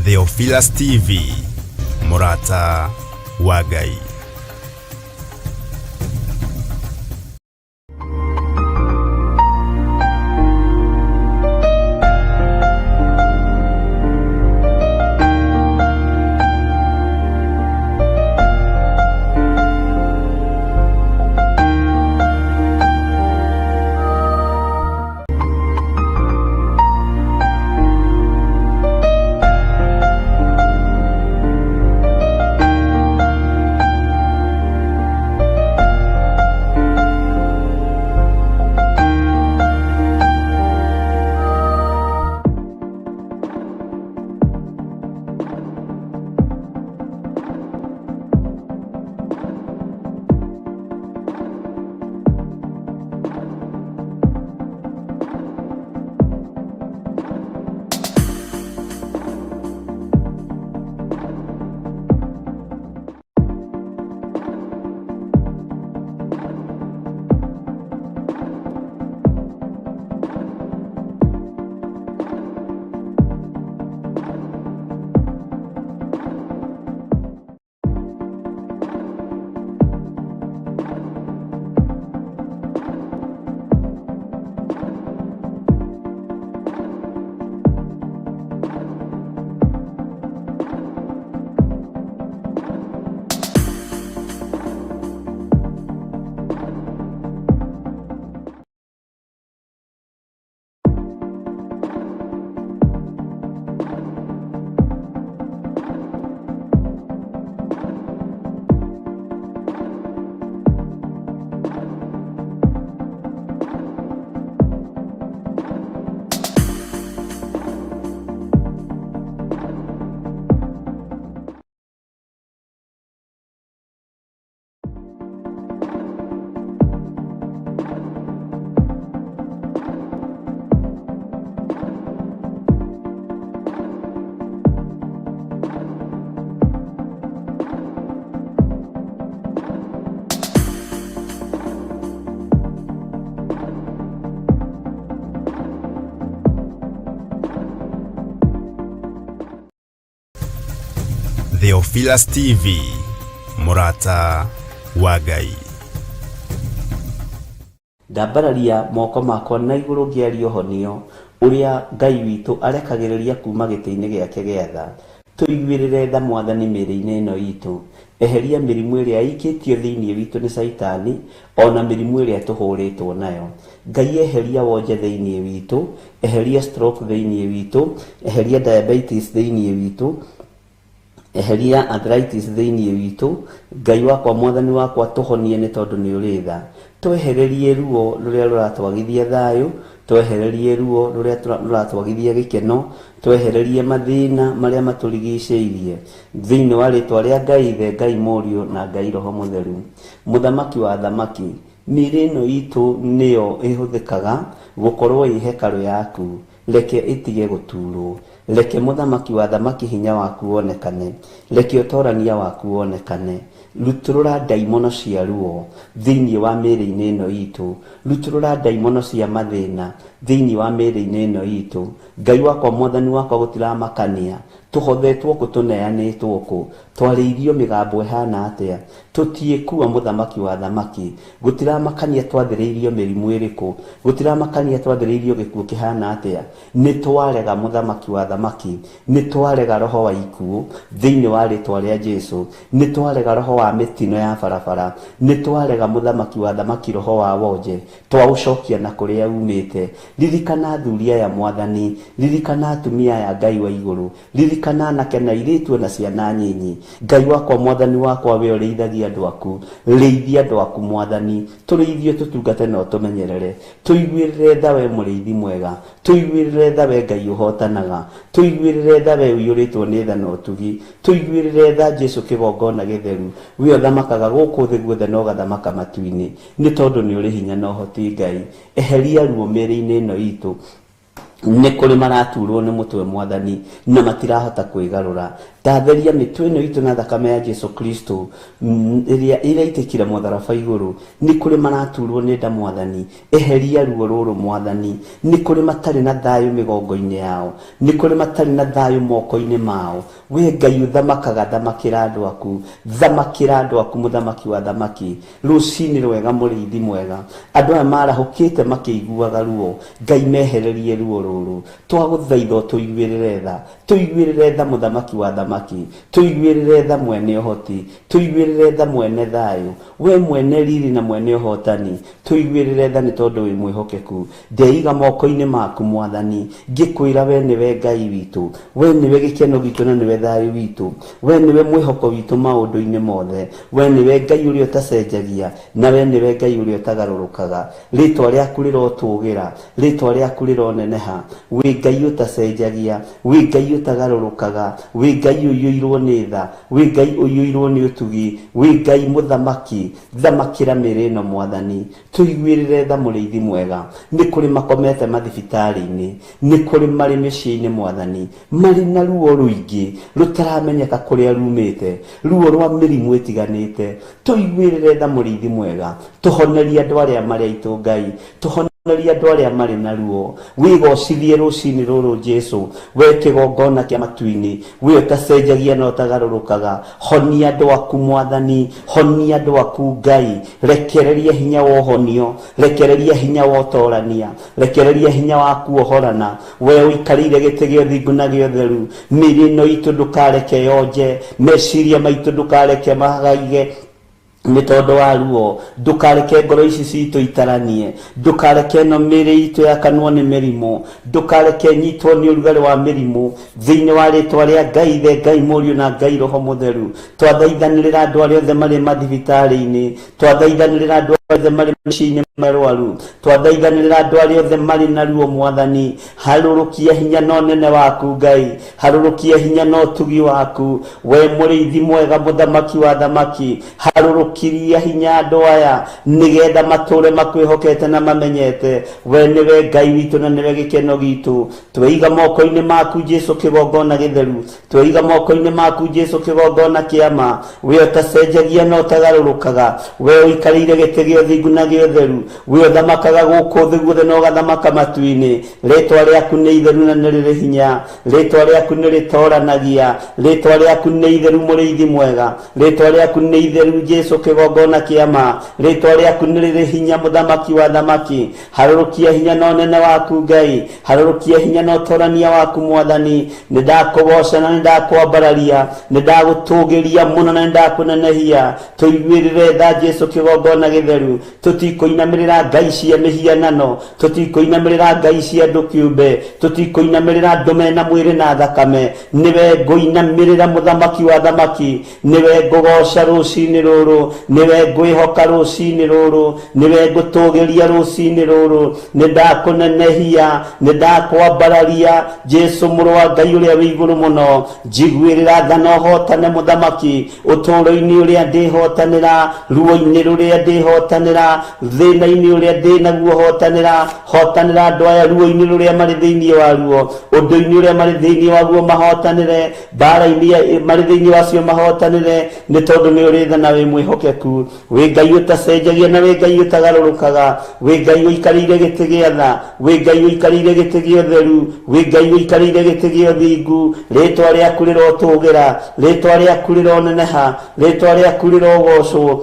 Theophilus TV, Mũrata wa Ngai. Theophilus TV, Mũrata wa Ngai. Ndambararia moko makwa na igũrũ ngĩaria ũhonio ũrĩa Ngai witũ arekagĩrĩria kuma gĩtĩ-inĩ gĩake gĩa tha. Tũiguĩrĩre tha Mwathani mĩĩrĩ-inĩ ĩno itũ. Eheria mĩrimũ ĩrĩa ĩikĩtio thĩinĩ witũ nĩ Caitani, ona mĩrimũ ĩrĩa tũhũrĩtwo nayo. Ngai eheria wonje thĩinĩ witũ, eheria stroke thĩinĩ witũ, eheria diabetes thĩinĩ witũ, eheria arthritis thĩinĩ witũ. Ngai wakwa, Mwathani wakwa, tũhonie nĩ tondũ nĩ ũrĩ tha. Twehererie ruo rũrĩa rũratwagithia thayũ, twehererie ruo rũrĩa rũratwagithia gĩkeno, twehererie mathĩna marĩa matũrigicĩirie. Thĩinĩ wa rĩtwa rĩa Ngai Ithe, Ngai Mũriũ na Ngai Roho Mũtheru. Mũthamaki wa athamaki, mĩĩrĩ ĩno itũ nĩyo ĩhũthĩkaga gũkorwo ĩ hekarũ yaku. Reke ĩtige gũturwo. Reke Mũthamaki wa athamaki hinya waku wonekane. Reke ũtorania waku wonekane. Rutũrũra ndaimono cia ruo thĩinĩ wa mĩĩrĩ-inĩ ĩno itũ. Rutũrũra ndaimono cia mathĩna thĩinĩ wa mĩĩrĩ-inĩ ĩno itũ. Ngai wakwa, Mwathani wakwa, gũtiramakania tũhothetwo kũ, tũneanĩtwo kũ, twarĩirio mĩgambo ĩhana atĩa, tũtiĩkua Mũthamaki wa athamaki. Gũtiramakania twathĩrĩirio mĩrimũ ĩrĩkũ, gũtiramakania twathĩrĩirio gĩkuũ kĩhana atĩa, nĩ twarega Mũthamaki wa athamaki, nĩ twarega roho wa ikuũ thĩinĩ wa rĩtwa rĩa Jesu, nĩ twarega roho wa mĩtino ya barabara, nĩ twarega Mũthamaki wa athamaki roho wa wonje, twaũcokia na kũrĩa umĩte. Ririkana athuri aya Mwathani, ririkana atumia aya Ngai wa igũrũ, ririkana anake na airĩtu na ciana nyinyi. Ngai wakwa, Mwathani wakwa, we ũrĩithagia andũ aku, rĩithia andũ aku Mwathani, tũrĩithie tũtungate na ũtũmenyerere. Tũiguĩrĩre tha we mũrĩithi mwega, tũiguĩrĩre tha we Ngai ũhotanaga, tũiguĩrĩre tha we ũiyũrĩtwo nĩ tha na ũtugi, tũiguĩrĩre tha Jesu kĩgongona gĩtheru, we ũthamakaga gũkũ thĩ guothe na ũgathamaka matu-inĩ, nĩ tondũ nĩ ũrĩ hinya na ũhoti Ngai. Eheria ruo mĩĩrĩ-inĩ ĩno itũ. Nĩ kũrĩ maraturwo nĩ mũtwe Mwathani na matirahota kwĩgarũra. Ndatheria mĩtwe ĩno itũ na thakame ya Jesu Kristo ĩrĩa ĩraitĩkire mũtharaba igũrũ. Nĩ kũrĩ maraturwo nĩ nda Mwathani, eheria ruo rũrũ Mwathani. Nĩ kũrĩ matarĩ na thayũ mĩgongo-inĩ yao, nĩ kũrĩ matarĩ na thayũ moko-inĩ mao. We Ngai ũthamakaga, thamakĩra andũ aku, thamakĩra andũ aku, mũthamaki wa thamaki. Rũcinĩ rwega, mũrĩithi mwega. Andũ aya marahũkĩte makĩiguaga ruo, Ngai mehererie ruo rũrũ. Twagũthaitha ũtũiguĩrĩre tha, tũiguĩrĩre tha mũthamaki wa thamaki, tũiguĩrĩre tha mwene ũhoti, tũiguĩrĩre tha mwene thayũ, we mwene riri na mwene ũhotani, tũiguĩrĩre tha nĩ tondũ wĩ mwĩhokeku. Ndeiga moko-inĩ maku Mwathani, ngĩkwĩra we nĩwe Ngai witũ, we nĩwe gĩkeno gitũ na nĩwe thayũ witũ, we nĩwe mwĩhoko witũ maũndũ-inĩ mothe, we nĩwe Ngai ũrĩa ũtacenjagia, na we nĩwe Ngai ũrĩa ũtagarũrũkaga. Rĩtwa rĩaku rĩrotũgĩra, rĩtwa rĩaku rĩroneneha. Wĩ Ngai ũtacenjagia, wĩ Ngai ũtagarũrũkaga, wĩ Ngai ũiyũirwo nĩ tha, wĩ Ngai ũiyũirwo nĩ ũtugi, wĩ Ngai mũthamaki. Thamakĩra mĩĩrĩ ĩno Mwathani, tũiguĩrĩre tha mũrĩithi mwega. Nĩ kũrĩ makomete mathibitarĩ-inĩ, nĩ kũrĩ marĩ mĩciĩ-inĩ Mwathani, marĩ na ruo rũingĩ rũtaramenyeka kũrĩa rumĩte, ruo rwa mĩrimũ ĩtiganĩte. Tũiguĩrĩre tha mũrĩithi mwega, tũhonerie andũ arĩa marĩ aitũ Ngai, tũhonerie andũ arĩa marĩ na ruo. Wĩgocithie rũcinĩ rũrũ Jesu, we kĩgongona kĩa matu-inĩ, we ũtacenjagia na ũtagarũrũkaga. Honia andũ aku Mwathani, honia andũ aku Ngai, rekereria hinya wa ũhonio, rekereria hinya wa ũtorania, rekereria hinya wa kuohorana. We ũikarĩire gĩtĩ gĩa ũthingu na gĩa ũtheru, mĩĩrĩ ĩno itũ ndũkareke yonje, meciria maitũ ndũkareke magaige nĩ tondũ wa ruo. Ndũkareke ngoro ici citũ itaranie, ndũkareke ĩno mĩĩrĩ itũ yakanwo nĩ mĩrimũ, ndũkareke nyitwo nĩ ũrugarĩ wa mĩrimũ. Thĩinĩ wa rĩtwa rĩa Ngai Ithe, Ngai Mũriũ na Ngai Roho Mũtheru, twathaithanĩrĩra andũ arĩa othe marĩ mathibitarĩ-inĩ, twathaithanĩrĩra andũ arĩa othe marĩ mĩciĩ-inĩ marwaru, twathaithanĩrĩra andũ arĩa othe marĩ na ruo Mwathani. Harũrũkia hinya na ũnene waku Ngai, harũrũkia hinya na ũtugi waku, we mũrĩithi mwega, mũthamaki wa thamaki. Harũrũkiria hinya andũ aya nĩgetha matũre makwĩhokete na mamenyete we nĩwe Ngai witũ na nĩwe gĩkeno gitũ. Tweiga moko-inĩ maku Jesu kĩgongona gĩtheru, tweiga moko-inĩ maku Jesu kĩgongona kĩa ma, we ũtacenjagia na ũtagarũrũkaga, we ũikarĩire gĩtĩ gĩa ũthingu na gĩa ũtheru, we ũthamakaga gũkũ thĩ guothe na ũgathamaka matu-inĩ. Rĩtwa rĩaku nĩ itheru na nĩ rĩrĩ hinya, rĩtwa rĩaku nĩ rĩtoranagia, rĩtwa rĩaku nĩ itheru mũrĩithi mwega, rĩtwa rĩaku nĩ itheru Jesu kĩgongona kĩa ma, rĩtwa rĩaku nĩ rĩrĩ hinya mũthamaki wa thamaki. Harũrũkia hinya na ũnene waku Ngai, harũrũkia hinya na ũtorania waku Mwathani. Nĩ ndakũgoca na nĩ ndakwambararia, nĩ ndagũtũgĩria mũno na nĩ ndakũnenehia. Tũiguĩrĩre tha Jesu kĩgongona gĩtheru. Tũtikũinamĩrĩra ngai cia mĩhianano, tũtikũinamĩrĩra ngai cia andũ kĩũmbe, tũtikũinamĩrĩra andũ mena mwĩrĩ na thakame. Nĩwe ngũinamĩrĩra mũthamaki wa thamaki, nĩwe ngũgoca rũcinĩ rũrũ, nĩwe ngwĩhoka rũcinĩ rũrũ, nĩwe ngũtũgĩria rũcinĩ rũrũ. Nĩ ndakũnenehia, nĩ ndakwambararia Jesu mũrũ wa Ngai ũrĩa wĩ igũrũ mũno. Njiguĩrĩra tha na ũhotane mũthamaki, ũtũũro-inĩ ũrĩa ndĩhotanĩra, ruo-inĩ rũrĩa ndĩhotanĩra, thĩna-inĩ ũrĩa ndĩnaguo hotanĩra. Hotanĩra andũ aya ruo-inĩ rũrĩa marĩ thĩinĩ waruo, ũndũ-inĩ ũrĩa marĩ thĩinĩ waguo mahotanĩre, mbara-inĩ marĩ thĩinĩ wacio mahotanĩre, nĩ tondũ nĩ ũrĩ tha na wĩ mwĩhokeku. Wĩ Ngai ũtacenjagia na wĩ Ngai ũtagarũrũkaga, wĩ Ngai ũikarĩire gĩtĩ gĩa tha, wĩ Ngai ũikarĩire gĩtĩ gĩa ũtheru, wĩ Ngai ũikarĩire gĩtĩ gĩa ũthingu. Rĩtwa rĩaku rĩrotũgĩra, rĩtwa rĩaku rĩroneneha, rĩtwa rĩaku rĩrogocwo,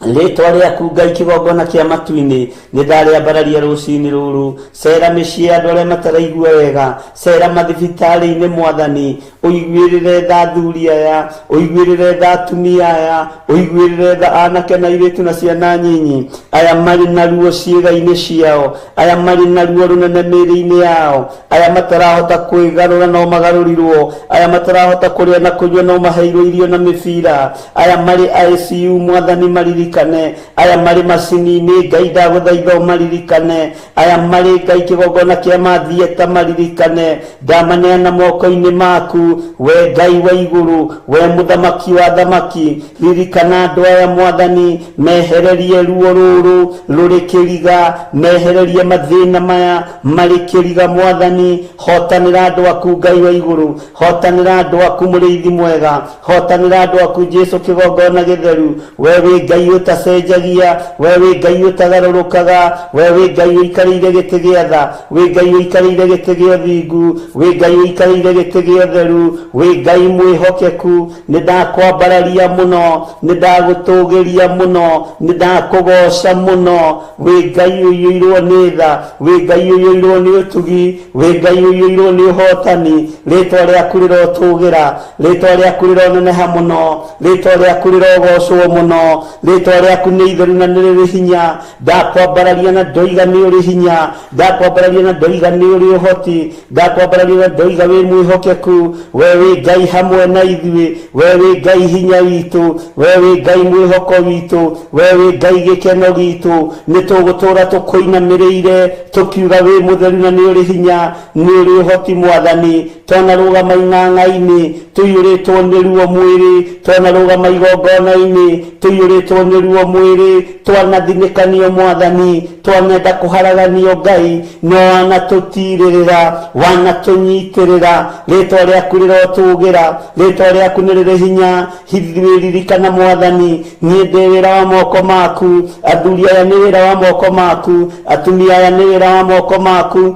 rĩtwa rĩaku Ngai kĩgongona kĩa matu-inĩ. Nĩ ndarĩambararia rũcinĩ rũrũ. Cera mĩciĩ ya andũ arĩa mataraigua wega, cera mathibitarĩ-inĩ Mwathani, ũiguĩrĩre tha athuri aya, ũiguĩrĩre tha atumia aya, ũiguĩrĩre tha anake na airĩtu na ciana nyinyi, aya marĩ na ruo ciĩga-inĩ ciao, aya marĩ na ruo rũnene mĩĩrĩ-inĩ yao, aya matarahota kwĩgarũra no magarũrirwo, aya matarahota kũrĩa na kũnyua no maheirwo irio na mĩbira, aya marĩ ICU Mwathani maririkane. ũmaririkane. Aya marĩ macini-inĩ, Ngai ndagũthaitha ũmaririkane. Aya marĩ Ngai kĩgongona kĩa mathieta maririkane. Ndamaneana moko-inĩ maku, we Ngai wa igũrũ, we mũthamaki wa thamaki. Ririkana andũ aya Mwathani, mehererie ruo rũrũ rũrĩ kĩriga, mehererie mathĩna maya marĩ kĩriga Mwathani. Hotanĩra andũ aku Ngai wa igũrũ, hotanĩra andũ aku mũrĩithi mwega, hotanĩra andũ aku Jesu kĩgongona gĩtheru. We wĩ Ngai ũtacenjagia, we wĩ Ngai ũtagarũrũkaga, we wĩ Ngai ũikarĩire gĩtĩ gĩa tha, wĩ Ngai ũikarĩire gĩtĩ gĩa ũthingu, wĩ Ngai ũikarĩire gĩtĩ gĩa ũtheru, wĩ Ngai mwĩhokeku. Nĩ ndakwambararia mũno, nĩ ndagũtũgĩria mũno, nĩ ndakũgoca mũno. Wĩ Ngai ũiyũirwo nĩ tha, wĩ Ngai ũiyũirwo nĩ ũtugi, wĩ Ngai ũiyũirwo nĩ ũhotani. Rĩtwa rĩaku rĩrotũgĩra, rĩtwa rĩaku rĩroneneha mũno, rĩtwa rĩaku rĩrogocwo mũno. Rĩtwa rĩaku nĩ itheru na nĩ rĩrĩ hinya. Ndakwambararia na ndoiga nĩ ũrĩ hinya, ndakwambararia na ndoiga nĩ ũrĩ ũhoti, ndakwambararia na ndoiga wĩ mwĩhokeku. We wĩ Ngai hamwe na ithuĩ, we wĩ Ngai hinya witũ, we wĩ Ngai mwĩhoko witũ, we wĩ Ngai gĩkeno gitũ. Nĩ tũgũtũra tũkũinamĩrĩire tũkiuga wĩ mũtheru na nĩ ũrĩ hinya, nĩ ũrĩ ũhoti Mwathani. Twanarũgama ing'ang'a-inĩ tũiyũrĩtwo nĩ ruo mwĩrĩ, twanarũgama igongona-inĩ tũiyũrĩtwo nĩ ruo mwĩrĩ, twanathinĩkanio Mwathani, twanenda kũharaganio Ngai, no wanatũtirĩrĩra, wanatũnyitĩrĩra. Rĩtwa rĩaku rĩrotũgĩra, rĩtwa rĩaku nĩ rĩrĩ hinya. Ithuĩ ririkana Mwathani, niĩ ndĩ wĩra wa moko maku, athuri aya nĩ wĩra wa moko maku, atumia aya nĩ wĩra wa moko maku,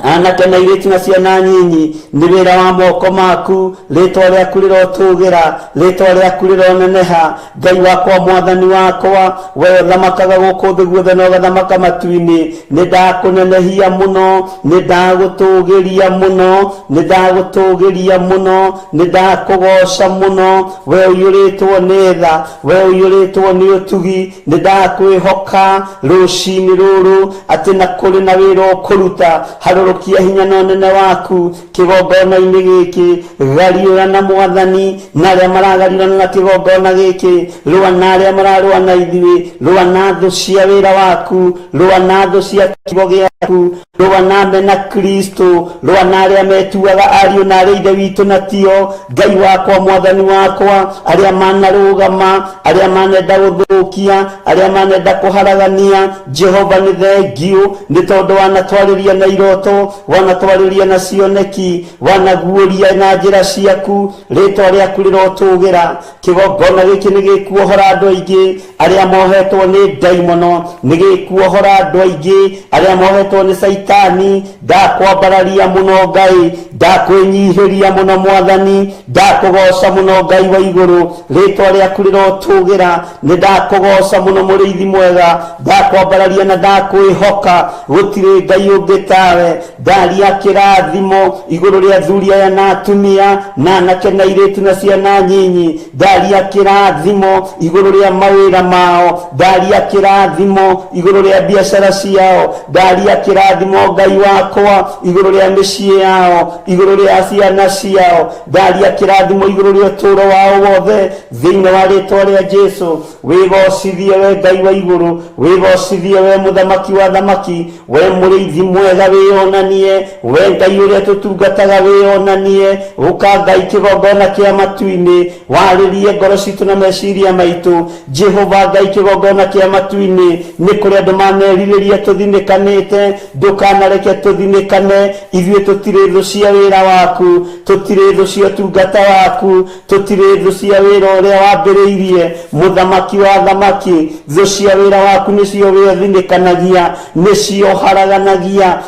anake na airĩtu na ciana nyinyi nĩ wĩra wa moko maku. Rĩtwa rĩaku rĩrotũgĩra, rĩtwa rĩaku rĩroneneha. Ngai wakwa, Mwathani wakwa, we ũthamakaga gũkũ thĩ guothe na ũgathamaka matu-inĩ, nĩ ndakũnenehia mũno, nĩ ndagũtũgĩria mũno, nĩ ndagũtũgĩria mũno, nĩ ndakũgoca mũno. We ũiyũrĩtwo nĩ tha, we ũiyũrĩtwo nĩ ũtugi, nĩ ndakwĩhoka rũcinĩ rũrũ atĩ na kũrĩ na wĩra ũkũruta. Harũrũkia hinya na ũnene waku kĩgongona-inĩ gĩkĩ. Gariũra na Mwathani na arĩa maragariũrana na kĩgongona gĩkĩ, rũa na arĩa mararũa na ithuĩ, rũa na thũ cia wĩra waku, rũa na thũ cia kiugo gĩaku, rũa na mena Kristo, rũa na arĩa metuaga ariũ na arĩa ithe witũ na tio. Ngai wakwa, Mwathani wakwa, arĩa manarũgama, arĩa manenda gũthũkia, arĩa manenda kũharagania, Jehova nĩ thengiũ nĩ tondũ wanatwarĩria na iroto, wanatwarĩria na cioneki, wanaguũria na njĩra ciaku. Rĩtwa rĩaku rĩrotũgĩra. Kĩgongona gĩkĩ nĩ gĩkuohora andũ aingĩ arĩa mohetwo nĩ ndaimono, nĩ gĩkuohora andũ aingĩ arĩa mohetwo nĩ Caitani. Ndakwambararia mũno Ngai, ndakwĩnyihĩria mũno Mwathani, ndakũgoca mũno Ngai wa igũrũ. Rĩtwa rĩaku rĩrotũgĩra. Nĩ ndakũgoca mũno mũrĩithi mwega, ndakwambararia na ndakwĩhoka. Gũtirĩ Ngai ũngĩ tawe. Ndaria kĩrathimo igũrũ rĩa athuri aya na atumia na anake na airĩtu na ciana nyinyi. Ndaria kĩrathimo igũrũ rĩa mawĩra mao, ndaria kĩrathimo igũrũ rĩa biacara ciao, ndaria kĩrathimo Ngai wakwa igũrũ rĩa mĩciĩ yao, igũrũ rĩa ciana ciao, ndaria kĩrathimo igũrũ rĩa ũtũũro wao wothe thĩinĩ wa rĩtwa rĩa Jesu. Wĩgocithie we Ngai wa igũrũ, wĩgocithie we mũthamaki wa thamaki, we mũrĩithi mwega wĩyonanie, we Ngai ũrĩa tũtungataga wĩyonanie. Ũka Ngai kĩgongona kĩa matu-inĩ, warĩrie ngoro citũ na meciria maitũ. Jehova Ngai kĩgongona kĩa matu-inĩ, nĩ kũrĩ andũ manerirĩria tũthinĩkanĩte, ndũkanareke tũthinĩkane. Ithuĩ tũtirĩ thũ cia wĩra waku, tũtirĩ thũ cia ũtungata waku, tũtirĩ thũ cia wĩra ũrĩa wambĩrĩirie. Mũthamaki wa thamaki, thũ cia wĩra waku nĩcio we ũthinĩkanagia, nĩcio ũharaganagia,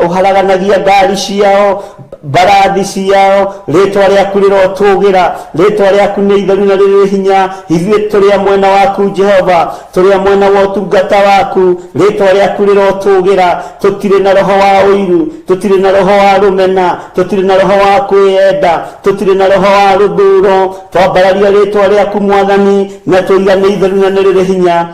ũharaganagia ngari ciao, mbarathi ciao. Rĩtwa rĩaku rĩrotũgĩra, rĩtwa rĩaku nĩ itheru na rĩrĩ hinya. Ithuĩ tũrĩ a mwena waku Jehova, tũrĩ a mwena wa ũtungata waku. Rĩtwa rĩaku rĩrotũgĩra. Tũtirĩ na roho wa ũiru, tũtirĩ na roho wa rũmena, tũtirĩ na roho wa kwĩyenda, tũtirĩ na roho wa rũthũro. Twambararia rĩtwa rĩaku Mwathani, na tũiga nĩ itheru na nĩ rĩrĩ hinya.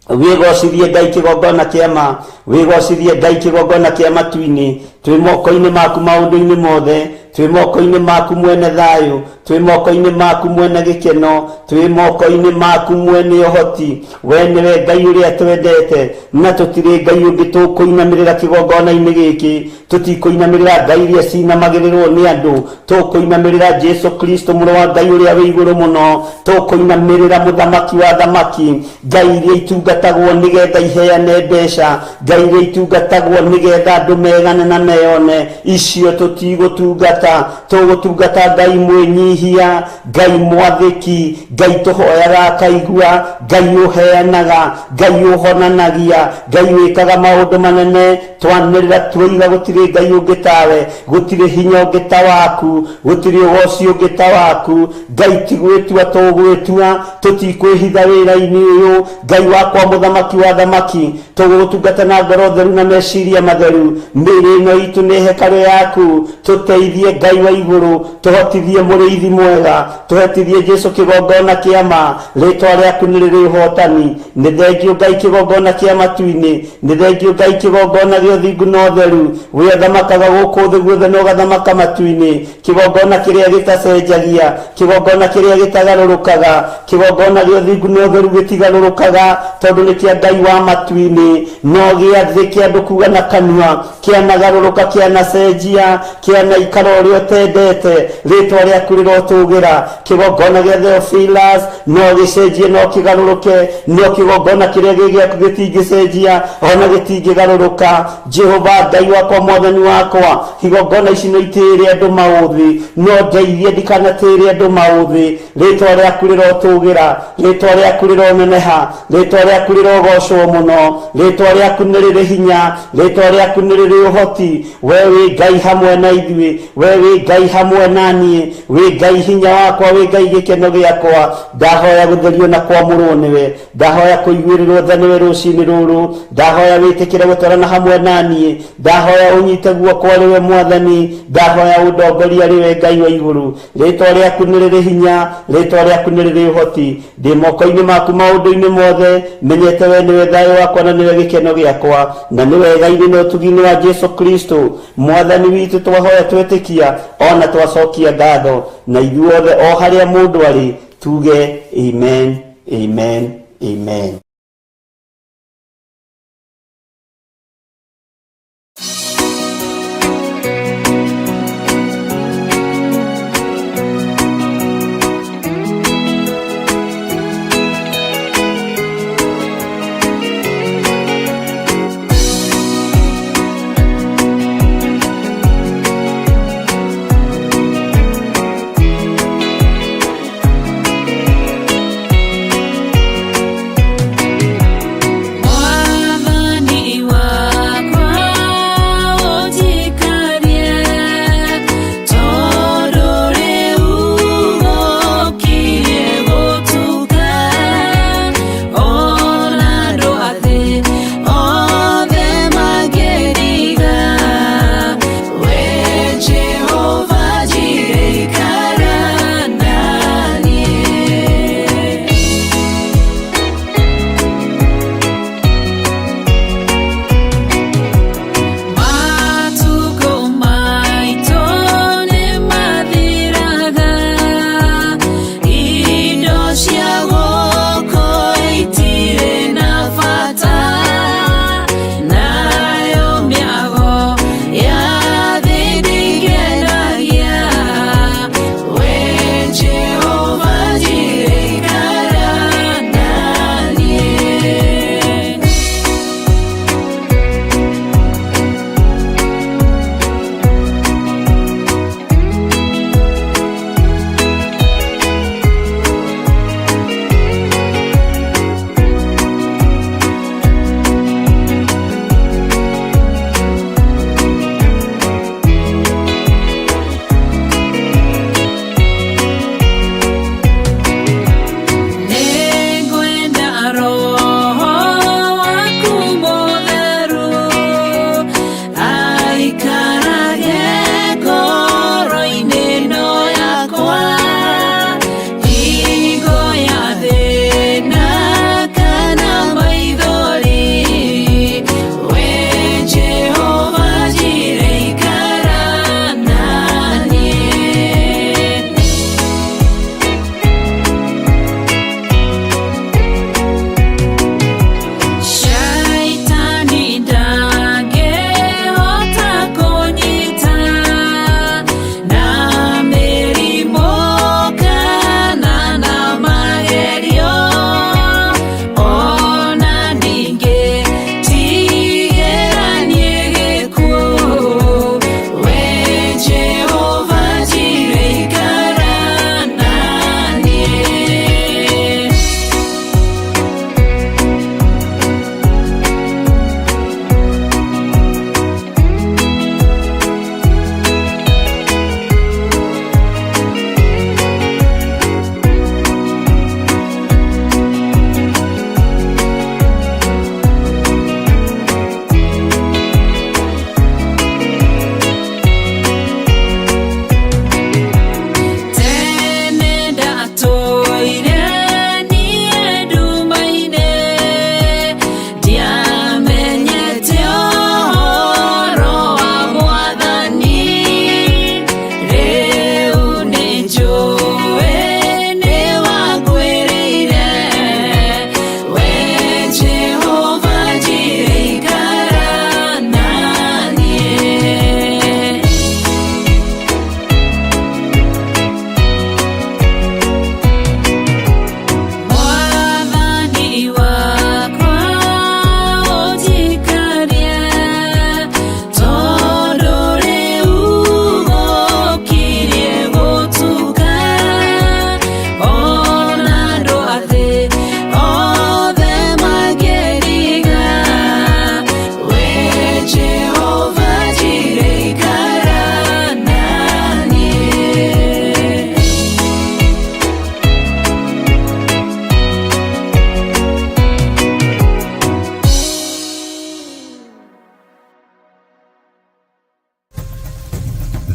Wĩgocithie Ngai kĩgongona kĩa ma, wĩgocithie Ngai kĩgongona kĩa matu-inĩ. Twĩ moko-inĩ maku maũndũ-inĩ mothe. Twĩ moko-inĩ maku mwene thayũ, twĩ moko-inĩ maku mwene gĩkeno, twĩ moko-inĩ maku mwene ũhoti. We nĩwe Ngai ũrĩa twendete, na tũtirĩ Ngai ũngĩ tũkũinamĩrĩra kĩgongona-inĩ gĩkĩ. Tũtikũinamĩrĩra ngai iria cinamagĩrĩrwo nĩ andũ, tũkũinamĩrĩra Jesu Kristo mũrũ wa Ngai ũrĩa wĩ igũrũ mũno, tũkũinamĩrĩra mũthamaki wa thamaki. Ngai iria itungatagwo nĩgetha iheane mbeca, ngai iria itungatagwo nĩgetha andũ megane na meyone, icio tũtigũtungata. Tũgũtungata Ngai mwĩnyihia, Ngai mwathĩki, Ngai tũhoyaga akaigua, Ngai ũheanaga, Ngai ũhonanagia, Ngai wĩkaga maũndũ manene. Twanĩrĩra tuoiga gũtirĩ Ngai ũngĩ tawe, gũtirĩ hinya ũngĩ ta waku, gũtirĩ ũgoci ũngĩ ta waku. Ngai ti gwĩtua tũgwĩtua, tũtikwĩhitha wĩra-inĩ ũyũ. Ngai wakwa mũthamaki wa thamaki, tũgũgũtungata na ngoro theru na meciria matheru. Mĩĩrĩ ĩno itũ nĩ hekarũ yaku, tũteithie Ngai wa igũrũ, tũhotithie mũrĩithi mwega, tũhotithie Jesu kĩgongona kĩa ma. Rĩtwa rĩaku nĩ rĩrĩ ũhotani. Nĩ thengio Ngai kĩgongona kĩa matu-inĩ, nĩ thengio Ngai kĩgongona gĩa ũthingu na ũtheru. We ũthamakaga gũkũ thĩ guothe na ũgathamaka matu-inĩ. Kĩgongona kĩrĩa gĩtacenjagia, kĩgongona kĩrĩa gĩtagarũrũkaga, kĩgongona gĩa ũthingu na ũtheru gĩtigarũrũkaga, tondũ nĩ kĩa Ngai wa matu-inĩ. No gĩa thĩ kĩa andũ kuga na kanua, kĩanagarũrũka, kĩanacenjia, kĩanaikara ũrĩa ũtendete. Rĩtwa rĩaku rĩrotũgĩra. Kĩgongona gĩa Theophilus no gĩcenjie, no kĩgarũrũke, no kĩgongona kĩrĩa gĩ gĩaku gĩtingĩcenjia ona gĩtingĩgarũrũka. Jehova Ngai wakwa, mwathani wakwa, igongona ici no itĩĩre andũ maũthĩ, no ndeithie ndikanatĩĩre andũ maũthĩ. Rĩtwa rĩaku rĩrotũgĩra, rĩtwa rĩaku rĩroneneha, rĩtwa rĩaku rĩrogocwo mũno. Rĩtwa rĩaku nĩ rĩrĩ hinya, rĩtwa rĩaku nĩ rĩrĩ ũhoti. We wĩ Ngai hamwe na ithuĩ, we wĩ Ngai hamwe na niĩ, wĩ Ngai hinya wakwa, wĩ Ngai gĩkeno gĩakwa. Ndahoya gũtherio na kwamũrwo nĩwe, ndahoya kũiguĩrĩrwo tha nĩwe rũcinĩ rũrũ, ndahoya wĩtĩkĩre gũtwarana hamwe na niĩ, ndahoya ũnyite guoko arĩ we mwathani, ndahoya ũndongorie arĩ we Ngai wa igũrũ. Rĩtwa rĩaku nĩ rĩrĩ hinya, rĩtwa rĩaku nĩ rĩrĩ ũhoti. Ndĩ moko-inĩ maku maũndũ-inĩ mothe, menyete we nĩwe thayũ wakwa na nĩwe gĩkeno gĩakwa, na nĩ wega-inĩ na ũtugi-inĩ wa Jesu Kristo mwathani witũ twahoya twetĩkia ona twacokia ngatho, na ithuothe o harĩa mũndũ arĩ tuge amen, amen, amen.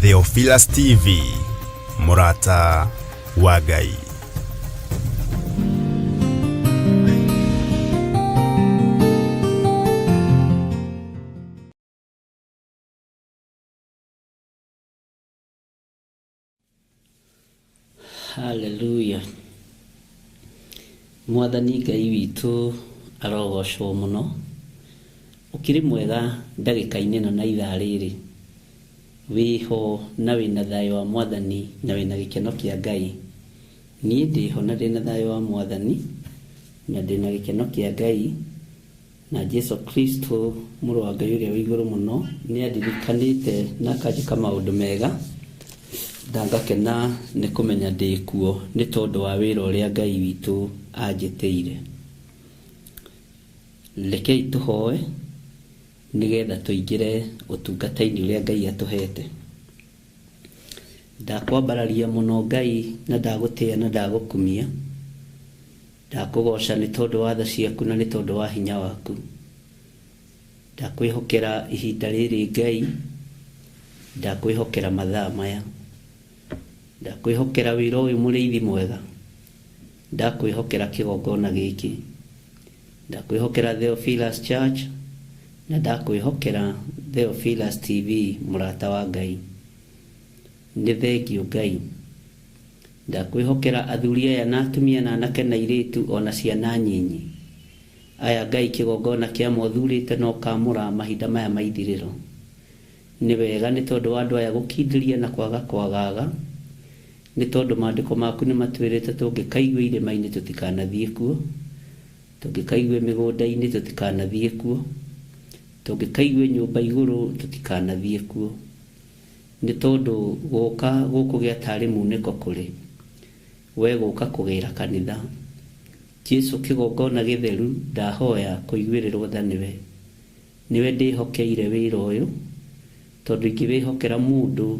Theophilus TV, Mũrata wa Ngai. Haleluya. Mwathani Ngai witũ arogocwo mũno. Ũkĩrĩ mwega ndagĩka-inĩ ĩno na ithaa rĩrĩ. Wĩho na wĩna thayũ wa Mwathani na wĩna gĩkeno kĩa Ngai. Niĩ ndĩho na ndĩna thayũ wa Mwathani na ndĩna gĩkeno kĩa Ngai na Jesu Kristo mũrũ wa Ngai ũrĩa wĩ igũrũ mũno nĩ andirikanĩte na akanjĩka maũndũ mega na ngakena nĩ kũmenya ndĩ kuo nĩ tondũ wa wĩra ũrĩa Ngai witũ anjĩtĩire. Rekei tũhoe nĩgetha tũingĩre ũtungata-inĩ ũrĩa Ngai atũhete. Ndakwambararia mũno Ngai na ndagũtĩa na ndagũkumia. Ndakũgoca nĩ tondũ wa tha ciaku na nĩ tondũ wa hinya waku. Ndakwĩhokera ihinda rĩrĩ Ngai, ndakwĩhokera mathaa maya. Ndakwĩhokera wĩra ũyũ mũrĩithi mwega. Ndakwĩhokera kĩgongona gĩkĩ. Ndakwĩhokera Theophilus Church na ndakwĩhokera Theophilus TV mũrata wa Ngai. Nĩ thengio Ngai. Ndakwĩhokera athuri aya na atumia na anake na airĩtu ona ciana nyinyi. Aya Ngai kĩgongona kĩa mothurĩte na ũkamũra mahinda maya ma ithirĩro. Nĩ wega nĩ tondũ wa andũ aya gũkindĩria na kwaga kwagaga, nĩ tondũ maandĩko maku nĩ matwĩrĩte tũngĩkaigue irĩma-inĩ tũtikanathiĩ kuo, tũngĩkaigue mĩgũnda-inĩ tũtikanathiĩ kuo, tũngĩkaigue nyũmba igũrũ tũtikanathiĩ kuo. Nĩ tondũ gũka gũkũgĩa tarĩ munĩko kũrĩ, we gũka kũgĩra kanitha. Jesu kĩgongona gĩtheru ndahoya kũiguĩrĩrwo tha nĩwe. Nĩwe ndĩhokeire wĩra ũyũ, tondũ ingĩwĩhokera mũndũ,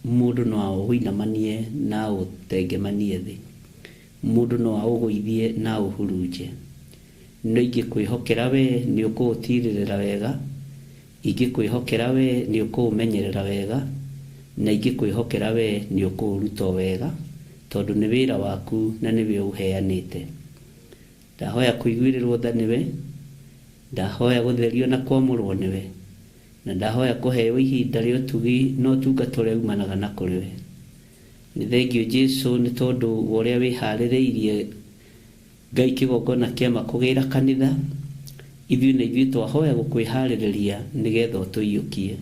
mũndũ no aũinamanie na aũtengemanie thĩ. Mũndũ no aũgũithie na aũhurunje. No ingĩkwĩhokera we nĩ ũkũũtirĩrĩra wega, ingĩkwĩhokera we nĩ ũkũũmenyerera wega, na ingĩkwĩhokera we nĩ ũkũũruta o wega, tondũ nĩ wĩra waku na nĩwe ũheanĩte. Ndahoya kũiguĩrĩrwo tha nĩwe, ndahoya gũtherio na kwamũrwo nĩwe, na ndahoya kũheo ihinda rĩa ũtugi na ũtungata ũrĩa umanaga na kũrĩ we. Nĩ thengio Jesu nĩ tondũ wa ũrĩa wĩharĩrĩirie Ngai kĩgongona kĩama kũgĩra kanitha, ithuĩ na ithuĩ twahoya gũkwĩharĩrĩria nĩgetha ũtũiyũkie.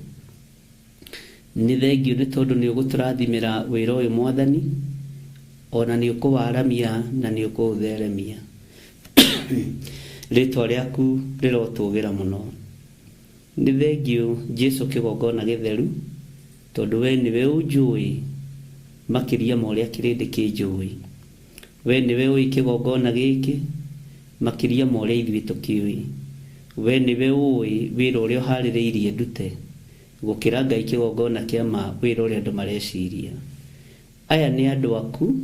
Nĩ thengio nĩ tondũ nĩ ũgũtũrathimĩra wĩra ũyũ Mwathani, ona nĩ ũkũwaramia na nĩ ũkũũtheremia. Rĩtwa rĩaku rĩrotũgĩra mũno. Nĩ thengio Jesu kĩgongona gĩtheru, tondũ we nĩwe ũnjũĩ makĩria ma ũrĩa kĩrĩndĩ kĩnjũĩ. We nĩwe ũĩ kĩgongona gĩkĩ makĩria ma ũrĩa ithuĩ tũkĩũĩ. We nĩwe ũĩ wĩra ũrĩa ũharĩrĩirie ndute gũkĩra Ngai kĩgongona kĩa ma wĩra ũrĩa andũ mareciria. Aya nĩ andũ aku,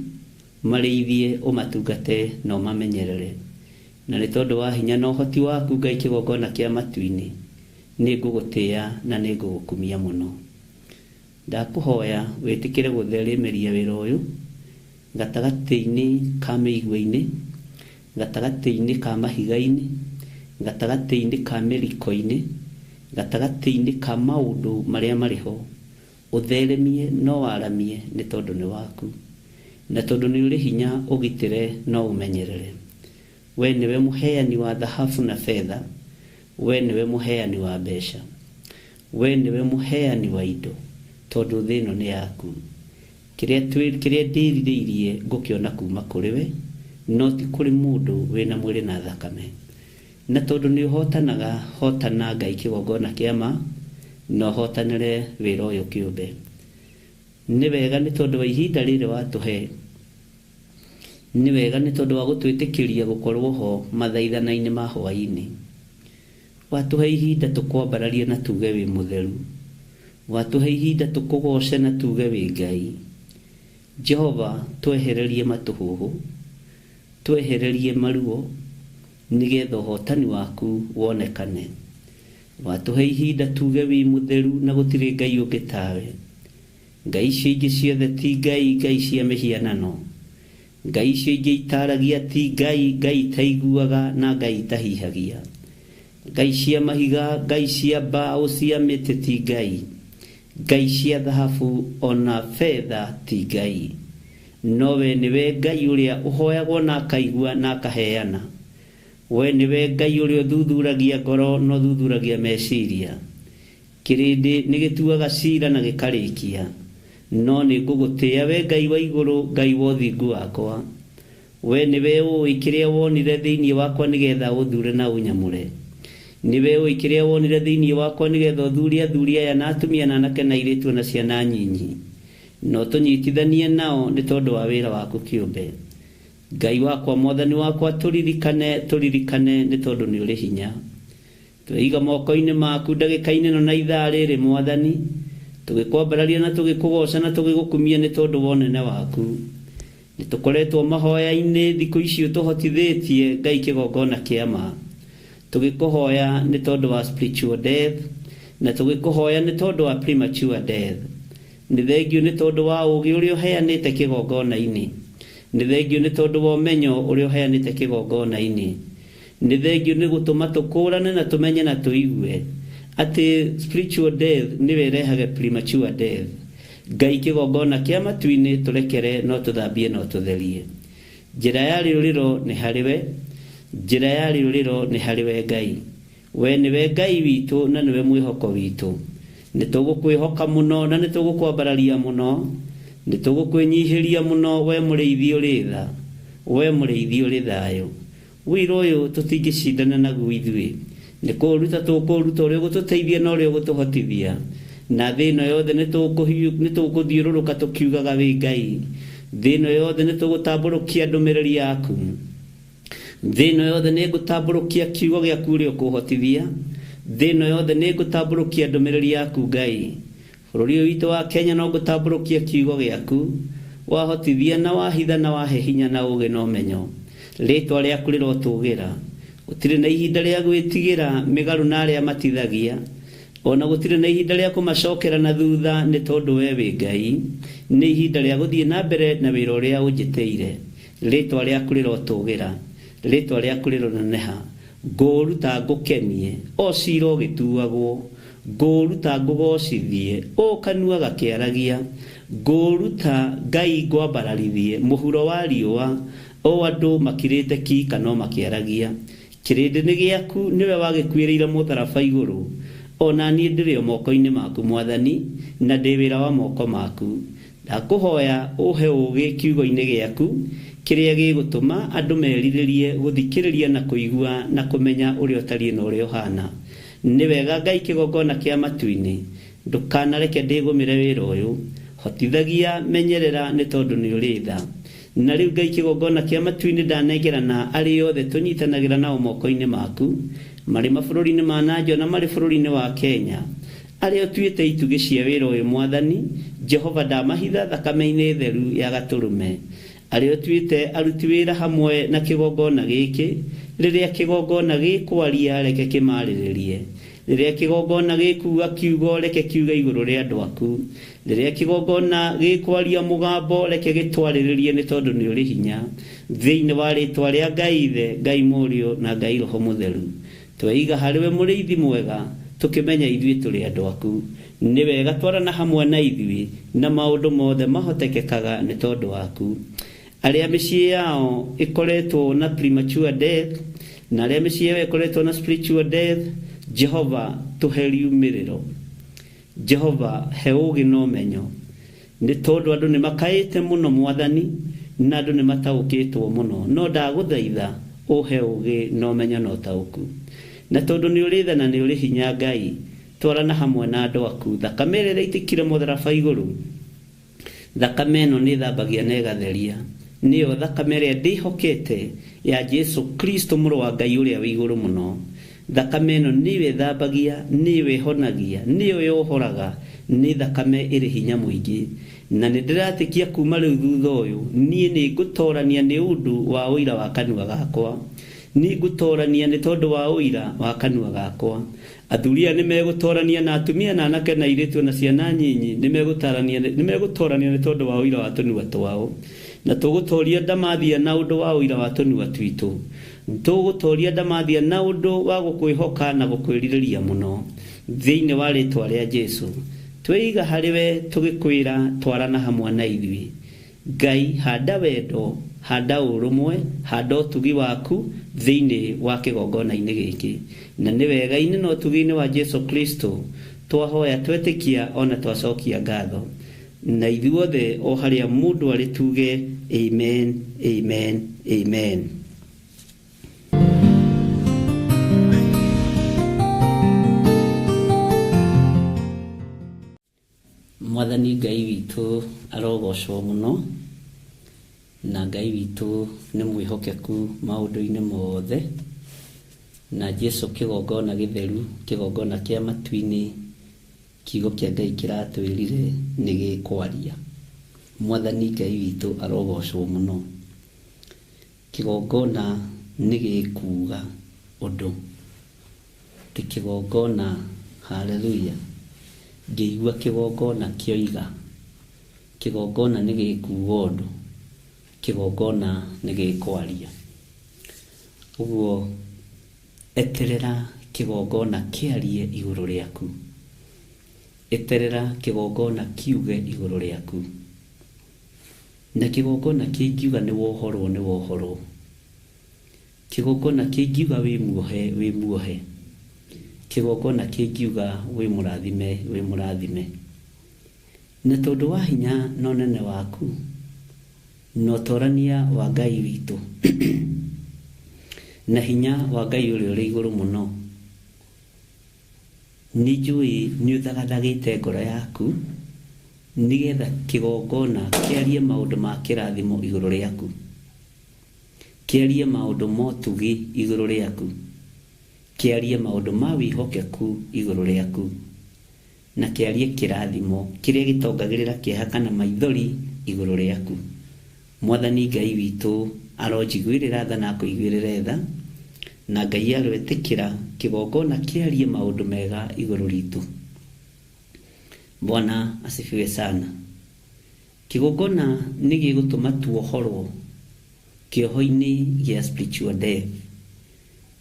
marĩithie ũmatungate na ũmamenyerere. Na nĩ tondũ wa hinya na ũhoti waku Ngai kĩgongona kĩa matu-inĩ, nĩ ngũgũtĩa na nĩ ngũgũkumia mũno. Ndakũhoya wĩtĩkĩre gũtheremeria wĩra ũyũ gatagatĩ-inĩ ka mĩigua-inĩ, gatagatĩ-inĩ ka mahiga-inĩ, gatagatĩ-inĩ ka mĩriko-inĩ, gatagatĩ-inĩ ka maũndũ marĩa marĩ ho. Ũtheremie no waramie nĩ tondũ nĩ waku. Na tondũ nĩ ũrĩ hinya ũgitĩre no ũmenyerere. We nĩwe mũheani wa thahabu na betha, we nĩwe mũheani wa mbeca. We nĩwe mũheani wa indo, tondũ thĩ ĩno nĩ yaku. Kĩrĩa ndĩrirĩirie ngũkĩona kuma kũrĩ we, no ti kũrĩ mũndũ wĩna mwĩrĩ na thakame. Na tondũ nĩ ũhotanaga, hotana Ngai kĩgongona kĩa ma, na ũhotanĩre wĩra ũyũ kĩũmbe. Nĩ wega nĩ tondũ wa ihinda rĩrĩ watũhe, nĩ wega nĩ tondũ wa gũtwĩtĩkĩria gũkorwo ho mathaithana-inĩ ma hwaĩ-inĩ. Watũhe ihinda tũkwambararie na tuge wĩ mũtheru. Watũhe ihinda tũkũgoce na tuge wĩ Ngai. Jehova twehererie matũhũhũ, twehererie maruo, nĩgetha ũhotani waku wonekane. Watũhe ihinda tuge wĩ mũtheru na gũtirĩ Ngai ũngĩ tawe. Ngai icio ingĩ ciothe ti Ngai, Ngai cia mĩhianano. Ngai icio ingĩ itaragia ti Ngai, Ngai itaiguaga na Ngai itahihagia. Ngai cia mahiga, Ngai cia mbaũ cia mĩtĩ ti Ngai. Ngai cia thahabu ona betha ti Ngai. Nowe nĩwe Ngai ũrĩa ũhoyagwo na akaigua na akaheana. We nĩwe Ngai ũrĩa ũthuthuragia ngoro na ũthuthuragia meciria. Kĩrĩndĩ nĩ gĩtuaga cira na gĩkarĩkia. No nĩ ngũgũtĩĩa we Ngai wa igũrũ, Ngai wa ũthingu wakwa. We nĩwe ũĩ kĩrĩa wonire thĩinĩ wakwa nĩgetha ũthure na ũnyamũre. Nĩwe ũĩ kĩrĩa wonire thĩinĩ wakwa nĩgetha ũthure athuri aya na atumia na anake na airĩtu na ciana nyinyi. No tũnyitithanie nao nĩ tondũ wa wĩra waku kĩũmbe. Ngai wakwa, Mwathani wakwa, tũririkane, tũririkane nĩ tondũ nĩ ũrĩ hinya. Tweiga moko-inĩ maku ndagĩka-inĩ ĩno na ithaa rĩrĩ Mwathani, tũgĩkwambararia na tũgĩkũgoca na tũgĩgũkumia nĩ tondũ wa ũnene waku. Nĩ tũkoretwo mahoya-inĩ thikũ ici ũtũhotithĩtie Ngai kĩgongona kĩa ma. Tũgĩkũhoya nĩ tondũ wa spiritual death na tũgĩkũhoya nĩ tondũ wa premature death. Nĩ thengio nĩ tondũ wa ũũgĩ ũrĩa ũheanĩte kĩgongona-inĩ. Nĩ thengio nĩ tondũ wa ũmenyo ũrĩa ũheanĩte kĩgongona-inĩ. Nĩ thengio nĩ gũtũma tũkũrane na tũmenye na tũigue atĩ spiritual death nĩwe ĩrehage premature death. Ngai kĩgongona kĩa matu-inĩ tũrekere no tũthambie no tũtherie. Njĩra ya rĩũrĩro nĩ harĩwe, njĩra ya rĩũrĩro nĩ harĩwe Ngai. We nĩwe Ngai witũ na nĩwe mwĩhoko witũ. Nĩ tũgũkwĩhoka mũno na nĩ tũgũkwambararia mũno. Nĩ tũgũkwĩnyihĩria mũno we mũrĩithi ũrĩ tha, we mũrĩithi ũrĩ thayũ. Wĩra ũyũ tũtingĩcindana naguo ithuĩ. Nĩ kũũruta tũkũũruta ũrĩa ũgũtũteithia na ũrĩa ũgũtũhotithia. Na thĩ ĩno yothe nĩ tũgũthiũrũrũka tũkiugaga wĩ Ngai. Thĩ ĩno yothe nĩ tũgũtambũrũkia ndũmĩrĩri yaku. Thĩ ĩno yothe nĩ ngũtambũrũkia kiugo gĩaku ũrĩa ũkũhotithia. Thĩ ĩno yothe nĩ ngũtambũrũkia ndũmĩrĩri yaku Ngai. Bũrũri ũyũ witũ wa Kenya no ngũtambũrũkia kiugo gĩaku. Wahotithia na wahitha na wahe hinya na ũũgĩ na ũmenyo. Rĩtwa rĩaku rĩrotũgĩra. Gũtirĩ na ihinda rĩa gwĩtigĩra mĩgarũ na arĩa matithagia. Ona gũtirĩ na ihinda rĩa kũmacokera na thutha nĩ tondũ we wĩ Ngai. Nĩ ihinda rĩa gũthiĩ na mbere na wĩra ũrĩa ũnjĩtĩire. Rĩtwa rĩaku rĩrotũgĩra. Rĩtwa rĩaku rĩroneneha. Ngũũruta ngũkenie o cira ũgĩtuagwo. Ngũũruta ngũgocithie o kanua gakĩaragia. Ngũũruta Ngai ngwambararithie mũhuro wa riũa o andũ makirĩte ki kana o makĩaragia. Kĩrĩndĩ nĩ gĩaku nĩwe wagĩkuĩrĩire mũtharaba igũrũ. Ona niĩ ndĩrĩ o moko-inĩ maku Mwathani, na ndĩ wĩra wa moko maku. Ndakũhoya ũhe ũũgĩ kiugo-inĩ gĩaku kĩrĩa gĩgũtũma andũ merirĩrie gũthikĩrĩria na kũigua na kũmenya ũrĩa ũtariĩ na ũrĩa ũhana. Nĩ wega Ngai kĩgongona kĩa matu-inĩ, ndũkanareke ndĩgũmĩre wĩra ũyũ. Hotithagia menyerera nĩ tondũ nĩ ũrĩ tha. Na rĩu Ngai kĩgongona kĩa matu-inĩ ndanengerana arĩa othe tũnyitanagĩra nao moko-inĩ maku, marĩ mabũrũri-inĩ ma na nja na marĩ bũrũri-inĩ wa Kenya. Arĩa ũtuĩte itugĩ cia wĩra ũyũ Mwathani, Jehova ndamahitha thakame-inĩ theru ya gatũrũme. Arĩa ũtuĩte aruti wĩra hamwe na kĩgongona gĩkĩ, rĩrĩa kĩgongona gĩkwaria reke kĩmarĩrĩrie. Rĩrĩa kĩgongona gĩkuga kiugo reke kiuge igũrũ rĩa andũ aku. Rĩrĩa kĩgongona gĩkwaria mũgambo reke gĩtwarĩrĩrie nĩ tondũ nĩ ũrĩ hinya. Thĩinĩ wa rĩtwa rĩa Ngai Ithe, Ngai Mũriũ na Ngai Roho Mũtheru. Tweiga harĩwe mũrĩithi mwega, tũkĩmenya ithuĩ tũrĩ andũ aku. Nĩ wega twarana hamwe na ithuĩ na maũndũ mothe mahotekekaga nĩ tondũ waku. Arĩa mĩciĩ yao ĩkoretwo na premature death na arĩa mĩciĩ yao ĩkoretwo na spiritual death, Jehova tũhe riumĩrĩro. Jehova he ũũgĩ na ũmenyo. Nĩ tondũ andũ nĩ makaĩte mũno Mwathani na andũ nĩ mataũkĩtwo mũno. No ndagũthaitha ũhe ũũgĩ na ũmenyo na ũtaũku. Na tondũ nĩ ũrĩ tha na nĩ ũrĩ hinya Ngai, twarana hamwe na andũ aku. Thakame ĩrĩa ĩraitĩkire mũtharaba igũrũ, thakame ĩno nĩ ĩthambagia na ĩgatheria. Nĩyo thakame ĩrĩa ndĩhokete ya Jesu Kristo mũrũ wa Ngai ũrĩa wĩ igũrũ mũno. Thakame ĩno nĩyo ĩthambagia, nĩyo ĩhonagia, nĩyo yohoraga, nĩ thakame ĩrĩ hinya mũingĩ. Na nĩ ndĩratĩkia kuma rĩu thutha ũyũ, niĩ nĩ ngũtorania nĩ ũndũ wa ũira wa kanua gakwa. Nĩ ngũtorania nĩ tondũ wa ũira wa kanua gakwa. Athuri aya nĩmegũtorania na atumia na anake na airĩtu na ciana nyinyi nĩmegũtarania nĩmegũtorania nĩ tondũ wa ũira wa tũnua twao. Na tũgũtoria ndamathia na ũndũ wa ũira wa tũnua twitũ. Tũgũtoria ndamathia na ũndũ wa gũkwĩhoka na gũkwĩrirĩria mũno. Thĩinĩ wa rĩtwa rĩa Jesũ tweiga harĩ we tũgĩkwĩra twarana hamwe na ithuĩ. Ngai handa wendo, handa ũrũmwe, handa ũtugi waku thĩinĩ wa kĩgongona-inĩ gĩkĩ. Na nĩ wega-inĩ na ũtugi-inĩ wa Jesũ Kristo twahoya twetĩkia ona twacokia ngatho. Na ithuothe o harĩa mũndũ arĩ tuge amen, amen, amen. Mwathani Ngai witũ arogocwo mũno, na Ngai witũ nĩ mwĩhokeku maũndũ-inĩ mothe, na Jesũ kĩgongona gĩtheru, kĩgongona kĩa matu-inĩ, kiugo kĩa Ngai kĩratwĩrire nĩ gĩkwaria. Mwathani Ngai witũ arogocwo mũno. Kĩgongona nĩ gĩkuuga ũndũ, ti kĩgongona, haleluya. Ngĩigua kĩgongona kĩoiga, kĩgongona nĩ gĩkuuga ũndũ, kĩgongona nĩ gĩkwaria. Ũguo eterera kĩgongona kĩarie igũrũ rĩaku. Eterera kĩgongona kiuge igũrũ rĩaku. Na kĩgongona kĩngiuga nĩ wohorwo nĩ wohorwo. Kĩgongona kĩngiuga wĩ muohe wĩ muohe. Kĩgongona kĩngiuga wĩ mũrathime wĩ mũrathime. Na tondũ wa hinya na ũnene waku na ũtorania wa Ngai witũ na hinya wa Ngai ũrĩa ũrĩ igũrũ mũno, nĩ njũĩ nĩ ũthagathagĩte ngoro yaku nĩgetha kĩgongona kĩarie maũndũ ma kĩrathimo igũrũ rĩaku, kĩarie maũndũ ma ũtugi igũrũ rĩaku, kĩarie maũndũ ma wĩhokeku igũrũ rĩaku, na kĩarie kĩrathimo kĩrĩa gĩtongagĩrĩra kĩeha kana maithori igũrũ rĩaku. Mwathani Ngai witũ aronjiguĩrĩra tha na akũiguĩrĩre tha, na Ngai aroetĩkĩra kĩgongona kĩarie maũndũ mega igũrũ ritũ. Bwana asifiwe sana. Kĩgongona nĩ gĩgũtũma tuohorwo kĩoho-inĩ gĩa spiritual death,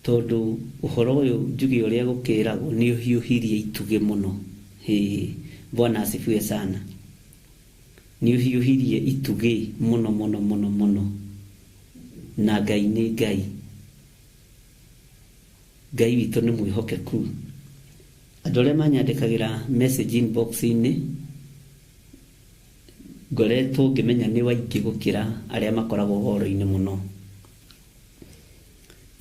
tondũ ũhoro ũyũ njuge ũrĩa gũkĩragwo nĩ ũhiũhirie itugĩ mũno. Bwana asifiwe sana. Nĩ ũhiũhirie itugĩ mũno mũno mũno mũno. Na Ngai nĩ Ngai. Ngai witũ nĩ mwĩhokeku. Andũ arĩa manyandĩkagĩra message inbox-inĩ ngoretwo ngĩmenya nĩ waingĩ gũkĩra arĩa makoragwo horo-inĩ mũno,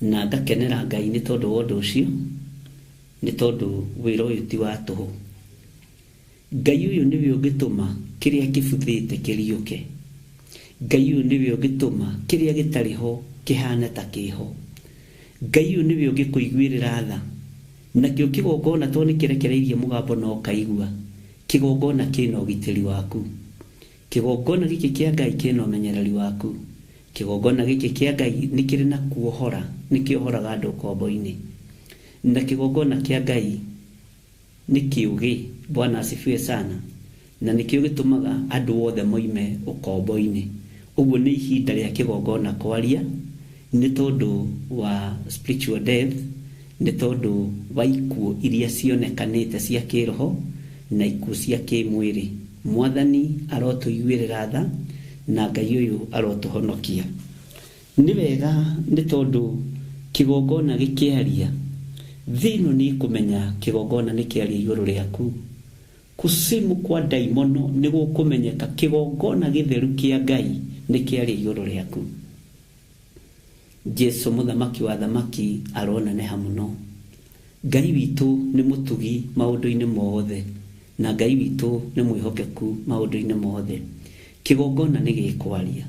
na ngakenera Ngai nĩ tondũ wa ũndũ ũcio, nĩ tondũ wĩra ũyũ ti wa tũhũ. Ngai ũyũ nĩwe ũngĩtũma kĩrĩa kĩbuthĩte kĩriũke. Ngai ũyũ nĩwe ũngĩtũma kĩrĩa gĩtarĩ ho kĩhane ta kĩho. Ngai ũyũ nĩwe ũngĩkũiguĩrĩra tha. Nakĩo kĩgongona to nĩ kĩrekereirie mũgambo na ũkaigua, kĩgongona kĩna ũgitĩri waku. Kĩgongona gĩkĩ kĩa Ngai kĩna ũmenyereri waku. Kĩgongona gĩkĩ kĩa Ngai nĩ kĩrĩ na kuohora, nĩ kĩohoraga andũ ũkombo-inĩ. Na kĩgongona kĩa Ngai nĩ kĩũgĩ, Bwana asifiwe sana. Na nĩkĩo gĩtũmaga andũ othe moime ũkombo-inĩ. Ũguo nĩ ihinda rĩa kĩgongona kwaria, nĩ tondũ wa spiritual death, nĩ tondũ wa ikuũ iria cionekanĩte cia kĩroho na ikuũ cia kĩmwĩrĩ. Mwathani arotũiguĩrĩra tha na Ngai ũyũ arotũhonokia. Nĩ wega nĩ tondũ kĩgongona gĩkĩaria, thĩ ĩno nĩ ĩkũmenya kĩgongona nĩ kĩaria igũrũ rĩaku. Kusimu kwa ndaimono nĩ gũkũmenyeka kĩgongona gĩtheru kĩa Ngai nĩ kĩaria igũrũ rĩaku. Jesũ mũthamaki wa thamaki aroneneha mũno. Ngai witũ nĩ mũtugi maũndũ-inĩ mothe, na Ngai witũ nĩ mwĩhokeku maũndũ-inĩ mothe. Kĩgongona nĩ gĩkwaria.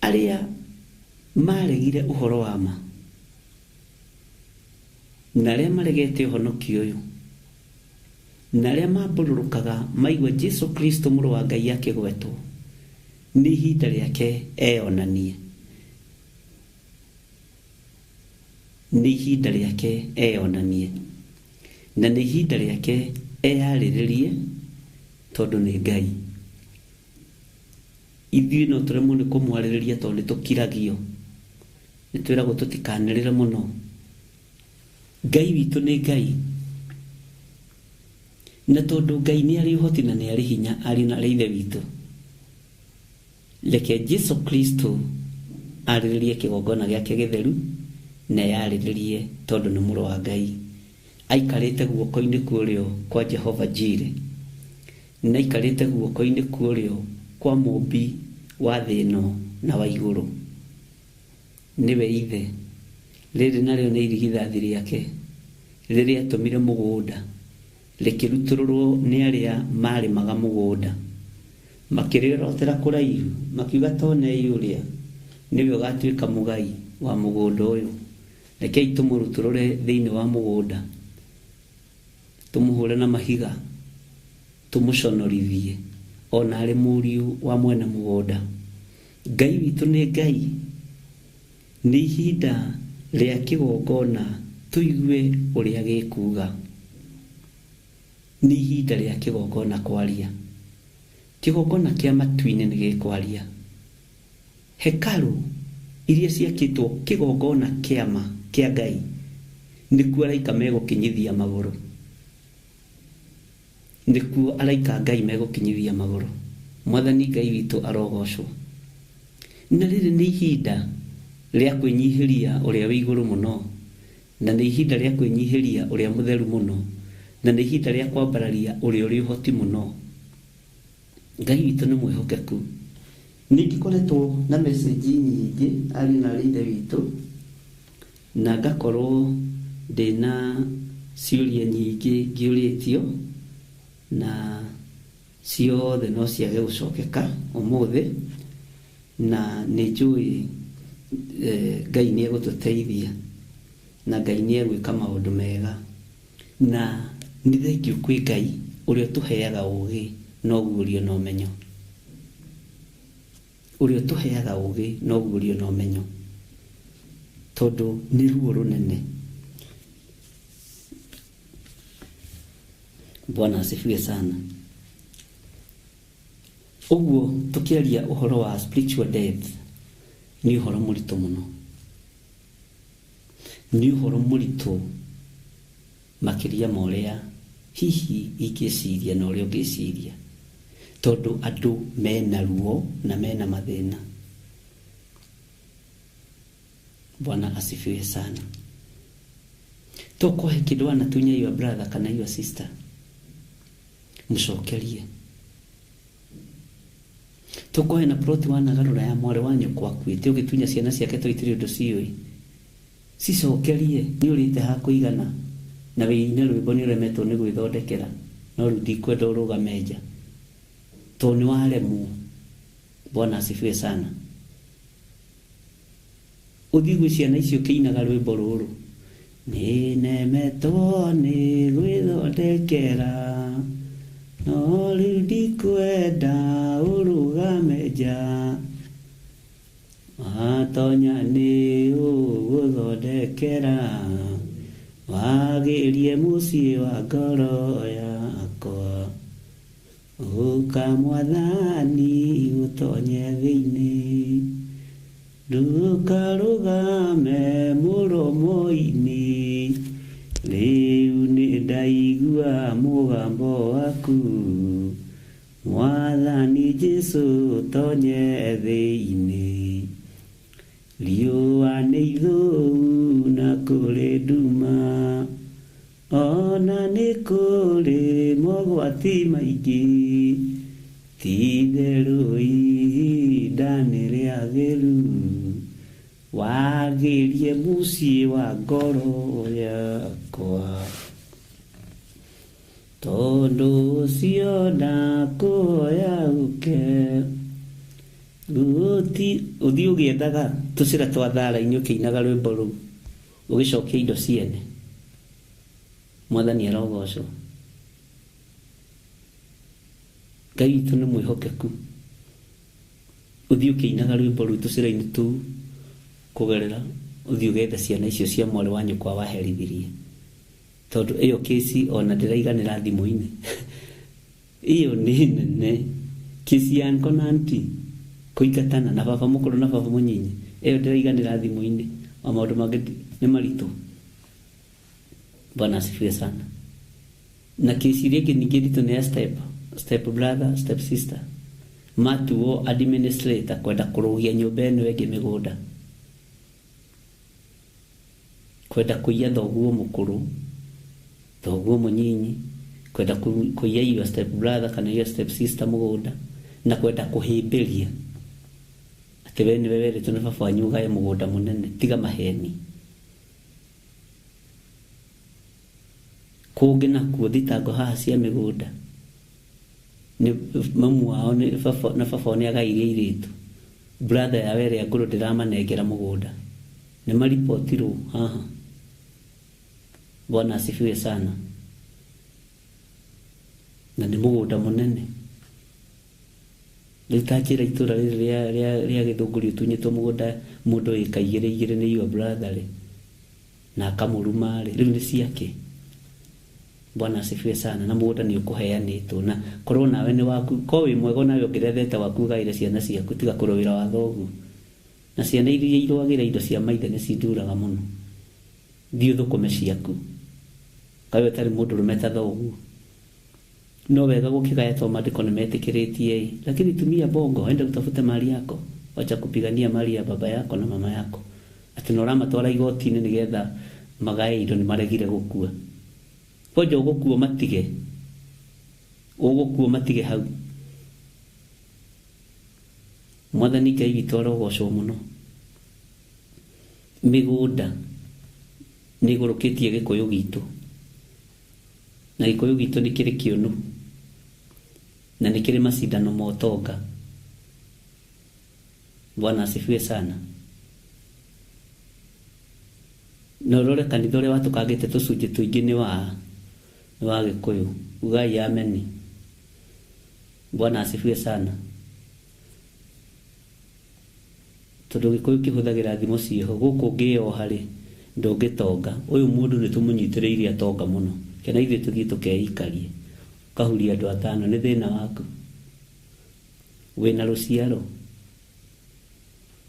Arĩa maregire ũhoro wa ma na arĩa maregete ũhonokio ũyũ na arĩa mambũrũrũkaga maigua Jesũ Kristo mũrũ wa Ngai akĩgwetwo, nĩ ihinda rĩake eyonanie. Nĩ ihinda rĩake eyonanie, na nĩ ihinda rĩake eyarĩrĩrie, tondũ nĩ Ngai. Ithuĩ no tũremwo nĩ kũmwarĩrĩria tondũ nĩ tũkiragio, nĩ twĩragwo tũtikanĩrĩre mũno. Ngai witũ nĩ Ngai, na tondũ Ngai nĩ arĩ ũhoti na nĩ arĩ hinya, arĩ na Ithe witũ, reke Jesu Kristo arĩrĩrie kĩgongona gĩake gĩtheru na eyarĩrĩrie, tondũ nĩ mũrũ wa Ngai. Aikarĩte guoko-inĩ kwa ũrĩo kwa Jehova Jire, na aikarĩte guoko-inĩ kwa ũrĩo kwa mũmbi wa thĩ ĩno na wa igũrũ. Nĩwe Ithe. Rĩrĩ narĩo nĩ irigithathi rĩake rĩrĩa atũmire mũgũnda rĩkĩrutũrũrwo nĩ arĩa marĩmaga mũgũnda, makĩrĩorotera kũraihu, makiuga tonei ũrĩa nĩwe ũgatuĩka mũgai wa mũgũnda ũyũ, rekei tũmũrutũrũre thĩinĩ wa mũgũnda, tũmũhũre na mahiga, tũmũconorithie ona arĩ mũriũ wa mwene mũgũnda. Ngai witũ nĩ Ngai. Nĩ ihinda rĩa kĩgongona tũigue ũrĩa gĩkuuga. Nĩ ihinda rĩa kĩgongona kwaria. Kĩgongona kĩa matu-inĩ nĩ gĩkwaria. Hekaru iria ciakĩtwo kĩgongona kĩama kĩa Ngai nĩkuo araika megũkinyithia magũrũ. Nĩkuo araika Ngai megũkinyithia magũrũ. Mwathani Ngai witũ arogocwo. Na rĩrĩ nĩ ihinda rĩa kwĩnyihĩria ũrĩa wĩ igũrũ mũno, na nĩ ihinda rĩa kwĩnyihĩria ũrĩa mũtheru mũno, na nĩ ihinda rĩa kwambararia ũrĩa ũrĩ ũhoti mũno. Ngai witũ nĩ mwĩhokeku. Ningĩkoretwo na message nyingĩ ariũ na aarĩ a Ithe witũ, na ngakorwo ndĩna ciũria nyingĩ ngĩũrĩtio, na ciothe no ciage gũcokeka ũmũthĩ, na nĩ njũĩ Ngai nĩ egũtũteithia, na Ngai nĩ egwĩka maũndũ mega. Na nĩ thengiũ kwĩ Ngai ũrĩa ũtũheaga ũgĩ na ũguũrio na ũmenyo. Ũrĩa ũtũheaga ũgĩ na ũguũrio na ũmenyo, tondũ nĩ ruo rũnene. Bwana asifiwe sana. Ũguo tũkĩaria ũhoro wa spiritual death nĩ ũhoro mũritũ mũno, nĩ ũhoro mũritũ makĩria ma ũrĩa hihi ingĩciria na ũrĩa ũngĩciria, tondũ andũ mena ruo na mena mathĩna. Bwana asifiwe sana. Tokohe kĩndũ wanatunya your brother kana your sister, mũcokerie. Tokohe na plot wanagarũra ya mwarĩ wa nyũkwa akuĩte ũgĩtunya ciana ciake to itirĩ ũndũ ciũĩ, cicokerie. Nĩ ũrĩte ha kũigana na wĩine rwĩmbo nĩ ũremetwo nĩ gwĩthondekera, no rĩu ndikwenda ũrũgame nja tondũ nĩ waremwo. Bwana asifiwe sana. Ũthiĩ gwĩ ciana icio kĩinaga rwĩmbo rũrũ, nĩ nemetwo nĩ gwĩthondekera, no rĩu ndikwenda ũrũgame nja, watonya nĩ ũgũthondekera, wagĩrie mũciĩ wa ngoro yakwa, ũka Mwathani ũtonye thĩinĩ, ndũkarũgame mũromo-inĩ, rĩu nĩ ndaigua mũgambo waku, Mwathani Jesũ ũtonye thĩinĩ. Riũa nĩ ithũu na kũrĩ nduma, ona nĩ kũrĩ mogwati maingĩ, ti-itherũ ihinda nĩ rĩagĩru, wagĩrie mũciĩ wa ngoro yakwa. Tondũ ũcio ndakũhoya ũke. Ũthiĩ ũgĩethaga tũcĩra twa thara-inĩ ũkĩinaga rwĩmbo rũu, ũgĩcokia indo ciene. Mwathani arogocwo. Ngai witũ nĩ mwĩhokeku. Ũthiĩ ũkĩinaga rwĩmbo rũu tũcĩra-inĩ tũu kũgerera Ũthiĩ ũgethe ciana icio cia mwarĩ wa nyũkwa waherithirie. Tondũ ĩyo kesi ona ndĩraiganĩra thimũ-inĩ. Ĩyo nĩ nene. Kesi ya uncle na auntie kũingatana na baba mũkũrũ na baba mũnyinyi. Ĩyo ndĩraiganĩra thimũ-inĩ. O maũndũ mangĩ nĩ maritũ. Bwana asifiwe sana. Na kesi ĩrĩa ĩngĩ ningĩ nditũ nĩ ya step brother, step sister. Matuo administrator kwenda kũrũgia nyũmba ĩno ĩngĩ mĩgũnda. Kwenda kũiya thoguo mũkũrũ, thoguo mũnyinyi, kwenda kũiya your step brother kana your step sister mũgũnda, na kwenda kũhĩmbĩria atĩ we nĩwe werĩtwo nĩ baba wanyu ũgae mũgũnda mũnene. Tiga maheni. Kũngĩ nakuo thitango haha cia mĩgũnda nĩ mamu wao nĩ baba na baba wao nĩ agairie airĩtu. Brother yao ĩrĩa ngũrũ ndĩramanengera mũgũnda. Nĩ maripotirwo haha. Bwana asifiwe sana. Na nĩ mũgũnda mũnene. Rĩu ta njĩra itũra rĩrĩ rĩa Gĩthũngũri ũtunyĩtwo mũgũnda mũndũ ĩka igĩrĩ igĩrĩ nĩ your brother rĩ, na akamũruma rĩ, rĩu nĩ ciake. Bwana asifiwe sana. Na mũgũnda nĩ ũkũheanĩtwo na korwo nawe nĩ waku, ko wĩ mwega nawe ũngĩrethete waku ũgaĩre ciana ciaku, tiga kũrũĩra wa thoguo. Na ciana iria irũagĩra indo cia maithe nĩ cinduraga mũno. Thiĩ ũthũkũme ciaku. Kaĩ ũtarĩ mũndũ ũrũme ta thoguo. No wega gũkĩgaya tondũ maandĩko nĩ metĩkĩrĩtie ĩ. Lakini tumia bongo, enda utafute mali yako. Wacha kupigania mali ya baba yako na mama yako. Atĩ na ũramatwara igoti-inĩ nĩgetha magae indo nĩ maregire gũkua. Kwanja ũgũkua matige. Ũgũkua matige hau. Mwathani Ngai witũ arogocwo mũno. Mĩgũnda nĩ ĩgũrũkĩtie Gĩkũyũ gitũ. Na Gĩkũyũ gitũ nĩ kĩrĩ kĩũnũ. Na nĩ kĩrĩ macindano ma ũtonga. Bwana asifiwe sana. Na ũrore kanitha ũrĩa watũkangĩte tũcunjĩ tũingĩ nĩ wa Gĩkũyũ. Ugai ameni. Bwana asifiwe sana. Tondũ Gĩkũyũ kĩhũthagĩra thimũ ciĩho gũkũ ũngĩyoha rĩ ndũngĩtonga. Ũyũ mũndũ nĩ tũmũnyitĩrĩire atonga mũno. Kana ithuĩ tũthiĩ tũkeikarie. Ũkahuria andũ atano nĩ thĩna waku. Wĩna rũciaro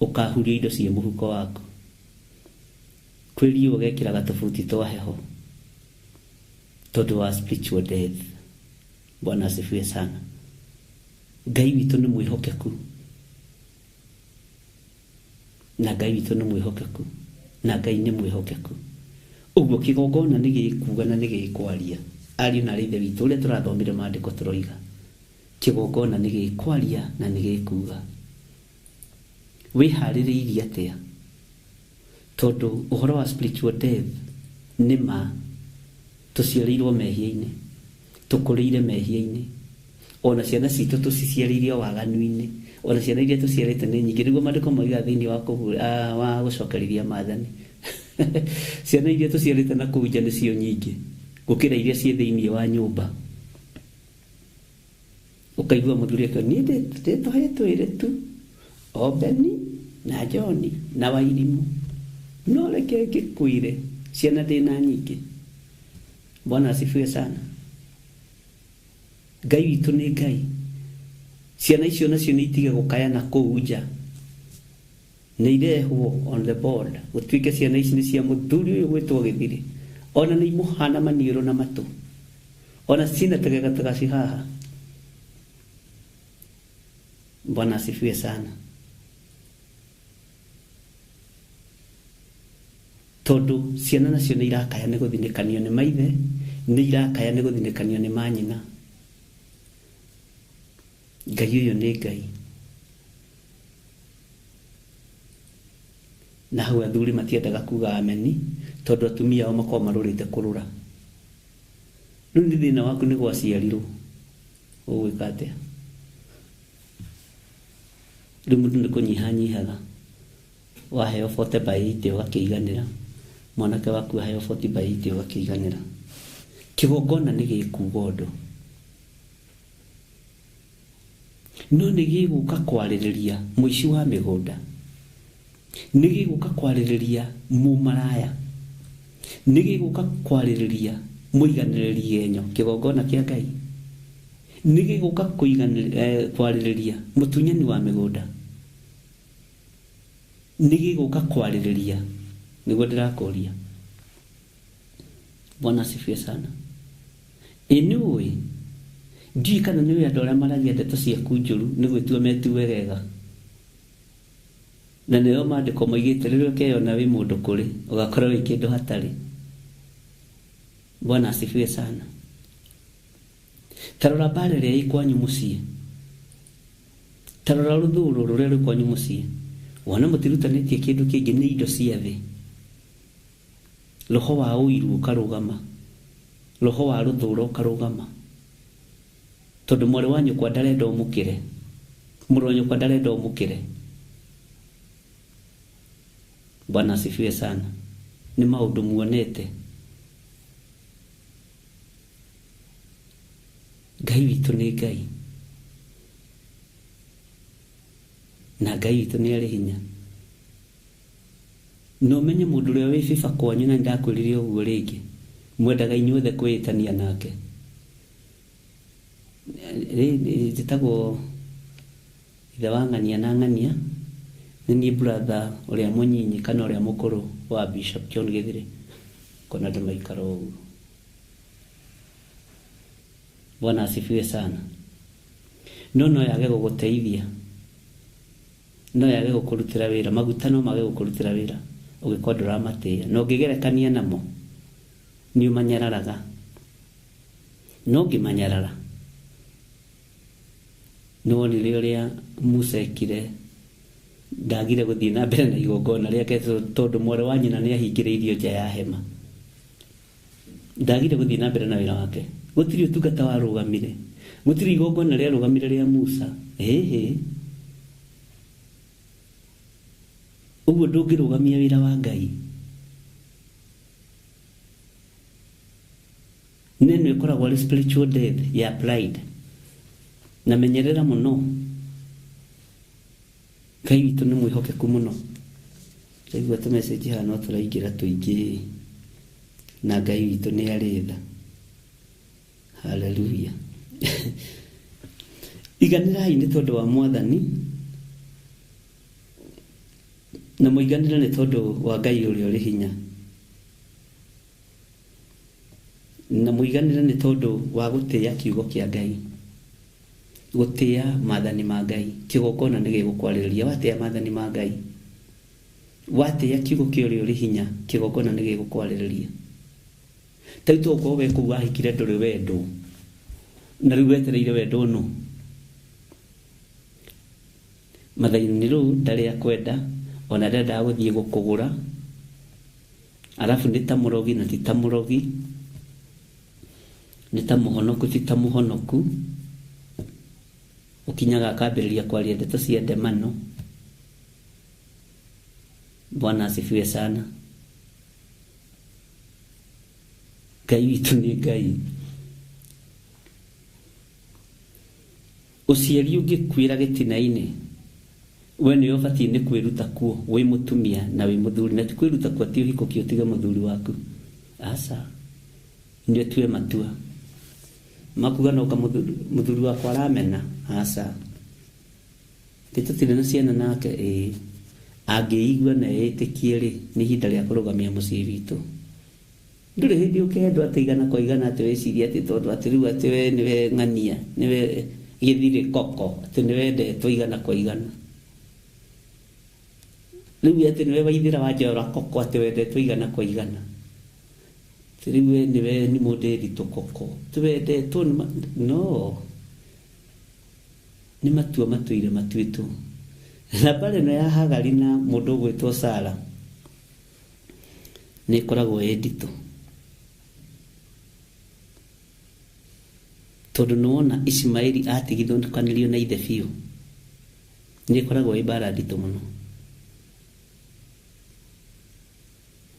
ũkahuria indo ciĩ mũhuko waku. Kwĩ riũa ũgekĩraga tũbuti twa heho tondũ wa spiritual death. Bwana asifiwe sana. Ngai witũ nĩ mwĩhokeku. Na Ngai witũ nĩ mwĩhokeku. Na Ngai nĩ mwĩhokeku. Ũguo kĩgongona nĩ gĩkuuga na nĩ gĩkwaria. Ariũ na ithe witũ ũrĩa tũrathomire maandĩko tũroiga. Kĩgongona nĩ gĩkwaria na nĩ gĩkuuga. Wĩharĩrĩirie atĩa? Tondũ ũhoro wa spiritual death nĩ ma tũciarĩirwo mehia-inĩ, tũkũrĩire mehia-inĩ, ona ciana citũ tũciciarĩire waganu-inĩ, ona ciana iria tũciarĩte nĩ nyingĩ. Nĩguo maandĩko moigaga thĩinĩ wa gũcokerithia maathani. Ciana iria tũciarĩte na kũu nja nĩcio nyingĩ gũkĩra iria ciĩ thĩinĩ wa nyũmba. Ũkaigua mũthuri akiuga, niĩ ndĩ tũhĩĩ twĩrĩ tu, o Beni na John na Wairimũ, no reke ngĩkwĩre ciana ndĩna nyingĩ. Bwana asifiwe sana. Ngai witũ nĩ Ngai. Ciana icio nacio nĩ itige gũkaya na kũu nja. Nĩ irehwo on the board. Gũtuĩke ciana ici nĩ cia mũthuri ũyũ gwĩtwo Gĩthiri. Ona nĩ imũhana maniũrũ na matũ. Ona ciĩna tũgega haha. Bwana asifiwe sana. Tondũ ciana nacio nĩ irakaya nĩ gũthinĩkanio nĩ maithe, nĩ irakaya nĩ gũthinĩkanio nĩ manyina. Ngai ũyũ nĩ Ngai. Na hau athuri matiendaga kuga ameni tondũ atumia ao makoragwo marũrĩte kũrũra. Rĩu nĩ thĩna waku nĩ gwaciarirwo. Ũgwĩka atĩa? Rĩu mũndũ nĩ kũnyihanyihaga. Waheo 40 by 80 ũgakĩiganĩra. Mwanake waku aheo 40 by 80 ũgakĩiganĩra. Kĩgongona nĩ gĩkuuga ũndũ. No nĩ gĩgũka kwarĩrĩria mũici wa mĩgũnda. Nĩ gĩgũka kwarĩrĩria mũmaraya. Nĩ gĩgũka kwarĩrĩria mũiganĩrĩri genyo kĩgongona kĩa Ngai. Nĩ gĩgũka kwarĩrĩria mũtunyani wa mĩgũnda. Nĩ gĩgũka kwarĩrĩria nĩguo ndĩrakũria. Bwana asifiwe sana. Ĩ nĩ ũĩ ndiũĩ kana nĩ ũĩ andũ arĩa maragia ndeto ciaku njũru nĩ gwĩtua metue wega. Na nĩo maandĩko moigĩte rĩrĩa ũkeyona wĩ mũndũ kũrĩ ũgakorwo wĩ kĩndũ hatarĩ. Bwana asifiwe sana. Ta rora mbara ĩrĩa ĩ kwanyu mũciĩ. Ta rora rũthũũro rũrĩa rwĩ kwanyu mũciĩ. Wona mũtirutanĩtie kĩndũ kĩngĩ nĩ indo cia thĩ. Roho wa ũiru ũkarũgama. Roho wa rũthũũro ũkarũgama. Tondũ mwarĩ wa nyũkwa ndarenda ũmũkĩre. Mũrũ wa nyũkwa ndarenda ũmũkĩre. Bwana asifiwe sana. Nĩ maũndũ muonete. Ngai witũ nĩ Ngai. Na Ngai witũ nĩ arĩ hinya. Na ũmenye mũndũ ũrĩa wĩ bĩba kwanyu na nĩndakwĩrire ũguo rĩngĩ. Mwendaga inyuothe kwĩĩtania nake. Njĩtagwo ithe wa ng'ania na ng'ania. Nĩ niĩ brother ũrĩa mũnyinyi kana ũrĩa mũkũrũ wa Bishop John Gĩthire. Kona andũ maikara ũguo. Bwana asifiwe sana. No no yage gũgũteithia. No yage gũkũrutĩra wĩra. Maguta no mage gũkũrutĩra wĩra ũngĩkorwo ndũramatĩĩa. Na ũngĩgerekania namo nĩ ũmanyararaga. No ũngĩmanyarara nĩ wonire ũrĩa Musa ekire. Ndagire gũthiĩ na mbere na igongona rĩake tondũ mwarĩ wa nyina nĩ ahingĩrĩirio nja ya hema. Ndagire gũthiĩ na mbere na wĩra wake. Gũtirĩ ũtungata warũgamire. Gũtirĩ igongona rĩarũgamire rĩa Musa. Ĩhĩ. Ũguo ndũngĩrũgamia wĩra wa Ngai. Neno ĩkoragwo arĩ spiritual death ya pride. Na menyerera mũno. Ngai witũ nĩ mwĩhokeku mũno. Ndaigua tũ message haha no tũraingĩra tũingĩ. Na Ngai witũ nĩ arĩ tha. Hallelujah. Iganĩrai nĩ tondũ wa Mwathani. Na mũiganĩre nĩ tondũ wa Ngai ũrĩa ũrĩ hinya. Na mũiganĩre nĩ tondũ wa gũtĩĩa kiugo kĩa Ngai. Gũtĩĩa maathani ma Ngai. Kĩgongona nĩ gĩgũkwarĩrĩria. Watĩĩa maathani ma Ngai. Watĩĩa kiugo kĩa ũrĩa ũrĩ hinya, kĩgongona nĩ gĩgũkwarĩrĩria. Ta rĩu tokorwo we kũu wahikire ndũrĩ wendwo. Na rĩu wetereire wendwo nũ? Mathaini rĩu ndarĩ akwenda, ona ndendaga gũthiĩ gũkũgũra. Arabu nĩ ta mũrogi na ti ta mũrogi. Nĩ ta mũhonoku ti ta mũhonoku. Ũkinyaga akambĩrĩria kwaria ndeto cia ndemano. Bwana asifiwe sana. Ngai witũ nĩ Ngai. Ũciari ũngĩkuĩra gĩtina-inĩ, we nĩwe ũbatiĩ nĩ kwĩruta kuo wĩ mũtumia na wĩ mũthuri. Na ti kwĩruta kuo atĩ ũhikũkie ũtige mũthuri waku. Aca. Nĩ ũtue matua. Makuga no mũthuri wakwa aramena. Aca. Ti tũtirĩ na ciana nake ĩĩ. Angĩigua na etĩkie rĩ, nĩ ihinda rĩa kũrũgamia mũciĩ witũ. Ndũrĩ hĩndĩ ũkendwo atĩ igana kwa igana atĩ wĩcirie atĩ tondũ atĩ rĩu atĩ we nĩwe ng'ania, nĩwe gĩthirĩ koko, atĩ nĩwendetwo igana kwa igana. Rĩu atĩ nĩwe waithĩra wanjora koko atĩ wendetwo igana kwa igana. Atĩ rĩu we nĩwe nĩ mũndĩri tũkoko, atĩ wendetwo no. Nĩ matua matũire matuĩtwo. Na mbara ĩno ya Hagari na mũndũ ũgwĩtwo Sara nĩ ĩkoragwo ĩ nditũ. Tondũ nĩwona Ishimaeli atigithũkanirio na ithe biũ. Nĩ ĩkoragwo ĩ mbara nditũ mũno.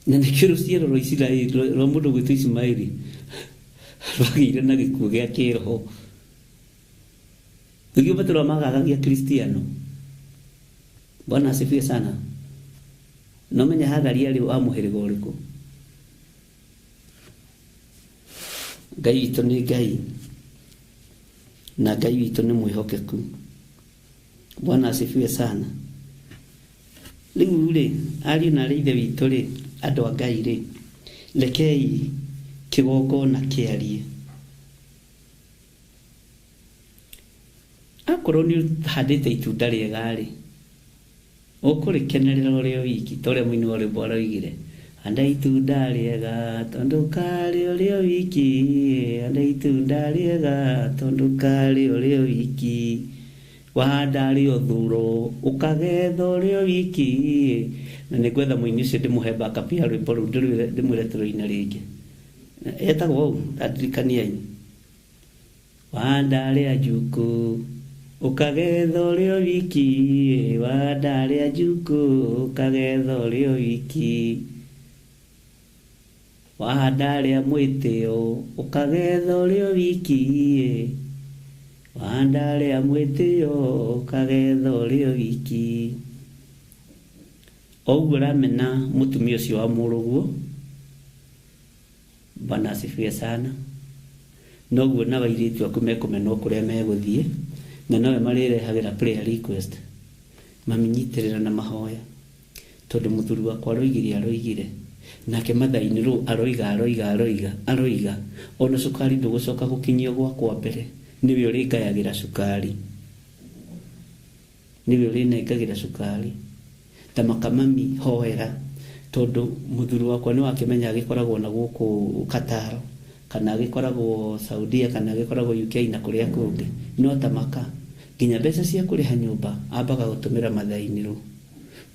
Na nĩkĩo rũciaro rwa Isiraeli, rwa mũndũ ũgwĩtwo Ishimaeli, rwagĩire na gĩkuũ gĩa kĩroho. Nĩkĩo Petero amagagagia Kristiano. Bwana asifiwe sana. No menya Hagari arĩ wa mũhĩrĩga ũrĩkũ. Ngai witũ nĩ Ngai, na Ngai witũ nĩ mwĩhokeku. Bwana asifiwe sana. Rĩu rĩ, ariũ na arĩ ithe witũ rĩ, andũ a Ngai rĩ, rekei kĩgongona kĩarie. Akorwo nĩ ũhandĩte itunda rĩega rĩ, ũkũrĩkenerera ũrĩ o wiki, ta ũrĩa mũini wa rwĩmbo aroigire, handa itunda rĩega tondũ karĩ ũrĩ o wiki, handa itunda rĩega tondũ karĩ ũrĩ o wiki, wahanda rĩ ũthuro ũkagetha ũrĩ o wiki. Na nĩ ngwetha mũini ũcio ndĩmũhe backup ya rwĩmbo rũu, ndĩmwĩre tũrũine rĩngĩ. Etagwo ũũ, ndirikaniai. Wahanda rĩa njukũ ũkagetha ũrĩ o wiki, wahanda rĩa njukũ ũkagetha ũrĩ o wiki, wahanda rĩa mwĩtĩo ũkagetha ũrĩ o wiki, wahanda rĩa mwĩtĩo ũkagetha ũrĩ o wiki. O ũguo ũramena mũtumia ũcio wa mũrũguo, Bwana asifiwe sana, noguo nao airĩtu aku mekũmenwo kũrĩa megũthiĩ, na nowe marĩrehagĩra prayer request, maminyitĩrĩra na mahoya, tondũ mũthuri wakwa aroigire aroigire, nake mathainĩ rũ aroiga aroiga aroiga aroiga, ona cukari ndũgũcoka gũkinyio gwakwa mbere, nĩwe ũrĩngayagĩra cukari, nĩwe ũrĩnengagĩra cukari. Ta makamami hoera, tondũ mũthuri wakwa nĩ wakĩmenya agĩkoragwo na gũkũ Qatar, kana agĩkoragwo Saudia, kana agĩkoragwo UK na kũrĩa kũngĩ, no tamaka nginya mbeca cia kũrĩha nyũmba ambaga gũtũmĩra mathainĩ rũ.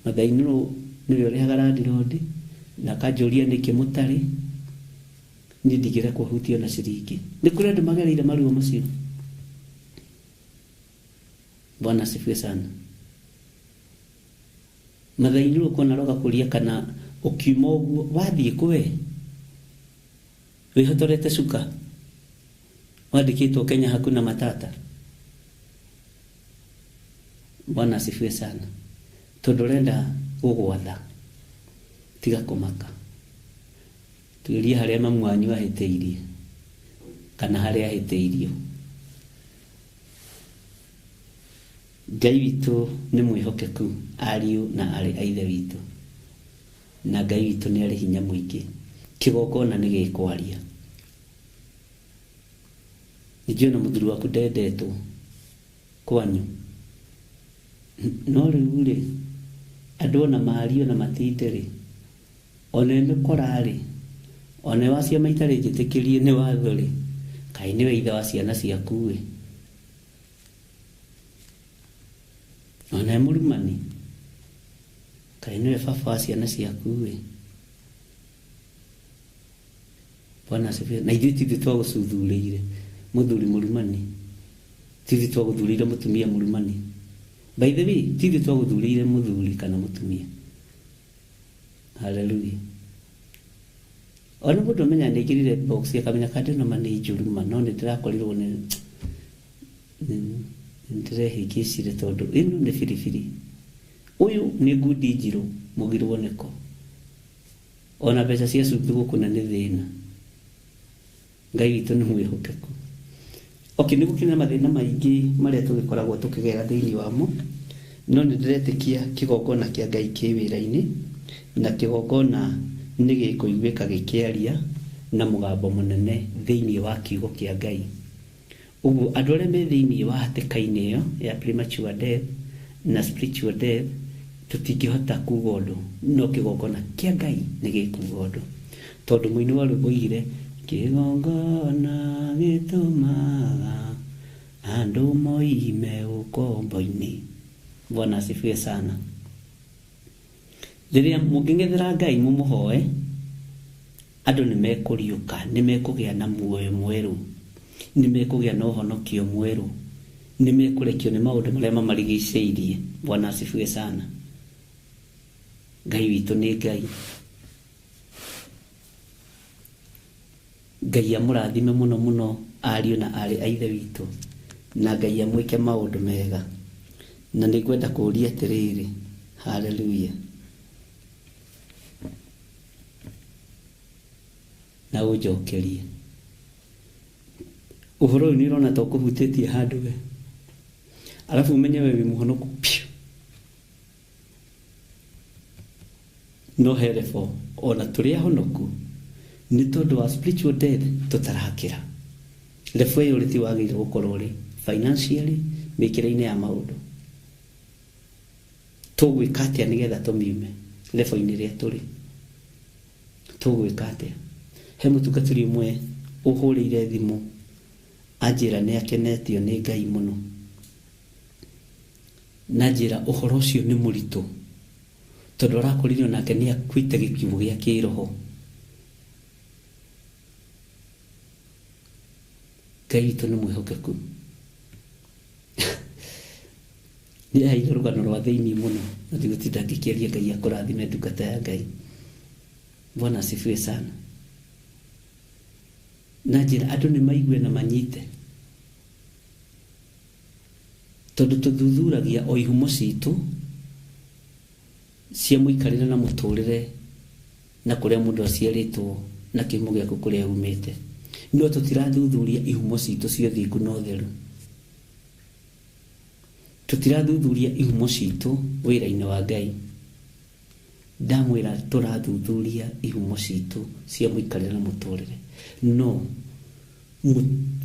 Mathainĩ rũ nĩwe ũrĩhaga landlord, na akanjũria nĩkĩ mũtarĩ, niĩ ndingĩrekwo hutie ona ciringi. Nĩ kũrĩ andũ magereire maruo macio. Bwana asifiwe sana. Mathainĩ rũ ũkona aroka kũria kana ũkiuma ũguo wathiĩ kũwe wĩhotorete cuka wandĩkĩtwo Kenya hakuna matata. Bwana asifiwe sana. Tondũ ũrenda gũgwatha, tiga kũmaka. Tuĩrie harĩa mamu wanyu ahĩtĩirie kana harĩa ahĩtĩirio. Ngai witũ nĩ mwĩhokeku, ariũ na arĩ a ithe witũ, na Ngai witũ nĩ arĩ hinya mũingĩ. Kĩgongona nĩ gĩkwaria. Ningĩ ona mũthuri waku ndendetwo kwanyu, no rĩu rĩ, andũ ona mario na matinde rĩ, ona emĩkora rĩ, ona wa ciama itarĩ njĩtĩkĩrie nĩ watho rĩ, kaĩ nĩwe ithe wa ciana ciaku ĩ, ona e mũrumani, kaĩ nĩwe baba wa ciana ciaku ĩ. Bwana asifiwe. Na ithuĩ ti ithuĩ twagũcuthurĩire mũthuri mũrumani, ti ithuĩ twagũthurĩire mũtumia mũrumani. By the way, ti ithuĩ twagũthurĩire mũthuri kana mũtumia. Hallelujah. Ona mũndũ amenya nĩ aingĩrire box akamenya kandi ĩno ma nĩ njũru ma, no nĩ ndĩrakorirwo nĩ ndĩrehĩngĩcire tondũ ĩno nĩ biribiri, ũyũ nĩ ngundi njirũ mũgirwo nĩko, ona mbeca cia cumbĩ gũkũ na nĩ thĩna. Ngai witũ nĩ mwĩhokeku. Okay, nĩ gũkĩrĩ na mathĩna maingĩ marĩa tũgĩkoragwo tũkĩgera thĩinĩ wamo, no nĩ ndĩretĩkia kĩgongona kĩa Ngai kĩ wĩra-inĩ, na kĩgongona nĩ gĩkũiguĩka gĩkĩaria na mũgambo mũnene thĩinĩ wa kiugo kĩa Ngai. Ũguo andũ arĩa me thĩinĩ wa hatĩka-inĩ ĩyo ya premature death na spiritual death, tũtingĩhota kuga ũndũ, no kĩgongona kĩa Ngai nĩ gĩkuga ũndũ. Tondũ mũini wa rwĩmbo oigire, kĩgongona gĩtũmaga andũ moime ũkombo-inĩ. Bwana asifiwe sana. Rĩrĩa mũngĩng'ethera Ngai mũmũhoe, andũ nĩ mekũriũka, nĩ mekũgĩa na muoyo mwerũ, nĩ mekũgĩa na ũhonokio mwerũ, nĩ mekũrekio nĩ maũndũ marĩa mamarigicĩirie. Bwana asifiwe sana. Ngai witũ nĩ Ngai. Ngai amũrathime mũno mũno ariũ na aarĩ a ithe witũ, na Ngai amwĩke maũndũ mega. Na nĩ ngwenda kũũria atĩrĩrĩ, hallelujah. na ũnjokerie. Ũhoro ũyũ nĩ ũrona ta ũkũhutĩtie handũ we, arabu ũmenye we wĩ mũhonoku piũ. No he level ona tũrĩ ahonoku nĩ tondũ wa spiritual death tũtarakĩra. Level ĩyo rĩ ti wagĩrĩire gũkorwo rĩ financially mĩkĩre-inĩ ya maũndũ. Tũgwĩka atĩa nĩgetha tũmiume level-inĩ ĩrĩa tũrĩ? Tũgwĩka atĩa? He mũtungatĩri ũmwe ũhũrĩire thimũ anjĩra nĩ akenetio nĩ Ngai mũno, na njĩra ũhoro ũcio nĩ mũritũ tondũ arakorire onake nĩ akuĩte gĩkuũ gĩa kĩroho. Ngai witũ nĩ mwĩhokeku. Nĩ aheire rũgano rwa thĩinĩ mũno na ndigũtinda ngĩkĩaria. Ngai akũrathime ndungata ya Ngai. Bwana asifiwe sana. Na njĩra andũ nĩ maigue na manyite, tondũ tũthuthuragia o ihumo citũ cia mũikarĩre na mũtũrĩre na kũrĩa mũndũ aciarĩtwo na kĩhumo gĩaku kũrĩa umĩte, no tũtirathuthuria ihumo citũ cia ũthingu na ũtheru. Tũtirathuthuria ihumo citũ wĩra-inĩ wa Ngai. Ndamwĩra tũrathuthuria ihumo citũ cia mũikarĩre na mũtũrĩre, no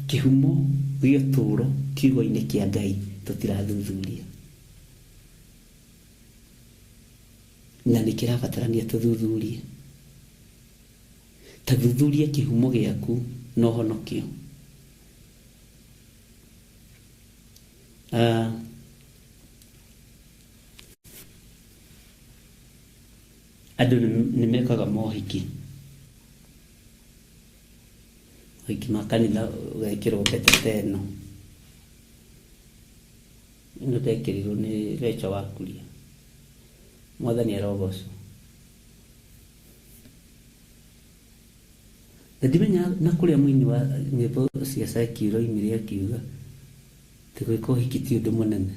kĩhumo gĩa ũtũũro kiugo-inĩ kĩa Ngai tũtirathuthuria, na nĩ kĩrabatarania tũthuthurie. Ta thuthuria kĩhumo gĩaku na ũhonokio. Andũ nĩ mekaga mohiki, mohiki ma kanitha ũgekĩrwo mbete ta ĩno. Ĩno ndekĩrirwo nĩ Recho wa Kuria. Mwathani arogocwo. Na ndimenya na kũrĩa mũini wa nyĩmbo cia secular oimire akiuga atĩ gwĩka ũhiki ti ũndũ mũnene.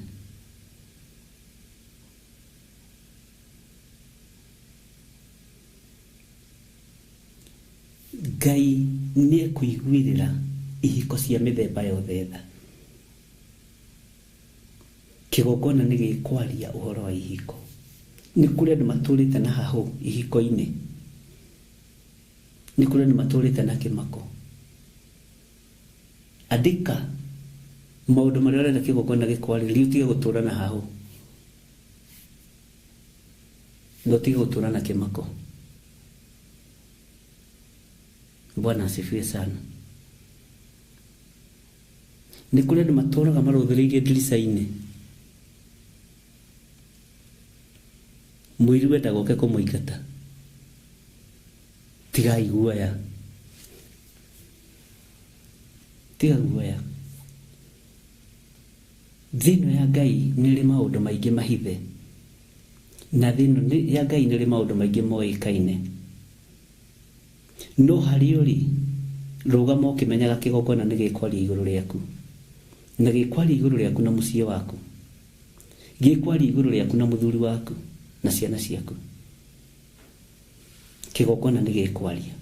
Ngai nĩ ekũiguĩrĩra ihiko cia mĩthemba yothe tha. Kĩgongona nĩ gĩkwaria ũhoro wa ihiko. Nĩ kũrĩ andũ matũrĩte na hahũ ihiko-inĩ, nĩ kũrĩ andũ matũrĩte na kĩmako. Andĩka maũndũ marĩa ũrenda kĩgongona gĩkwarĩrie, ũtige gũtũra na hahũ na ũtige gũtũra na kĩmako. Bwana asifiwe sana. Nĩ kũrĩ andũ matũraga marũthĩrĩirie ndirica-inĩ, mũiru endaga oke kũmũingata. Tigai guoya, tiga guoya. Thĩ ĩno ya Ngai nĩ ĩrĩ maũndũ maingĩ mahithe, na thĩ ĩno ya Ngai nĩ ĩrĩ maũndũ maingĩ moĩkaine. No harĩa ũrĩ, rũgama ũkĩmenyaga kĩgongona nĩ gĩkwaria igũrũ rĩaku, na gĩkwaria igũrũ rĩaku na mũciĩ waku, gĩkwaria igũrũ rĩaku na mũthuri waku na ciana ciaku. Kĩgongona nĩ gĩkwaria.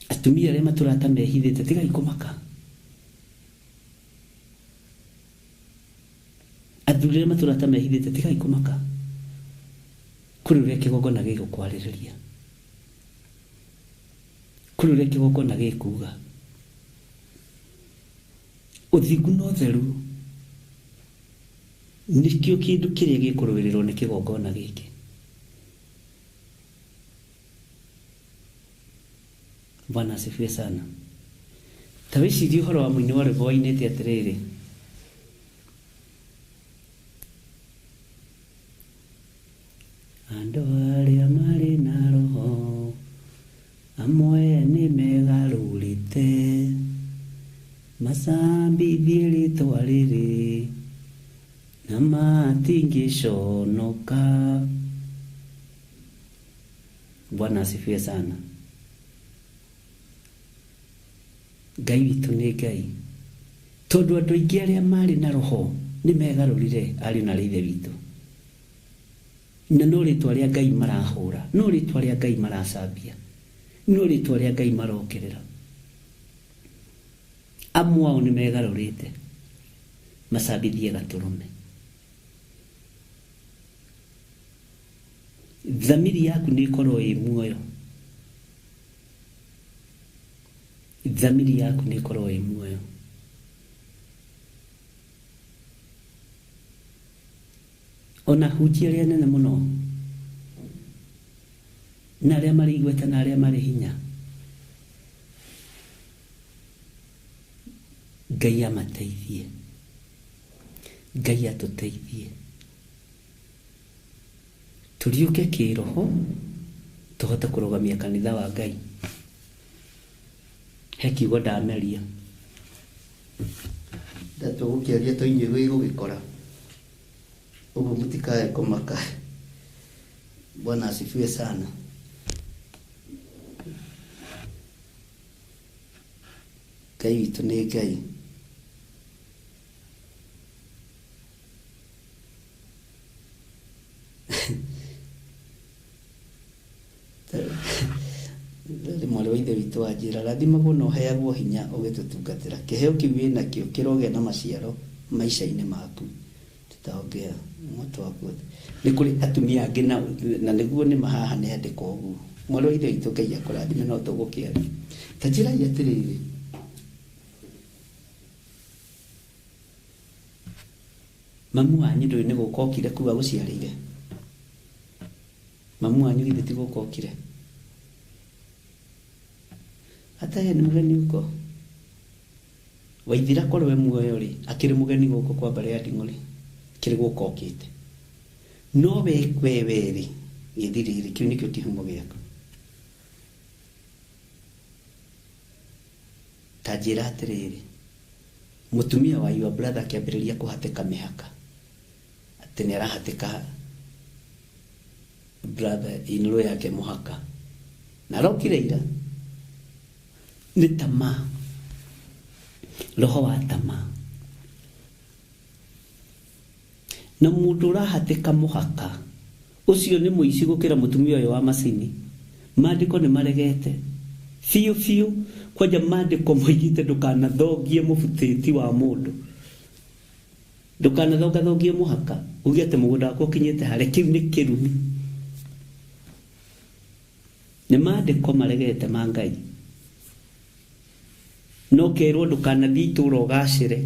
Atumia arĩa matũrata mehithĩte, tigai kũmaka. Athuri arĩa matũrata mehithĩte, tigai kũmaka. Kũrĩ ũrĩa kĩgongona gĩgũkwarĩrĩria, kũrĩ ũrĩa kĩgongona gĩkuga. Ũthingu na ũtheru nĩkĩo kĩndũ kĩrĩa gĩkũrũĩrĩrwo nĩ kĩgongona gĩkĩ. Bwana asifiwe sana. Ta wĩcirie ũhoro wa mũini wa rwĩmbo wainĩte atĩrĩrĩ, andũ arĩa marĩ na roho amwe nĩ megarũrĩte, macambithie rĩtwa rĩrĩ na matingĩconoka. Bwana asifiwe sana. Ngai witũ nĩ Ngai, tondũ andũ aingĩ arĩa marĩ na roho nĩ megarũrire ariũ na ithe witũ. Na no rĩtwa rĩa Ngai marahũra, no rĩtwa rĩa Ngai maracambia, no rĩtwa rĩa Ngai marokĩrĩra. Amwe ao nĩ megarũrĩte macambithie gatũrũme. Thamiri yaku nĩ ĩkorwo ĩ muoyo. Thamiri yaku nĩ ĩkorwo ĩ muoyo. Ona hunjia arĩa nene mũno na arĩa marĩ igweta na arĩa marĩ hinya, Ngai amateithie, Ngai atũteithie tũriũke kĩroho tũhote kũrũgamia kanitha wa Ngai. He kiugo ndameria. Ndatua gũkĩaria to inyuĩ gĩgũgĩkora. Ũguo mũtikae kũmaka. Bwana asifiwe sana. Ngai witũ nĩ Ngai. Mwarĩ wa ithe witũ wanjĩra rathimagwo na ũheagwo hinya ũgĩtũtungatĩra. Kĩheo kĩu wĩnakĩo kĩrogĩa na maciaro maica-inĩ maku. Tutaongea moto waku. Nĩ kũrĩ atumia angĩ na nĩguo nĩ haha nĩ andĩkwo ũguo. Mwarĩ wa ithe witũ Ngai akũrathime no tũgũkĩaria. Ta njĩrai atĩrĩrĩ. Mamu wanyu ndũĩ nĩ gũka okire kuu agũciarĩire? Mamu wanyu githĩ ti gũka okire? Hata ye nĩ mũgeni huko. Waithira korwo e muoyo rĩ, akĩrĩ mũgeni gũkũ kwa mbarĩ ya Nding'ũri, akĩrĩ gũka okĩte. No we we we rĩ, gĩthirĩrĩ kĩu nĩkĩo kĩhumo gĩaku. Ta njĩra atĩrĩrĩ, mũtumia wa your brother akĩambĩrĩria kũhatĩka mĩhaka, atĩ nĩ arahatĩka brother in law yake mũhaka, na arokire ira. Nĩ tamaa, roho wa tamaa. Na mũndũ ũrahatĩka mũhaka ũcio nĩ mũici gũkĩra mũtumia ũyũ wa macini. Maandĩko nĩ maregete biũ biũ. Kwanja maandĩko moigĩte ndũkanathongie mũbutĩti wa mũndũ, ndũkanathongathongie mũhaka uge atĩ mũgũnda waku ũkinyĩte harĩa. Kĩu nĩ kĩrumi. Nĩ maandĩko maregete ma Ngai. No kerwo ndũkanathiĩ itũũra ũgacĩre,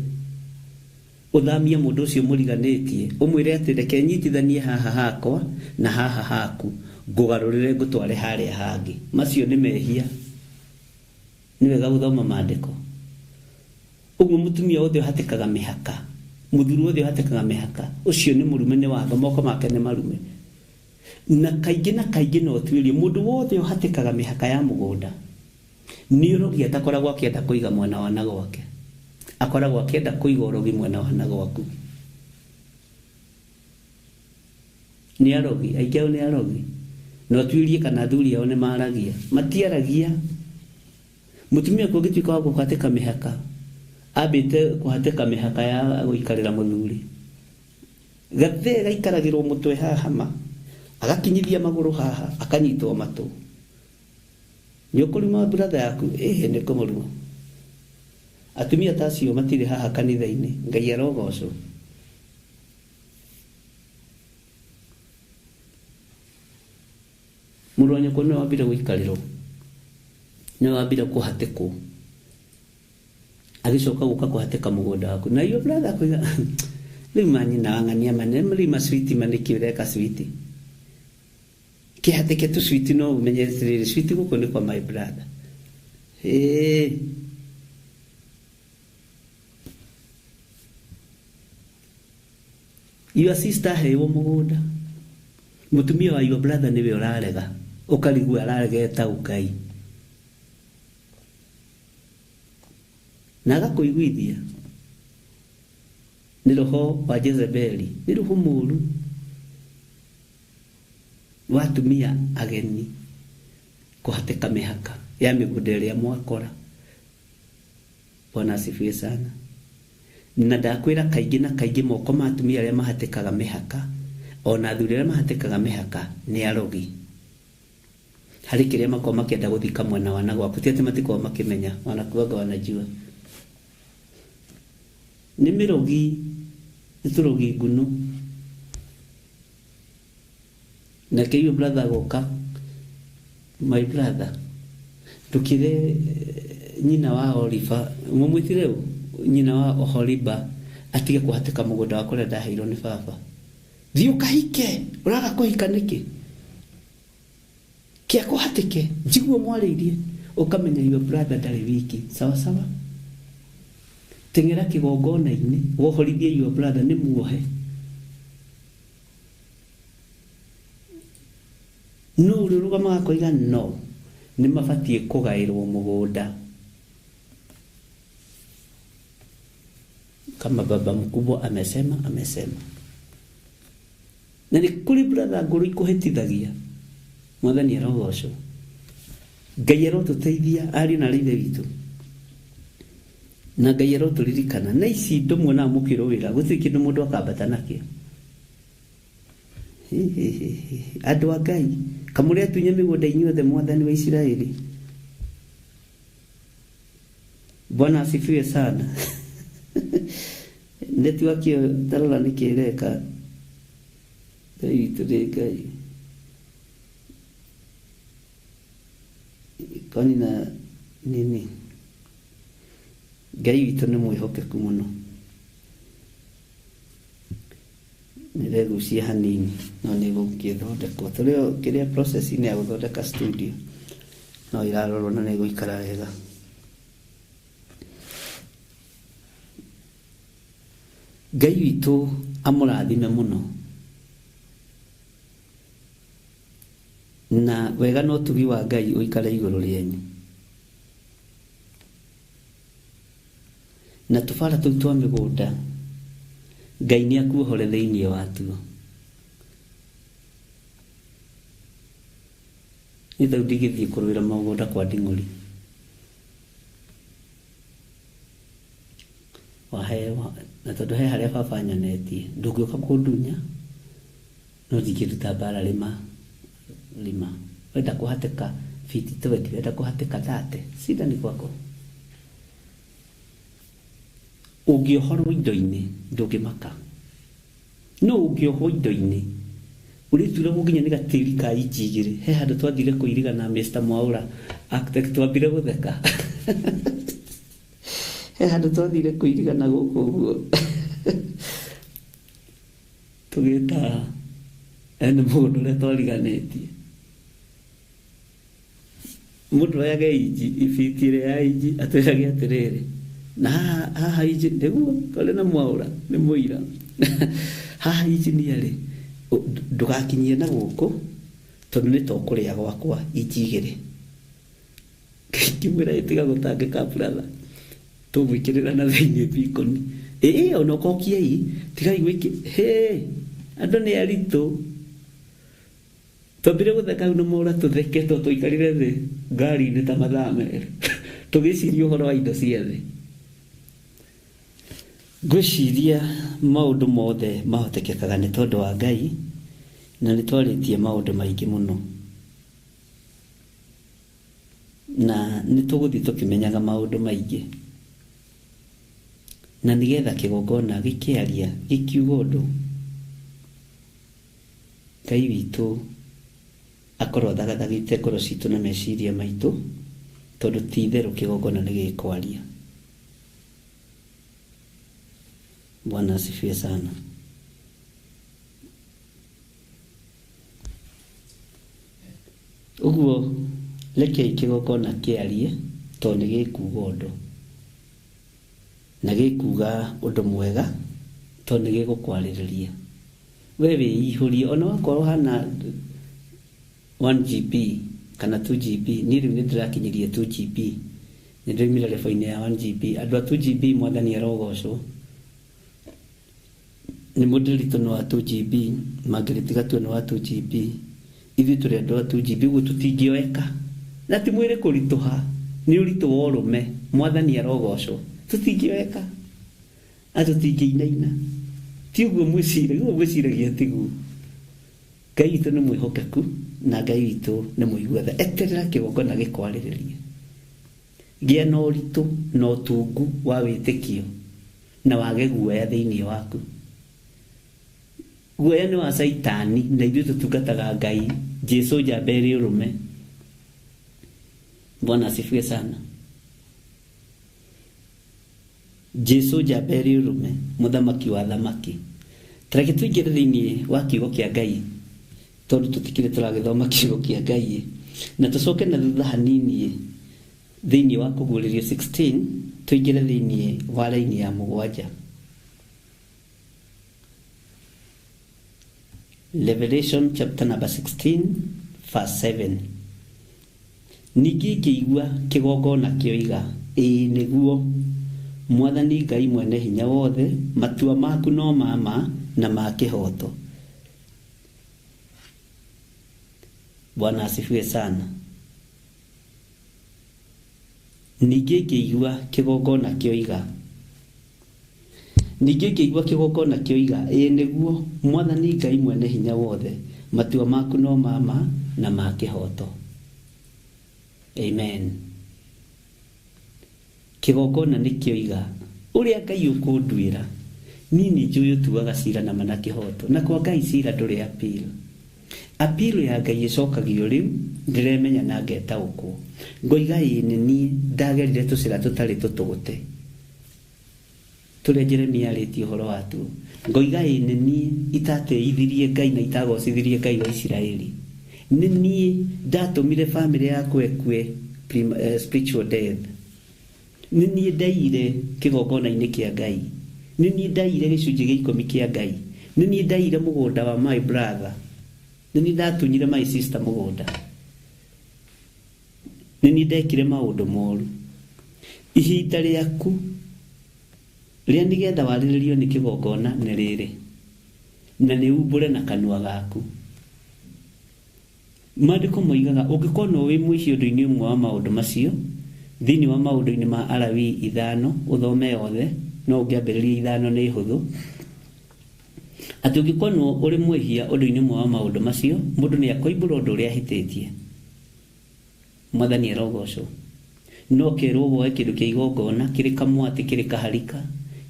ũthamie mũndũ ũcio mũriganĩtie, ũmwĩre atĩ reke nyitithanie haha hakwa na haha haku, ngũgarũrĩre ngũtware harĩa hangĩ. Macio nĩ mehia. Nĩ wega gũthoma maandĩko. Ũguo mũtumia wothe ũhatĩkaga mĩhaka, mũthuri wothe ũhatĩkaga mĩhaka, ũcio nĩ mũrume, nĩ watho, moko make nĩ marume. Na kaingĩ no tuĩrie mũndũ wothe ũhatĩkaga mĩhaka ya mũgũnda nĩ ũrogi atakoragwo akĩenda kũiga mwena wa na gwake, akoragwo akĩenda kũiga ũrogi mwena wa na gwaku. Nĩ arogi, aingĩ ao nĩ arogi. No tuĩrie kana athuri ao nĩ maragia, matiaragia. Mũtumia kũngĩtuĩka wa kũhatĩka mĩhaka, ambĩte kũhatĩka mĩhaka ya gũikarĩra mũthuri. Gathee gaikaragĩrwo mũtwe haha ma, agakinyithia magũrũ haha, akanyitwo matũ. Nĩ ũkũruma brother yaku? Ĩhĩ, nĩ ngũmũruma. Atumia ta acio matirĩ haha kanitha-inĩ, Ngai arogocwo. Mũrũ wa nyũkwa nĩwe wambire gũikarĩrwo, nĩwe wambire kũhatĩkwo, agĩcoka gũka kũhatĩka mũgũnda waku. Na your brother akoiga rĩu manyina wa ng'ania manene, rĩu maswiti ma nĩkĩ ũreka switi? Kĩhatĩke tu switi, no ũmenye atĩrĩrĩ, switi gũkũ nĩ kwa my brother. Ĩĩ. Your sister aheirwo mũgũnda, mũtumia wa your brother nĩwe ũrarega, ũkarigwo araregeta Ngai. Na agakũiguithia nĩ roho wa Jezebeli, nĩ roho mũũru wa atumia ageni kũhatĩka mĩhaka ya mĩgũnda ĩrĩa mwakora. Bwana asifiwe sana. Na ndakwĩra kaingĩ na kaingĩ moko ma atumia arĩa mahatĩkaga mĩhaka, Ona athuri arĩa mahatĩkaga mĩhaka nĩ arogi. Harĩ kĩrĩa makoragwo makĩenda gũthika mwena wa na gwaku, ti atĩ matikoragwo makĩmenya, wanakuanga wanajua. Nĩ mĩrogi, nĩ tũrogi nguno. Nake iyo brother agoka, my brother, ndũkĩre nyina wa Oliver, mũmwĩtire ũ? Nyina wa Oholiba atige kũhatĩka mũgũnda wa kũrĩa ndaheirwo nĩ baba. Thiĩ ũkahike, ũraga kũhika nĩkĩ? Kĩa kũhatĩke, njiguo mwarĩirie, ũkamenya your brother ndarĩ wiki. Sawa sawa? Teng'era kĩgongona-inĩ, wohorithie your brother nĩ muohe. No ũrĩa ũrũgamaga akoiga no, nĩ mabatiĩ kũgaĩrwo mũgũnda. Kama baba mkubwa amesema, amesema. Na nĩ kũrĩ brother ngũrũ ikũhĩtithagia. Mwathani arogocwo. Ngai arotũteithia ariũ na aarĩ a Ithe witũ. Na Ngai arotũririkana. Na ici indo muonaga mũkĩrũĩra, gũtirĩ kĩndũ mũndũ akambata nakĩo. Andũ a Ngai, kamũrĩa atunye mĩgũnda inyuothe Mwathani wa Isiraeli. Bwana asifiwe sana. Network ĩyo tarora nĩkĩ ĩreka. Ngai witũ nĩ Ngai. Kwani na nini? Ngai witũ nĩ mwĩhokeku mũno. Nĩregucia hanini no nĩgũgĩthondekwo. Tũrĩ o kĩrĩa process-inĩ ya gũthondeka studio no ĩrarorwo na nĩĩgũikara wega. Ngai witũ amũrathime mũno. Na wega na ũtugi wa Ngai ũikare igũrũ rĩanyu. Na tũbara tũu twa mĩgũnda Ngai nĩ akuohore thĩinĩ watuo. Niĩ ta rĩu ndingĩthiĩ kũrũĩra mũgũnda kwa nding'ũri. Waheo, na tondũ he harĩa baba anyonetie, ndũngĩũka kũndunya, no ndingĩruta mbara rĩma, rĩma. Wenda kũhatĩka fiti 20, wenda kũhatĩka 30, shida ni kwako. Ũngĩohorwo indo-inĩ, ndũngĩmaka. No ũngĩohwo indo-inĩ, ũrĩturagwo nginya nĩ gatĩri ka inji igĩrĩ. He handũ twathire kũiriga na Mr. Mwaũra, architect, twambire gũtheka. He handũ twathire kũiriga na gũkũ ũguo. Tũgĩta ene mũgũnda ũrĩa twariganĩtie. Mũndũ oyage inji, ibiti ĩrĩa ya inji, atwĩrage atĩrĩrĩ, na haha, haha inji, nĩguo, twarĩ na Mwaũra, nĩ mũira. Haha injinia rĩ, ndũgakinyie na gũkũ, tondũ nĩ ta ũkũrĩa gwakwa inji igĩrĩ. Ngĩmwĩra ĩtiga gũtangĩka brother, tũgwĩkĩrĩra na thĩinĩ bikoni. Ĩĩ, ona ũkokiei, tigai gwĩki, hĩ, andũ nĩ aritũ. Twambire gũtheka hau na Mwaũra tũtheke tondũ twaikarire thĩ ngari-inĩ ta mathaa merĩ. Tũgĩciria ũhoro wa indo cia thĩ. Ngwĩciria maũndũ mothe mahotekekaga nĩ tondũ wa Ngai, na nĩ twarĩtie maũndũ maingĩ mũno. Na nĩ tũgũthiĩ tũkĩmenyaga maũndũ maingĩ. Na nĩgetha kĩgongona gĩkĩaria, gĩkiuga ũndũ, Ngai witũ akorwo athagathagĩte ngoro citũ na meciria maitũ, tondũ ti itherũ kĩgongona nĩ gĩkwaria. Bwana asifiwe sana. Ũguo rekei kĩgongona kĩarie, tondũ nĩ gĩkuga ũndũ. Na gĩkuga ũndũ mwega, tondũ nĩ gĩgũkwarĩrĩria. We wĩihũrie, ona wakorwo hana 1 GB kana 2 GB, niĩ rĩu nĩ ndĩrakinyirie 2 GB. Nĩ ndĩraumire level-inĩ ya 1 GB. Andũ a 2 GB Mwathani arogocwo. Nĩ mũndĩritũ nĩ wa 2 GB, mangĩrĩtiga tu nĩ wa 2 GB. Ithuĩ tũrĩ andũ a 2 GB, ũguo tũtingĩoeka. Na ti mwĩrĩ kũritũha, nĩ ũritũ wa ũrũme. Mwathani arogocwo. Tũtingĩoeka. Na tũtingĩinaina. Ti ũguo mwĩciragia, ũguo mwĩciragia tiguo. Ngai witũ nĩ mwĩhokeku na Ngai witũ nĩ mũigua tha. Eterera kĩgongona gĩkwarĩrĩrie. Gĩa na ũritũ na ũtungu wa wĩtĩkio na wage guoya thĩinĩ waku. Guoya nĩ wa Caitani na ithuĩ tũtungataga Ngai. Jesu njamba ĩrĩ ũrũme. Bwana asifiwe sana. Jesu njamba ĩrĩ ũrũme, mũthamaki wa thamaki. Tareke tũingĩre thĩinĩ wa kiugo kĩa Ngai tondũ tũtikĩrĩ tũragĩthoma kiugo kĩa Ngai, na tũcoke na thutha hanini thĩinĩ wa kũguũrĩrio 16 tũingĩre thĩinĩ wa raini ya 7. Revelation chapter number 16 verse 7. Ningĩ ngĩigua kĩgongona kĩoiga, ĩĩ nĩguo Mwathani Ngai mwene hinya wothe, matua maku no ma ma na ma kĩhooto. Bwana asifiwe sana. Ningĩ ngĩigua kĩgongona kĩoiga, ningĩ ngĩigua kĩgongona kĩoiga, ĩĩ nĩguo Mwathani Ngai mwene hinya wothe, matua maku no ma ma na ma kĩhooto. Amen. Kĩgongona nĩ kĩoiga ũrĩa Ngai ũkũnduĩra, niĩ nĩ njũĩ ũtuaga cira na ma na kĩhooto, na kwa Ngai cira ndũrĩ appeal. Appeal ya Ngai ĩcokagio rĩu ndĩremenya na ngetaũkwo. Ngoiga ĩĩ nĩ niĩ ndagerire tũcĩra tũtarĩ tũtũgũte tũrĩa Jeremia arĩtie ũhoro watuo. Ngoiga ĩĩ nĩ niĩ itatĩithirie Ngai na itagocithirie Ngai wa Isiraeli. Nĩ niĩ ndatũmire bamĩrĩ yakwa ĩkue spiritual death. Nĩ niĩ ndaiyire kĩgongona-inĩ kĩa Ngai. Nĩ niĩ ndaiyire gĩcunjĩ gĩa 10 kĩa Ngai. Nĩ niĩ ndaiyire mũgũnda wa my brother. Nĩ niĩ ndatunyire my sister mũgũnda. Nĩ niĩ ndekire maũndũ moru. Ihinda rĩaku rĩa nĩgetha warĩrĩrio nĩ kĩgongona nĩ rĩrĩ, na nĩ umbũre na kanua gaku. Maandĩko moigaga ũngĩkorwo wĩ mũici ũndũ-inĩ ũmwe wa maũndũ macio, thĩinĩ wa maũndũ-inĩ ma Alawii 5 ũthome yothe, no ũngĩambĩrĩria 5 nĩ hũthũ, atĩ ũngĩkorwo ũrĩ mwĩhia ũndũ-inĩ ũmwe wa maũndũ macio, mũndũ nĩ akoimbũra ũndũ ũrĩa ahĩtĩtie. Mwathani arogocwo. No kerwo woe kĩndũ kĩa igongona kĩrĩ kamwatĩ, kĩrĩ kaharika,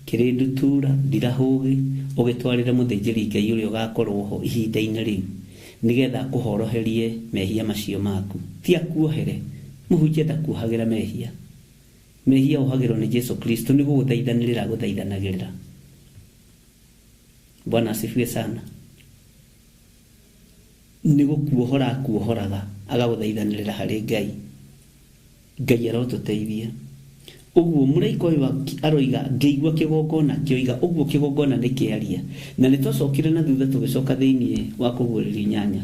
kĩrĩ ndutura, ndirahũgĩ, ũgĩtwarĩre mũthĩnjĩri Ngai ũrĩa ũgakorwo ho ihinda-inĩ rĩu, nĩgetha akũhoroherie mehia macio maku. Ti akuohere, mũhunjia ndakuohagĩra mehia. Mehia ohagĩrwo nĩ Jesu Kristo, nĩ gũgũthaithanĩrĩra agũthaithanagĩrĩra. Bwana asifiwe sana. Nĩ gũkuohora akuohoraga, agagũthaithanĩrĩra harĩ Ngai. Ngai arotũteithia. Ũguo mũraika ũyũ aroiga ngĩigua kĩgongona kĩoiga, ũguo kĩgongona nĩ kĩaria. Na nĩ twacokire na thutha tũgĩcoka thĩinĩ wa kũguũrĩrio 8,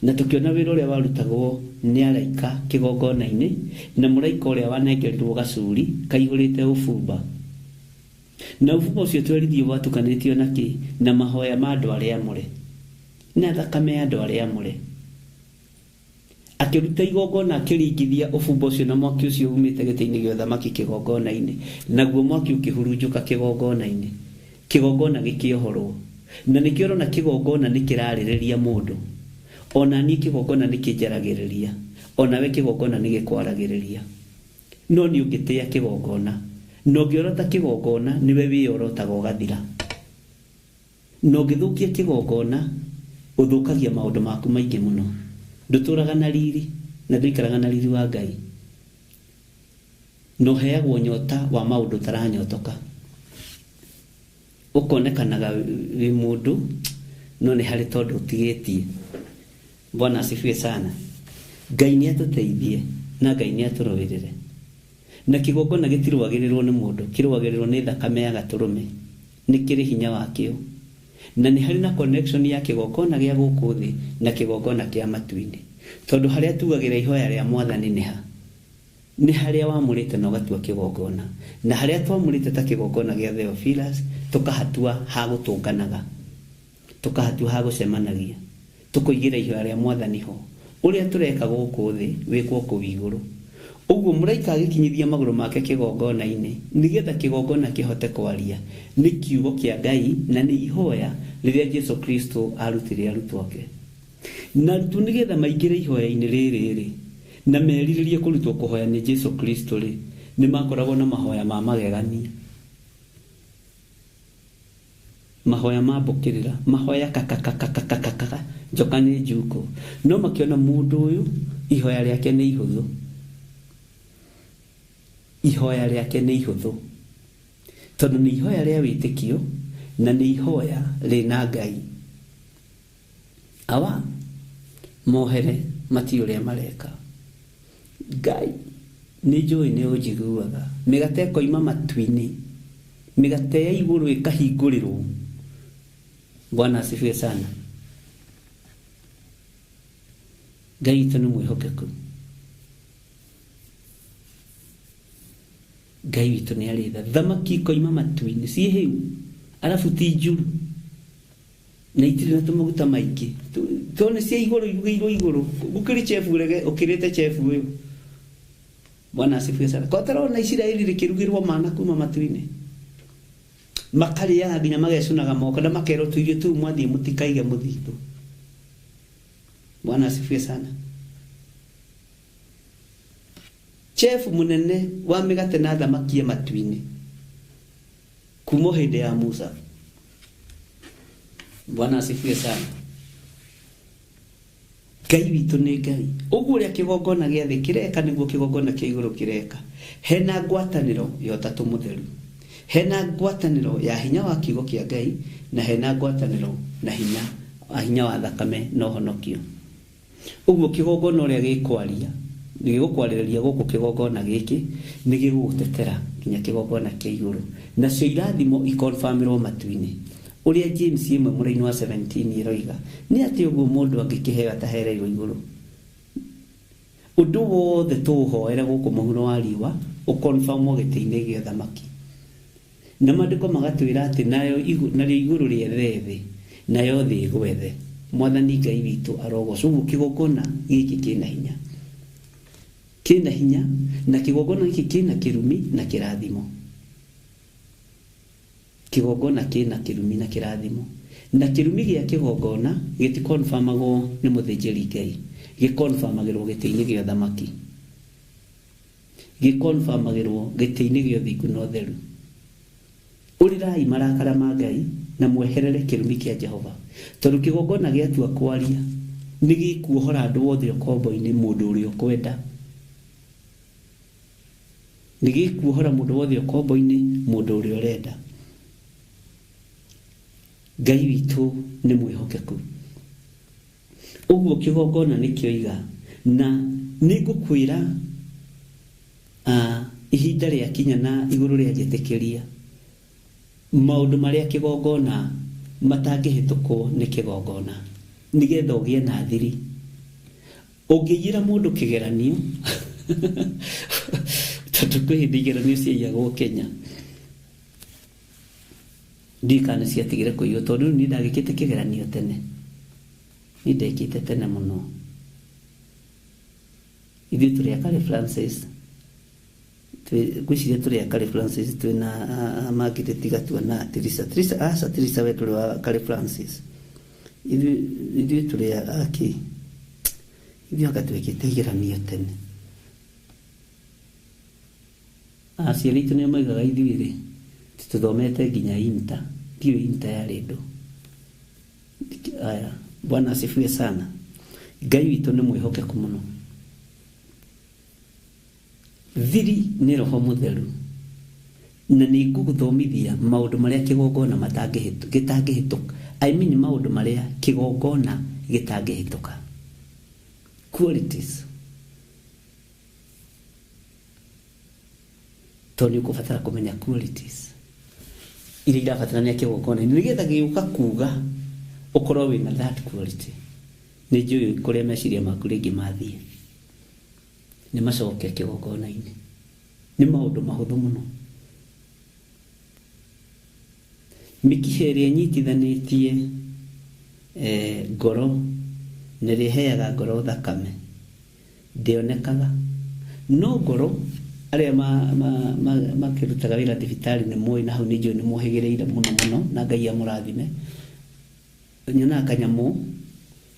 na tũkĩona wĩra ũrĩa warutagwo nĩ araika kĩgongona-inĩ, na mũraika ũrĩa wanengerirwo gacuri kaihũrĩte ũbumba. Na ũbumba ũcio twerithio watukanĩtio na kĩ? Na mahoya ma andũ arĩa amũre, na thakame ya andũ arĩa amũre. Akĩruta igongona akĩringithia ũbumba ũcio na mwaki ũcio umĩte gĩtĩ-inĩ gĩa ũthamaki kĩgongona-inĩ, naguo mwaki ũkĩhurunjũka kĩgongona-inĩ, kĩgongona gĩkĩohorwo. Na nĩkĩo ũrona kĩgongona nĩ kĩrarĩrĩria mũndũ. Ona niĩ kĩgongona nĩ kĩnjaragĩrĩria, onawe kĩgongona nĩ gĩkwaragĩrĩria. No nĩ ũngĩtĩa kĩgongona, na ũngĩorota kĩgongona nĩwe wĩorotaga ũgathira. Na ũngĩthũkia kĩgongona ũthũkagia maũndũ maku maingĩ mũno. Ndũtũraga na riri, na ndũikaraga na riri wa Ngai. Na ũheagwo nyota wa maũndũ ũtaranyotoka. Ũkonekanaga wĩ mũndũ, no nĩ harĩ tondũ ũtigĩtie. Bwana asifiwe sana. Ngai nĩ atũteithie na Ngai nĩ atũrũĩrĩre. Na kĩgongona gĩtirũagĩrĩrwo nĩ mũndũ, kĩrũagĩrĩrwo nĩ thakame ya gatũrũme. Nĩ kĩrĩ hinya wakĩo. Na nĩ harĩ na connection ya kĩgongona gĩa gũkũ thĩ na kĩgongona kĩa matu-inĩ. Tondũ harĩa tugagĩra ihoya rĩa Mwathani nĩ ha? Nĩ harĩa wamũrĩte na ũgatua kĩgongona. Na harĩa twamũrĩte ta kĩgongona gĩa Theophilus, tũkahatua ha gũtũnganaga, tũkahatua ha gũcemanagia, tũkoigĩra ihoya rĩa Mwathani ho. Ũrĩa tũreka gũkũ thĩ wĩkwo kũu igũrũ. Ũguo mũraika agĩkinyithia magũrũ make kĩgongona-inĩ, nĩgetha kĩgongona kĩhote kwaria. Nĩ kiugo kĩa Ngai na nĩ ihoya Rĩrĩa Jesu Kristo arutire arutwo ake na arutwo nĩgetha maingĩre ihoya-inĩ rĩrĩ rĩ na merirĩrie kũrutwo kũhoya nĩ Jesu Kristo rĩ, nĩ makoragwo na mahoya ma magegania, mahoya ma mbũkĩrĩra, mahoya kakakakakakaka njoka nĩ njukũ. No makĩona mũndũ ũyũ ihoya rĩake nĩ ihũthũ, ihoya rĩake nĩ ihũthũ tondũ nĩ ihoya rĩa wĩtĩkio na nĩ ihoya rĩna Ngai. Awa mohere mati ũrĩa mareka. Ngai nĩ njũĩ nĩ ũnjiguaga. Mĩgate ĩkoima matu-inĩ, mĩgate ya igũrũ ĩkahingũrĩrwo. Bwana asifiwe sana. Ngai witũ nĩ mwĩhokeku. Ngai witũ nĩ arĩ tha. Thamaki ikoima matu-inĩ ciĩ hĩu, arabu ti njuru na itirĩ na tũmaguta maingĩ, tondũ nĩ cia igũrũ, irugĩirwo igũrũ. Gũkĩrĩ chefu ũrege ũkĩrĩte chefu ũyũ. Bwana asifiwe sana. Kwa tarona Isiraeli rĩkĩrugĩrwo mana kuma matu-inĩ, makarĩaga nginya magecunaga moko na makerwo tũirio tũu mwathiĩ mũtikaige mũthithũ. Bwana asifiwe sana. Chefu mũnene wa mĩgate na thamaki ya matu-inĩ kuma hĩndĩ ya Musa. Bwana asifiwe sana. Ngai witũ nĩ Ngai. Ũguo ũrĩa kĩgongona gĩa thĩ kĩreka nĩguo kĩgongona kĩa igũrũ kĩreka. Hena ngwatanĩro ya Ũtatũ Mũtheru, hena ngwatanĩro ya hinya wa kiugo kĩa Ngai, na hena ngwatanĩro na hinya wa thakame na ũhonokio. Ũguo kĩgongona ũrĩa gĩkwaria nĩ gĩgũkwarĩrĩria gũkũ kĩgongona gĩkĩ nĩ gĩgũgũtetera nginya kĩgongona kĩa igũrũ, nacio irathimo ikonfirmĩrwo matu-inĩ. Ũrĩa James ĩmwe mũraini wa 17 ĩroiga nĩ atĩ ũguo mũndũ angĩkĩheo atahereirwo igũrũ. Ũndũ wothe tũũhoere gũkũ mũhuro wa riũa ũkonfirmwo gĩtĩ-inĩ gĩa thamaki. Na maandĩko magatwĩra atĩ narĩo igũrũ rĩethe thĩ, nayo thĩ ĩgwe thĩ. Mwathani Ngai witũ arogocwo. Ũguo kĩgongona gĩkĩ kĩna hinya, kĩna hinya, na kĩgongona gĩkĩ kĩna kĩrumi na kĩrathimo. Kĩgongona kĩna kĩrumi na kĩrathimo, na kĩrumi gĩa kĩgongona gĩtikonfirmagwo nĩ mũthĩnjĩri Ngai, gĩkonfirmagĩrwo gĩtĩ-inĩ gĩa thamaki, gĩkonfirmagĩrwo gĩtĩ-inĩ gĩa ũthingu na ũtheru. Ũrĩrai marakara ma Ngai na mweherere kĩrumi kĩa Jehova, tondũ kĩgongona gĩatua kwaria nĩ gĩkuohora andũ othe ũkombo-inĩ mũndũ ũrĩa ũkwenda. Nĩ gĩkuohora mũndũ wothe ũkombo-inĩ mũndũ ũrĩa ũrenda. Ngai witũ nĩ mwĩhokeku. Ũguo kĩgongona nĩkĩoiga, na nĩngũkwĩra ihinda rĩakinya na igũrũ rĩanjĩtĩkĩria maũndũ marĩa kĩgongona matangĩhĩtũkwo nĩ kĩgongona, nĩgetha ũgĩe na thiri. Ũngĩiyĩra mũndũ kĩgeranio tondũ kwĩ hĩndĩ igeranio ciaiyagwo Kenya, ndiũĩ kana nĩ ciatigire kũiywo tondũ rĩu niĩ ndagĩkĩte kĩgeranio tene, niĩ ndekĩte tene mũno. Ithuĩ tũrĩ a Karĩ Francis, ngwĩciria tũrĩ a Karĩ Francis twĩna Margaret Gatua na Tirisa. Tirisa, aca Tirisa we ndũrĩ wa Karĩ Francis. Ithuĩ tũrĩ a kĩ? Ithuĩ anga twĩkĩte igeranio tene. Aciari aitũ nĩo maigaga ithuĩ rĩ, tũthomete nginya inter, ndiũĩ inter yarĩ ndũ. Aya, Bwana asifiwe sana. Ngai witũ nĩ mwĩhokeku mũno. Thiri nĩ Roho Mũtheru, na nĩ ngũgũthomithia maũndũ marĩa kĩgongona gĩtangĩhĩtũka. I mean maũndũ marĩa kĩgongona gĩtangĩhĩtũka. Qualities. Tondũ nĩ ũkũbatara kũmenya qualities iria irabatarania kĩgongona-inĩ nĩgetha gĩũka kuga ũkorwo wĩna that quality. Nĩ njũĩ kũrĩa meciria maku rĩngĩ mathiĩ, nĩ macoke kĩgongona-inĩ. Nĩ maũndũ mahũthũ mũno. Mĩkiha ĩrĩa ĩnyitithanĩtie ngoro na ĩrĩa ĩheaga ngoro thakame ndĩonekaga, no ngoro arĩa makĩrutaga wĩra thibitarĩ nĩ moĩ, na hau nĩ njũĩ nĩ mohĩgĩrĩire mũno mũno, na Ngai amũrathime. Nyonaga kanyamũ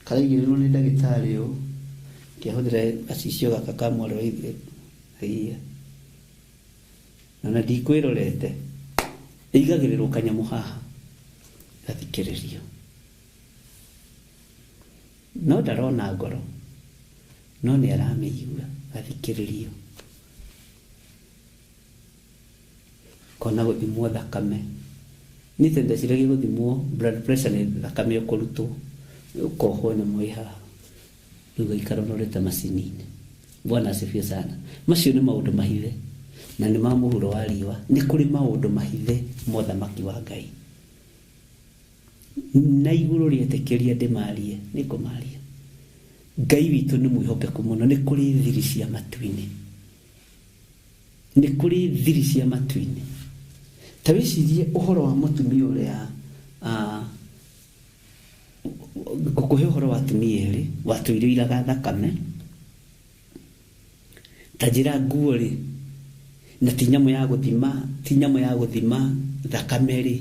karaigĩrĩrwo nĩ ndagĩtarĩ ũũ, kĩahũthĩra gacicio gaka ka mwarĩ wa ithe. Haiya, na ndikwĩrorete, ĩigagĩrĩrwo kanyamũ haha gathikĩrĩrio, no ndarona ngoro, no nĩ aramĩigua, gathikĩrĩrio. Kona gũthimwo thakame, niĩ tene ndeciragia gũthimwo blood pressure nĩ thakame ũkũrutwo ũkohwo nyamũ ĩ haha, rĩu ũgaikara ũrorete macini-inĩ. Bwana asifiwe sana. Macio nĩ maũndũ mahithe na nĩ ma mũhuro wa riũa. Nĩ kũrĩ maũndũ mahithe ma ũthamaki wa Ngai, na igũrũ rĩetĩkĩria ndĩmarie, nĩ ngũmaria. Ngai witũ nĩ mwĩhokeku mũno. Nĩ kũrĩ thiri cia matu-inĩ, nĩ kũrĩ thiri cia matu-inĩ. Ta wĩcirie ũhoro wa mũtumia ũrĩa, ngũkũhe ũhoro wa atumia erĩ watũire iraga thakame. Ta njĩra nguo rĩ, na ti nyamũ ya gũthima, ti nyamũ ya gũthima thakame rĩ,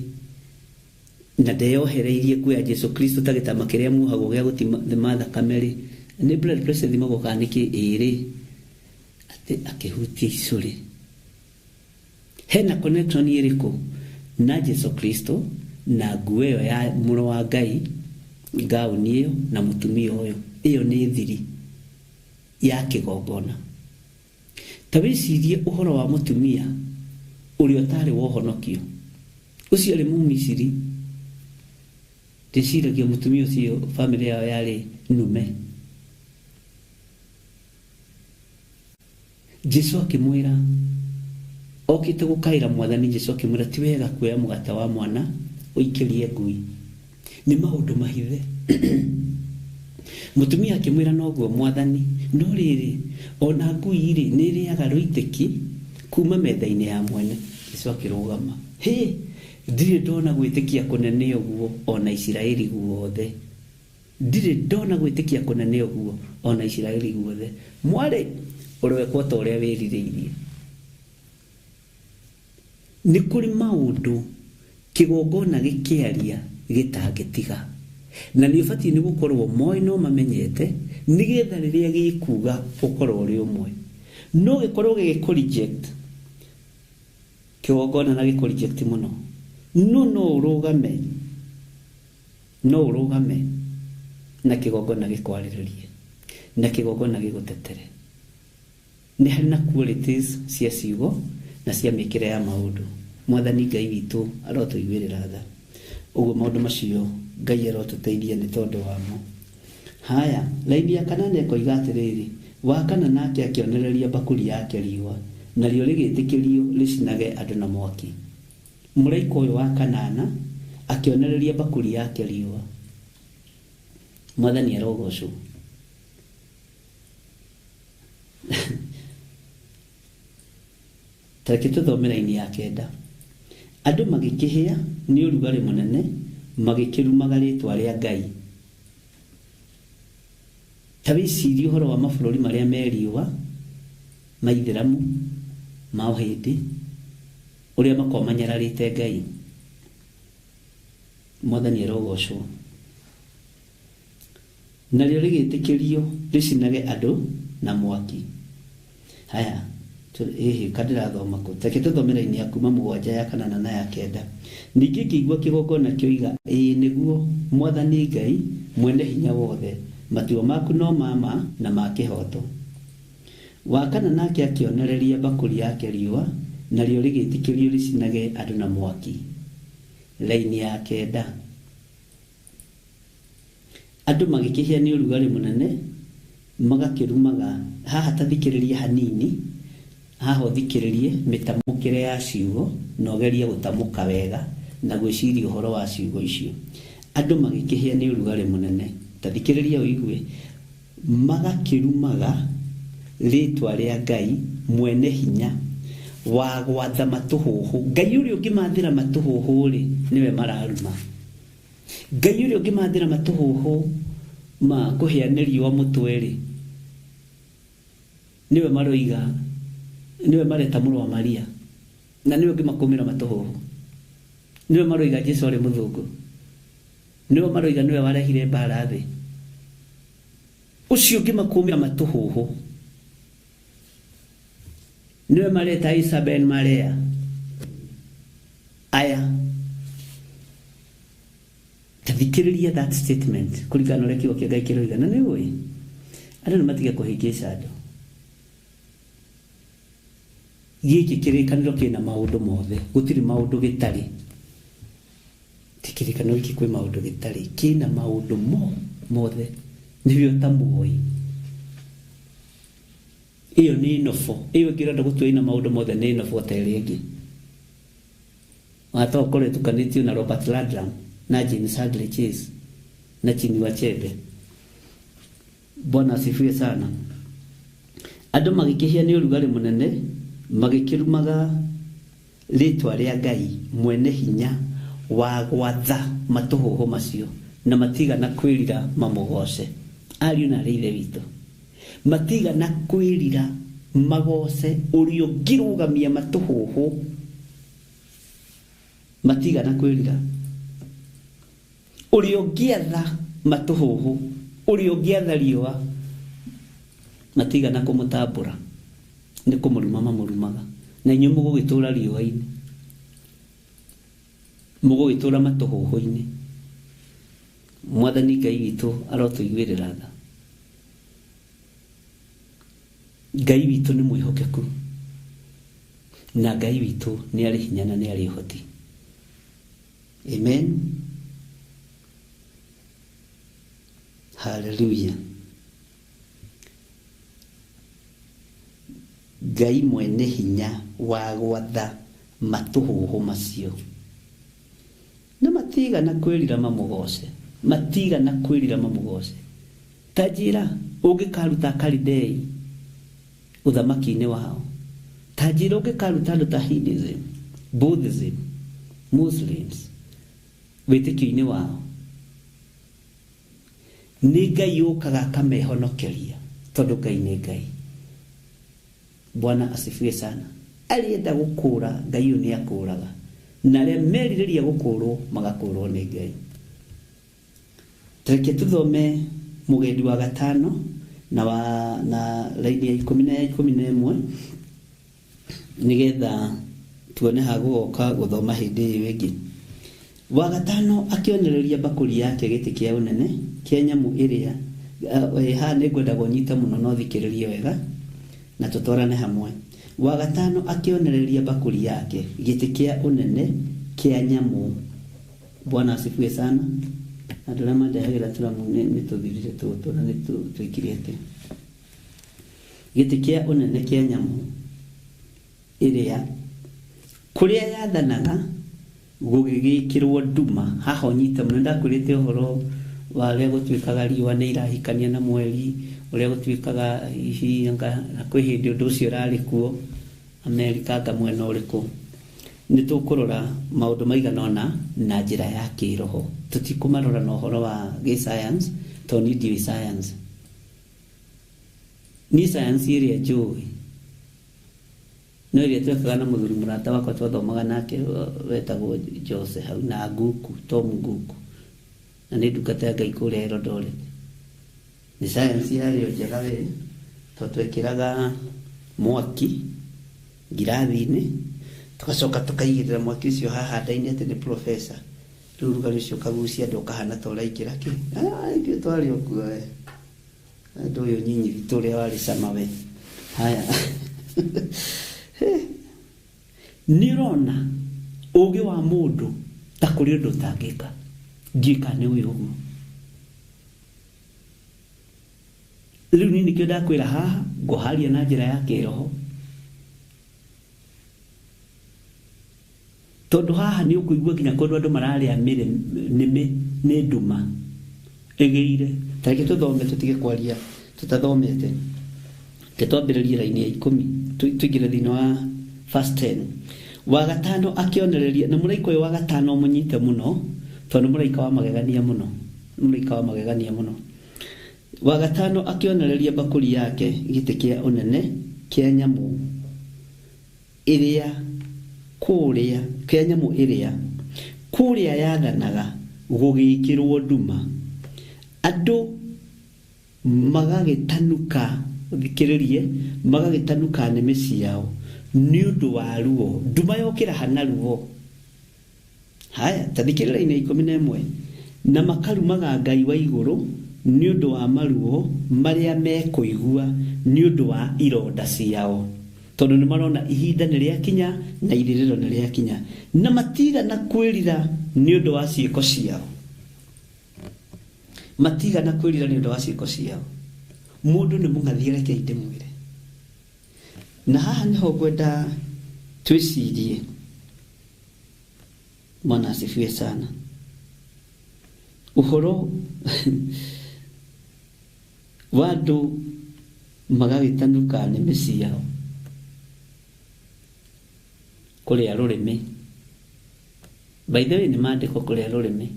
na ndeyohereirie nguo ya Jesu Kristo ta gĩtama kĩrĩa muohagwo gĩa gũthima thakame rĩ, nĩ blood pressure ĩthimagwo kana nĩkĩ ĩrĩ, atĩ akĩhutia icũrĩ. Hena connection ĩrĩkũ na Jesu Kristo na nguo ĩyo ya mũrũ wa Ngai, gauni ĩyo na mũtumia ũyũ? Ĩyo nĩ thiri ya kĩgongona. Ta wĩcirie ũhoro wa mũtumia ũrĩa ũtarĩ wa ũhonokio, ũcio arĩ Mũmisiri. Ndĩciragia mũtumia ũcio bamĩrĩ yao yarĩ nume. Jesu akĩmwĩra, okĩte gũkaĩra Mwathani, Jesu akĩmwĩra ti wega kuoya mũgate wa mwana ũikĩrie ngui, nĩ maũndũ mahithe. Mũtumia akĩmwĩra noguo Mwathani, no rĩrĩ, ona ngui rĩ nĩ ĩrĩaga rũitĩki kuma metha-inĩ ya mwene. Jesu akĩrũgama, hĩ, ndirĩ ndona gwĩtĩkia kũnene ũguo ona Isiraeli guothe, ndirĩ ndona gwĩtĩkia kũnene ũguo ona Isiraeli guothe. Mwarĩ, ũroekwo ta ũrĩa wĩrirĩirie. Nĩ kũrĩ maũndũ kĩgongona gĩkĩaria gĩtangĩtiga, na nĩ ũbatiĩ nĩ gũkorwo moĩ no mamenyete, nĩgetha rĩrĩa gĩkuga ũkorwo ũrĩ ũmwe. No gĩkorwo gĩgĩkũ reject kĩgongona, na gĩkũ reject mũno, no no ũrũgame, no ũrũgame na kĩgongona gĩkwarĩrĩrie, na kĩgongona gĩgũtetere. Nĩ harĩ na qualities cia ciugo na cia mĩkĩre ya maũndũ. Mwathani Ngai witũ arotũiguĩrĩra tha. Ũguo maũndũ macio Ngai arotũteithia nĩ tondũ wamo. Haya, raini ya kanana ĩkoiga atĩrĩrĩ, wa kana nake akĩonereria mbakũri yake riũa, narĩo rĩgĩtĩkĩrio rĩcinage andũ na mwaki. Mũraika ũyũ wa kanana akĩonereria mbakũri yake riũa. Mwathani arogocwo. Tareke tũthome raini ya kenda. Andũ magĩkĩhĩa nĩ ũrugarĩ mũnene, magĩkĩrumaga rĩtwa rĩa Ngai. Ta wĩcirie ũhoro wa mabũrũri marĩa me riũa, ma Ithĩramu, ma Ũhĩndĩ, ũrĩa makoragwo manyararĩte Ngai. Mwathani arogocwo. Narĩo rĩgĩtĩkĩrio rĩcinage andũ na mwaki. Haya, ĩhĩ kandĩrathoma kũ? Reke tũthome raini ya kuma mũgwanja, ya kanana na ya kenda. Ningĩ ngĩigua kĩgongona kĩoiga, ĩĩ nĩguo Mwathani Ngai mwene hinya wothe, matua maku no ma ma na ma kĩhooto. Wa kana nake akĩonereria mbakũri yake riũa, narĩo rĩgĩtĩkĩrio rĩcinage andũ na mwaki. Raini ya kenda. Andũ magĩkĩhĩa nĩ ũrugarĩ mũnene, magakĩrumaga. Haha ta thikĩrĩria hanini, haha ũthikĩrĩrie mĩtamũkĩre ya ciugo na ũgerie gũtamũka wega na gwĩciria ũhoro wa ciugo icio. Andũ magĩkĩhĩa nĩ ũrugarĩ mũnene, ta thikĩrĩria ũigue, magakĩrumaga rĩtwa rĩa Ngai mwene hinya wa gwatha matũhũhũ. Ngai ũrĩa ũngĩmathĩra matũhũhũ rĩ, nĩwe mararuma. Ngai ũrĩa ũngĩmathĩra matũhũhũ ma kũhĩa nĩ riũa mũtwe rĩ, nĩwe maroiga, nĩwe mareta mũrũ wa Maria, na nĩwe ũngĩmakũmĩra matũhũhũ. Nĩwe maroiga Jesu arĩ mũthũngũ. Nĩwe maroiga nĩwe warehire mbara thĩ. Ũcio ũngĩ makũmĩra matũhũhũ nĩwe mareta Isabel Maria. Aya, tathikĩrĩria that statement kũringana na ũrĩa kiugo kĩa Ngai kĩroiga. Na nĩ ũĩ andũ nĩ matige kũhĩngĩca andũ. Gĩkĩ kĩrĩkanĩro kĩna maũndũ mothe, gũtirĩ maũndũ gĩtarĩ. Ti kĩrĩkanĩro gĩkĩ kwĩ maũndũ gĩtarĩ, kĩna maũndũ mothe. Nĩwe ũtamoĩ. Ĩyo nĩ nobo. Ĩyo ĩngĩ ũrenda gũtua ĩna maũndũ mothe nĩ nobo ta ĩrĩa ĩngĩ. Wata ũkorwo ĩtukanĩtio na Robert Ludlum na James Hadley Chase na Chinua Achebe. Bwana asifiwe sana. Andũ magĩkĩhĩa nĩ ũrugarĩ mũnene, magĩkĩrumaga rĩtwa rĩa Ngai mwene hinya wa gwatha matũhũhũ macio, na matigana kwĩrira mamũgoce. Ariũ na arĩ Ithe witũ, matigana kwĩrira magoce ũrĩa ũngĩrũgamia matũhũhũ, matigana kwĩrira ũrĩa ũngĩatha matũhũhũ, ũrĩa ũngĩatha riũa, matigana kũmũtambũra, nĩ kũmũruma mamũrumaga. Na inyuĩ mũgũgĩtũra riũa-inĩ, mũgũgĩtũra matũhũhũ-inĩ. Mwathani Ngai witũ arotũiguĩrĩra tha. Ngai witũ nĩ mwĩhokeku, na Ngai witũ nĩ arĩ hinya na nĩ arĩ ũhoti. Amen. Hallelujah. Ngai mwene hinya wa gwatha matũhũhũ macio, na matigana kwĩrira mamũgoce, matigana kwĩrira mamũgoce. Ta njĩra ũngĩkaruta Kalidei ũthamaki-inĩ wao, ta njĩra ũngĩkaruta andũ ta Hinduism, Buddhism, Muslims wĩtĩkio-inĩ wao, nĩ Ngai ũkaga akamehonokeria, tondũ Ngai nĩ Ngai. Bwana asifiwe sana. Arĩenda gũkũra, Ngai ũyũ nĩ akũraga, na arĩa merirĩria gũkũrwo magakũrwo nĩ Ngai. Reke tũthome mũgendi wa gatano na wa na raini ya 10 na ya 11, nĩgetha tuone ha gũgoka gũthoma hĩndĩ ĩyo ĩngĩ. Wa gatano akĩonereria mbakũri yake gĩtĩ kĩa ũnene kĩa nyamũ ĩrĩa haha nĩ ngwenda kũnyita mũno, no thikĩrĩrie wega na tũtwarane hamwe. Wa gatano akĩonereria mbakũri yake gĩtĩ kĩa ũnene kĩa nyamũ. Bwana asifiwe sana. Andũ arĩa mandehagĩra tũramu nĩ tũthirire tũtũ na nĩ twĩkire atĩa. Gĩtĩ kĩa ũnene kĩa nyamũ ĩrĩa kũrĩa yathanaga gũgĩgĩkĩrwo nduma. Haha ũnyite mũno, ndakwĩrĩte ũhoro wa ũrĩa gũtuĩkaga riũa nĩ irahikania na mweri, ũrĩa gũtuĩkaga hihi na kwĩ hĩndĩ ũndũ ũcio ũrarĩ kuo Amerika anga mwena ũrĩkũ. Nĩ tũkũrora maũndũ maigana ũna na njĩra ya kĩroho, tũtikũmarora na ũhoro wa gĩ-science, tondũ niĩ ndiũĩ science. Niĩ science ĩrĩa njũĩ no ĩrĩa twekaga na mũthuri mũrata wakwa twathomaga nake wetagwo Jose hau na Nguku, Tom Nguku, na nĩ ndungata ya Ngai kũrĩa Eldoret. Nĩ science yarĩ o njega we, tondũ twekĩraga mwaki ngirathi-inĩ, tugacoka tukaigĩrĩra mwaki ũcio haha nda-inĩ atĩ nĩ professor. Rĩu ũrugarĩ ũcio ũkagucia andũ ũkahana ta ũraingĩra kĩ. Ithuĩ twarĩ o kuo we. Andũ ũyũ nyinyi witũ ũrĩa warĩ cama we. Haya. Nĩ ũrona ũũgĩ wa mũndũ ta kũrĩ ũndũ ũtangĩka. Ndiũĩ kana nĩ ũĩ ũguo. Rĩu niĩ nĩkĩo ndakwĩra haha ngũharia na njĩra ya kĩroho, tondũ haha nĩ ũkũigua nginya kũndũ andũ mararĩa nĩmĩ nĩ nduma ĩgĩire. Ta reke tũthome tũtige kwaria tũtathomete. Reke twambĩrĩrie raini ya 10, tũingĩre thĩinĩ wa verse 10. Wa gatano akĩonereria, na mũraika ũyũ wa gatano mũnyite mũno, tondũ nĩ mũraika wa magegania mũno, nĩ mũraika wa magegania mũno. Wa gatano akĩonereria mbakũri yake gĩtĩ kĩa ũnene kĩa nyamũ ĩrĩa kũrĩa kĩa nyamũ ĩrĩa kũrĩa yathanaga Gũgĩkĩrwo nduma, andũ magagĩtanuka, thikĩrĩrie, magagĩtanuka nĩmĩ ciao nĩ ũndũ wa ruo. Nduma yokĩra hana ruo. Haya, ta thikĩrĩria-inĩ 11. Na makarumaga Ngai wa igũrũ nĩ ũndũ wa maruo marĩa mekũigua nĩ ũndũ wa ironda ciao, tondũ nĩ marona ihinda nĩ rĩakinya na irĩrĩro nĩ rĩakinya, na matigana kwĩrira nĩ ũndũ wa ciĩko ciao. Matigana kwĩrira nĩ ũndũ wa ciĩko ciao. Mũndũ nĩ mũng'athie, reke ndĩmwĩre. Na haha nĩho ngwenda twĩcirie. Bwana asifiwe sana. Ũhoro wa andũ magagĩtanuka nĩmĩ ciao kũrĩa rũrĩmĩ. By the way, nĩ maandĩko kũrĩa rũrĩmĩ.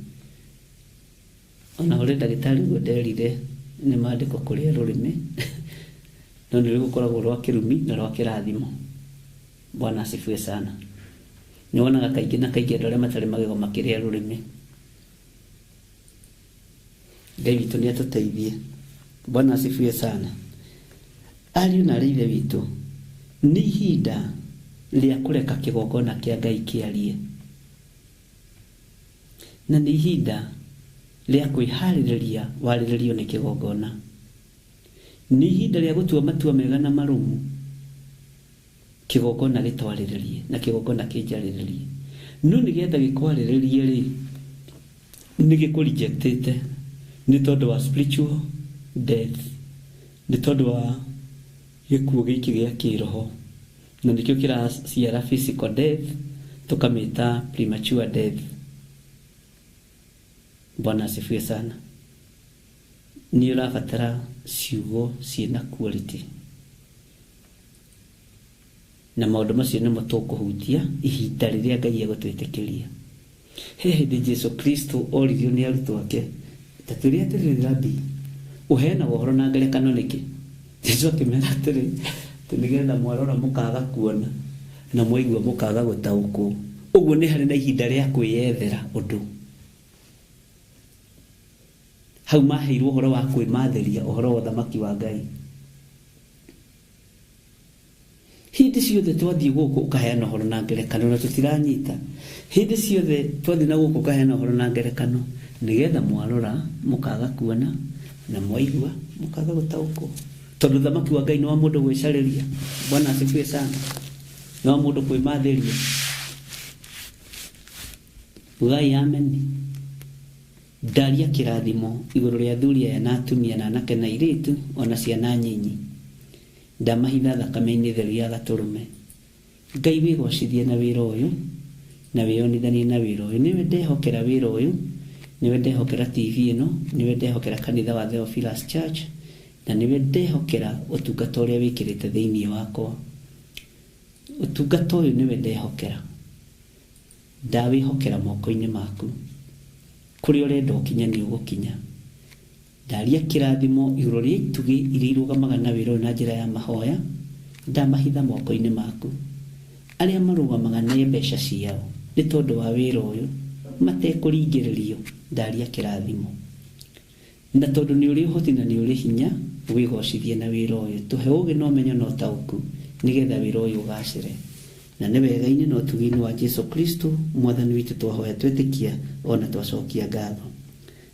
Ona ũrĩ ndagĩtarĩ ũguo nderire nĩ maandĩko kũrĩa rũrĩmĩ, no nĩ rũgũkoragwo rwa kĩrumi na rwa kĩrathimo. Bwana asifiwe sana. Nĩ wonaga kaingĩ na kaingĩ andũ arĩa matarĩ magego makĩrĩa rũrĩmĩ. Ngai witũ nĩ atũteithie. Bwana asifiwe sana. Ariũ na arĩ ithe witũ, nĩ ihinda rĩa kũreka kĩgongona kĩa Ngai kĩarie, na nĩ ihinda rĩa kwĩharĩrĩria warĩrĩrio nĩ kĩgongona. Nĩ ihinda rĩa gũtua matua mega na marũmu, kĩgongona gĩtwarĩrĩrie na kĩgongona kĩnjarĩrĩrie. No nĩgetha gĩkwarĩrĩrie rĩ, nĩ gĩkũrejectĩte nĩ tondũ wa spiritual death, nĩ tondũ wa gĩkuũ gĩkĩ gĩa kĩroho, na nĩkĩo kĩraciara physical death, tũkamĩta premature death. Bwana asifiwe sana. Nĩ ũrabatara ciugo ciĩna quality, na maũndũ macio nĩmo tũkũhutia ihinda rĩrĩa Ngai egũtwĩtĩkĩria. He hĩndĩ Jesu Kristo oririo nĩ arutwo ake, ta twĩre atĩrĩrĩ, Rabi, ũheanaga ũhoro na ngerekano nĩkĩ? Jesu akĩmera atĩrĩ, atĩ nĩgetha mwarora mũkaga kuona na mwaigua mũkaga gũtaũkwo. Ũguo nĩ harĩ na ihinda rĩa kwĩyethera ũndũ. Hau maheirwo ũhoro wa kwĩmathĩria ũhoro wa ũthamaki wa Ngai. Hĩndĩ ciothe twathiĩ gũkũ ũkaheana ũhoro na ngerekano na tũtiranyita. Hĩndĩ ciothe twathiĩ na gũkũ ũkaheana ũhoro na ngerekano nĩgetha mwarora mũkaga kuona na mwaigua mũkaga gũtaũkwo. Tondũ ũthamaki wa Ngai nĩ wa mũndũ gwĩcarĩria. Bwana asifiwe sana. Nĩ wa mũndũ kwĩmathĩria. Ugai amen. Ndaria kĩrathimo igũrũ rĩa athuri aya na atumia na anake na airĩtu ona ciana nyinyi. Ndamahitha thakame-inĩ theru ya gatũrũme. Ngai wĩgocithie na wĩra ũyũ na wĩyonithanie na wĩra ũyũ. Nĩwe ndehokera wĩra ũyũ, nĩwe ndehokera TV ĩno, nĩwe ndehokera kanitha wa Theophilus Church, na nĩwe ndehokera ũtungata ũrĩa wĩkĩrĩte thĩinĩ wakwa. Ũtungata ũyũ nĩwe ndehokera. Ndawĩhokera moko-inĩ maku. Kũrĩa ũrenda ũkinye nĩ ũgũkinya. Ndaria kĩrathimo igũrũ rĩa itugĩ iria irũgamaga na wĩra ũyũ na njĩra ya mahoya, ndamahitha moko-inĩ maku. Arĩa marũgamaga na mbeca ciao nĩ tondũ wa wĩra ũyũ matekũringĩrĩrio, ndaria kĩrathimo. Na tondũ nĩ ũrĩ ũhoti na nĩ ũrĩ hinya, wĩgocithie na wĩra ũyũ. Tũhe ũũgĩ na ũmenyo na ũtaũku nĩgetha wĩra ũyũ ũgacĩre. Na nĩ wega-inĩ na ũtugi-inĩ wa Jesu Kristo mwathani witũ twahoya twetĩkia ona twacokia ngatho.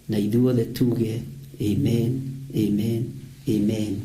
Na ithuothe tuge amen, amen, amen.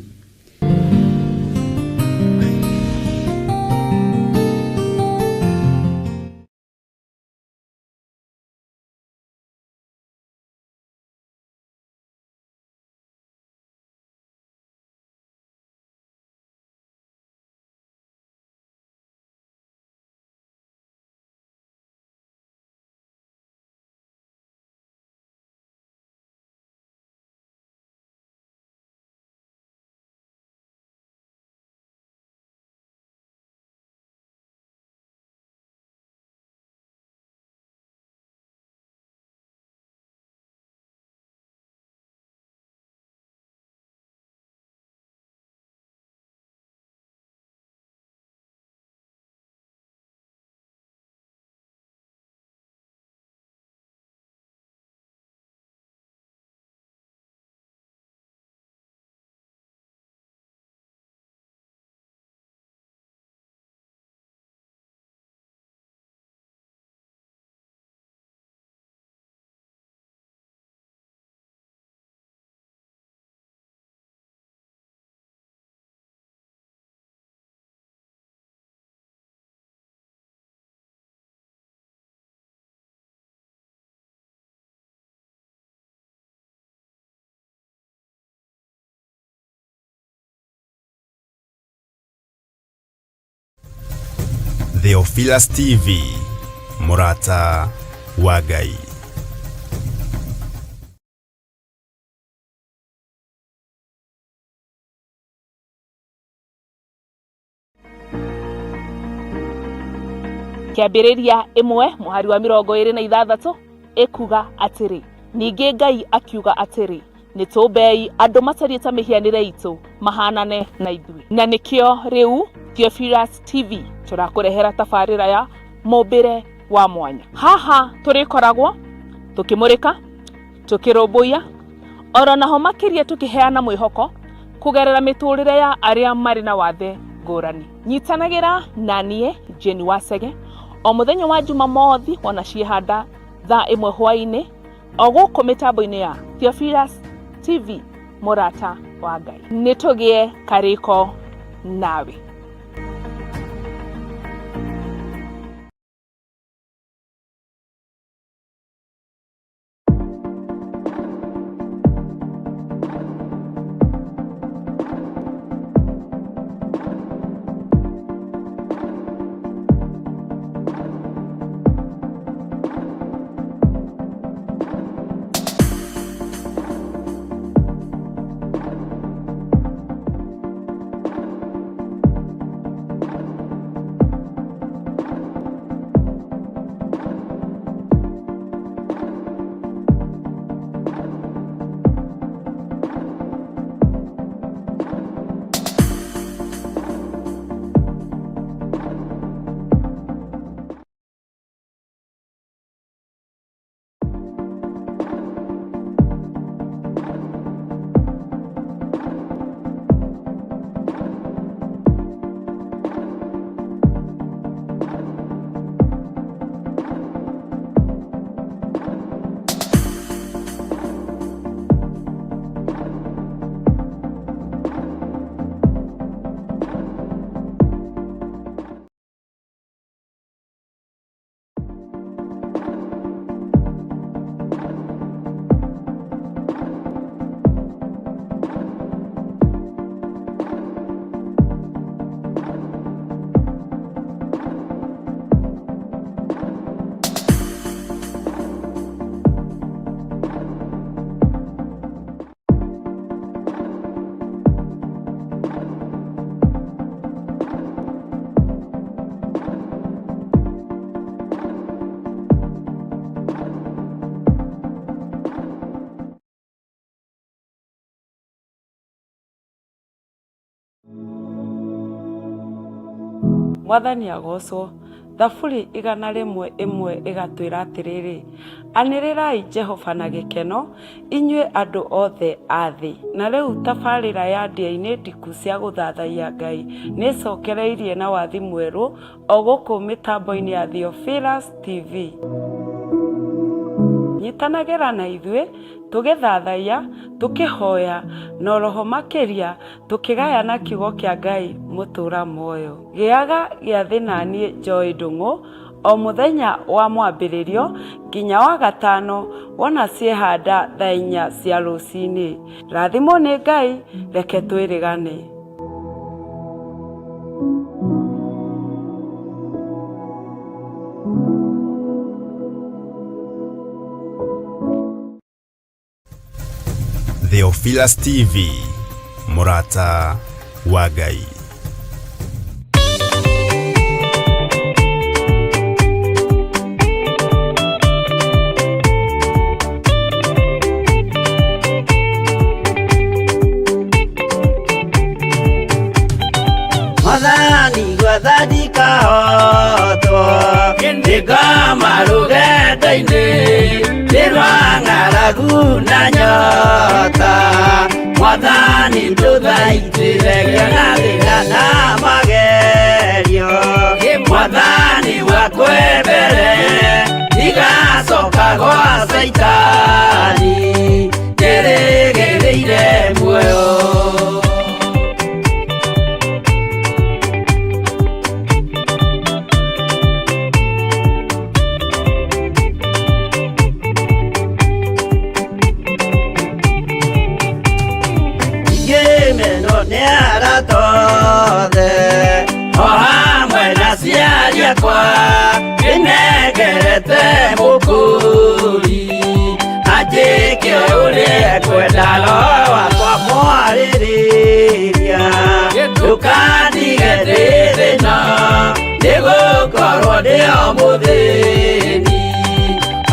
Theophilus TV, mũrata wa Ngai. Kĩambĩrĩria 1 mũhari wa 26 ĩkuga atĩrĩ, ningĩ Ngai akiuga atĩrĩ, nĩ tũmbei andũ matariĩ ta mĩhianĩre itũ mahanane na ithuĩ. Na nĩkĩo rĩu Theophilus TV tũrakũrehera tabarĩra ya mũmbĩre wa mwanya. Haha tũrĩkoragwo tũkĩmũrĩka, tũkĩrũmbũiya, oro naho makĩria tũkĩheana mwĩhoko kũgerera mĩtũrĩre ya arĩa marĩ na wathe ngũrani. Nyitanagĩra na niĩ Jane Wacege o mũthenya wa Jumamothi wona ciĩhanda thaa 1 hwaĩ-inĩ o gũkũ mĩtambo-inĩ ya Theophilus TV, mũrata wa Ngai. Nĩ tũgĩe karĩko nawe. Mwathani agocwo. Thaburi 101 ĩgatwĩra atĩrĩrĩ, anĩrĩrai Jehova na gĩkeno, inyuĩ andũ othe a thĩ. Na rĩu tabarĩra ya ndĩa-inĩ ndiku cia gũthathaiya Ngai nĩ ĩcokereirie na wathi mwerũ o gũkũ mĩtambo-inĩ ya Theophilus TV. Nyitanagĩra na ithuĩ tũgĩthathaiya, tũkĩhoya, na oroho makĩria tũkĩgayana kiugo kĩa Ngai mũtũra muoyo. Gĩaga gĩathĩ na niĩ Joy Ndung'u o mũthenya wa mwambĩrĩrio nginya wa gatano wona ciehanda thaa 4 cia rũcinĩ. Rathimwo nĩ Ngai, reke twĩrĩgane. Theophilus TV, mũrata wa Ngai. Mwathani gwathandika hotwo nĩngoma rũgendo-inĩ nĩ rwa ng'aragu na nyota. Mwathani ndũthaitĩre ngĩona thĩna na magerio. Mwathani wakwembere ndigacoka gwa Caitani ndĩrĩgĩrĩire muoyo. Ngĩmenwo nĩ arata othe o hamwe na aciari gĩakwa kĩnengerete mũkũri anjĩke ũrĩa ekwenda roho wakwa mwarĩrĩria ndũkandige ndĩ thĩna nĩgũkorwo ndĩ o mũthĩni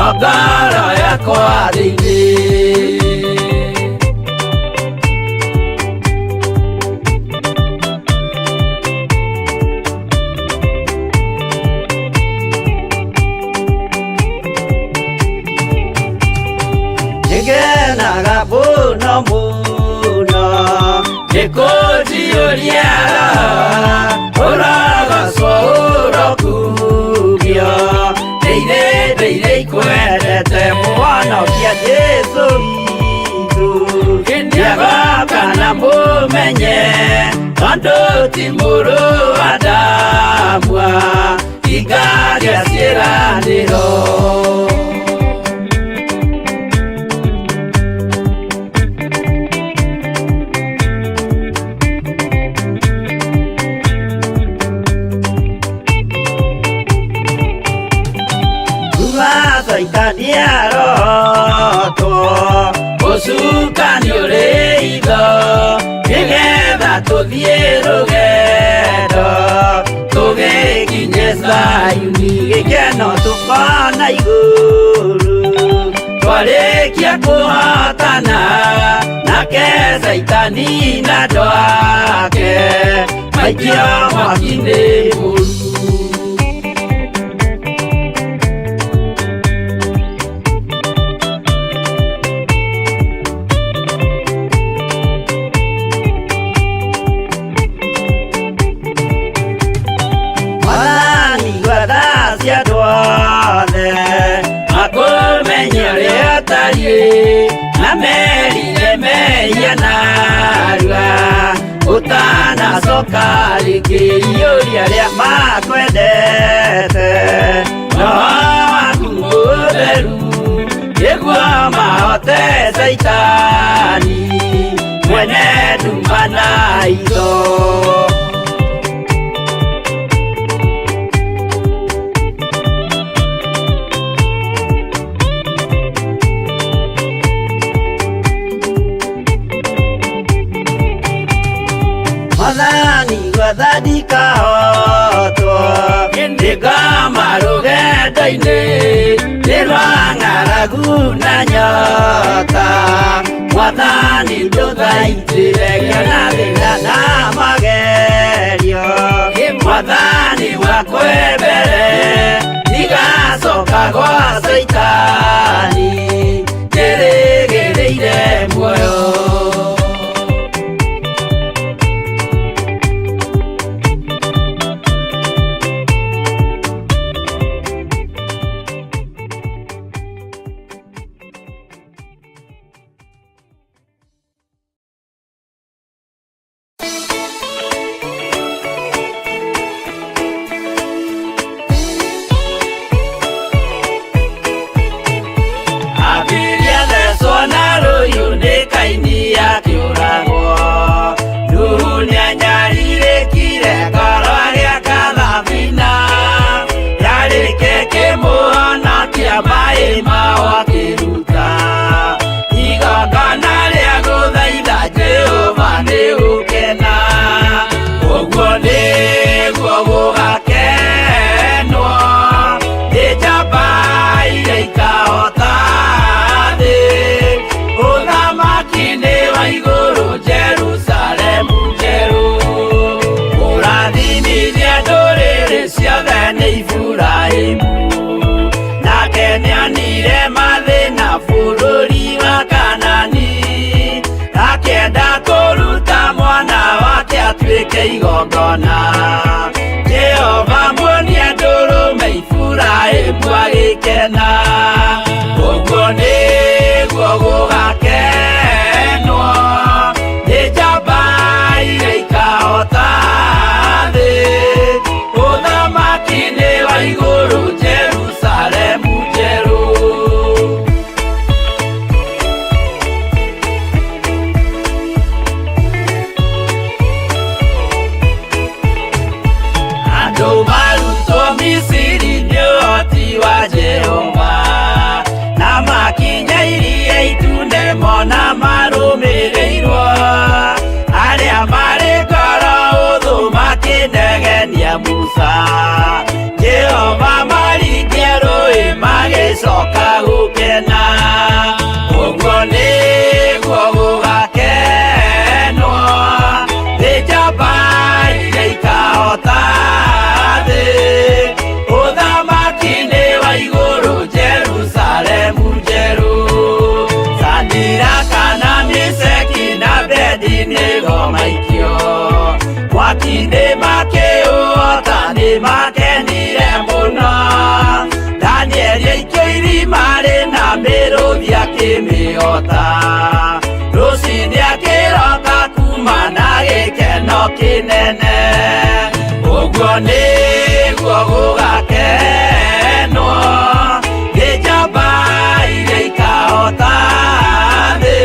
o ngoro yakwa thĩinĩ. Nĩngenaga mũno mũno nĩkũnjiyũria ũrogocwo ũrokugio ndĩire ndĩire ikwendete mũhonokia Jesũ witũ nĩagoka na mũmenye tondũ ti mũrũ wa Adamu ingaria ciĩranĩro. Saitani arotwo ũcukani ũrĩ itho nĩgetha tũthiĩ rũgendo tũgĩkinye Zayuni gĩkeno tũkona igũrũ twarĩkia kũhotana nake Saitani na andũ ake maikio mwaki-inĩ mũru. Makũmenye ũrĩa ũtariĩ na merire mehia narua ũtanacoka rĩngĩ iyũria arĩa makwendete roho waku mũtheru nĩguo mahote Saitani mwene nduma na itho. Mwathani gwathani kahotwo nĩngoma rũgendo-inĩ nĩ rwa ng'aragu na nyota Mwathani ndũthaitĩre ngĩona thĩna na magerio Mwathani wakwa mbere ndigacoka gwa Saitani njĩrĩgĩrĩire muoyo. Atuĩke igongona Jehova muonia ndũrũme Iburahĩmu agĩkena ũguo nĩguo gũgakenwo nĩ njamba iria ikahota thĩ ũthamaki-inĩ wa igũrũ Jerusalemu njerũ. Marutwo Misiri nĩ ũhoti wa Jehova, na makinya iria itune mona marũmĩrĩirwo. Arĩa marĩ ngoro ũthũ makĩnegenia Musa, Jehova maringia rũĩ magĩcoka gũkena. Ũguo nĩguo gũgakenwo nĩ njamba iria ikahota thĩ. Ũthamaki-inĩ wa igũrũ Jerusalemu njerũ, Sadiraka na Meshaki na Abednego maikio mwaki-inĩ makĩũhota nĩ makenire mũno. Danieli aikio irima rĩna mĩrũthi akĩmĩhota, rũcinĩ akĩroka kuma na gĩkeno kĩnene. Ũguo nĩguo gũgakenwo nĩ njamba iria ikahota thĩ.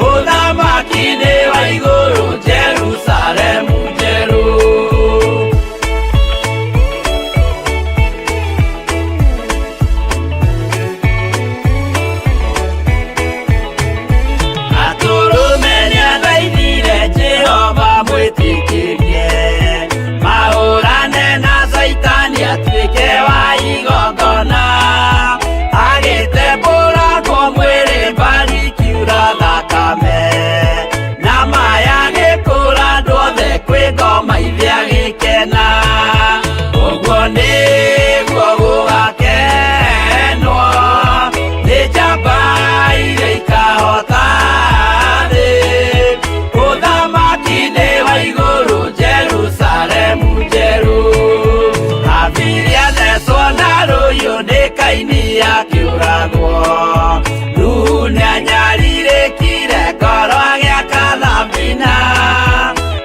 Ũthamaki-inĩ wa igũrũ Jerusalemu njerũ. Atũrũme nĩathaithire Jehova mwĩtĩkĩrie, mahũrane na Caitani atuĩke wa igongona. Agĩtembũrangwo mwĩrĩ mbari ikiura thakame, na maya gĩkũra andũ othe kwĩ ngoma ithe agĩkena. Ũguo nĩguo gũgakenwo nĩ njamba iria ikahota thĩ. Ũthamaki-inĩ wa igũrũ Jerusalemu njerũ, Habili athecwo na rũhiũ nĩ Kaini akĩũragwo. Nuhu nĩanyarirĩkire ngoro agĩaka thabina,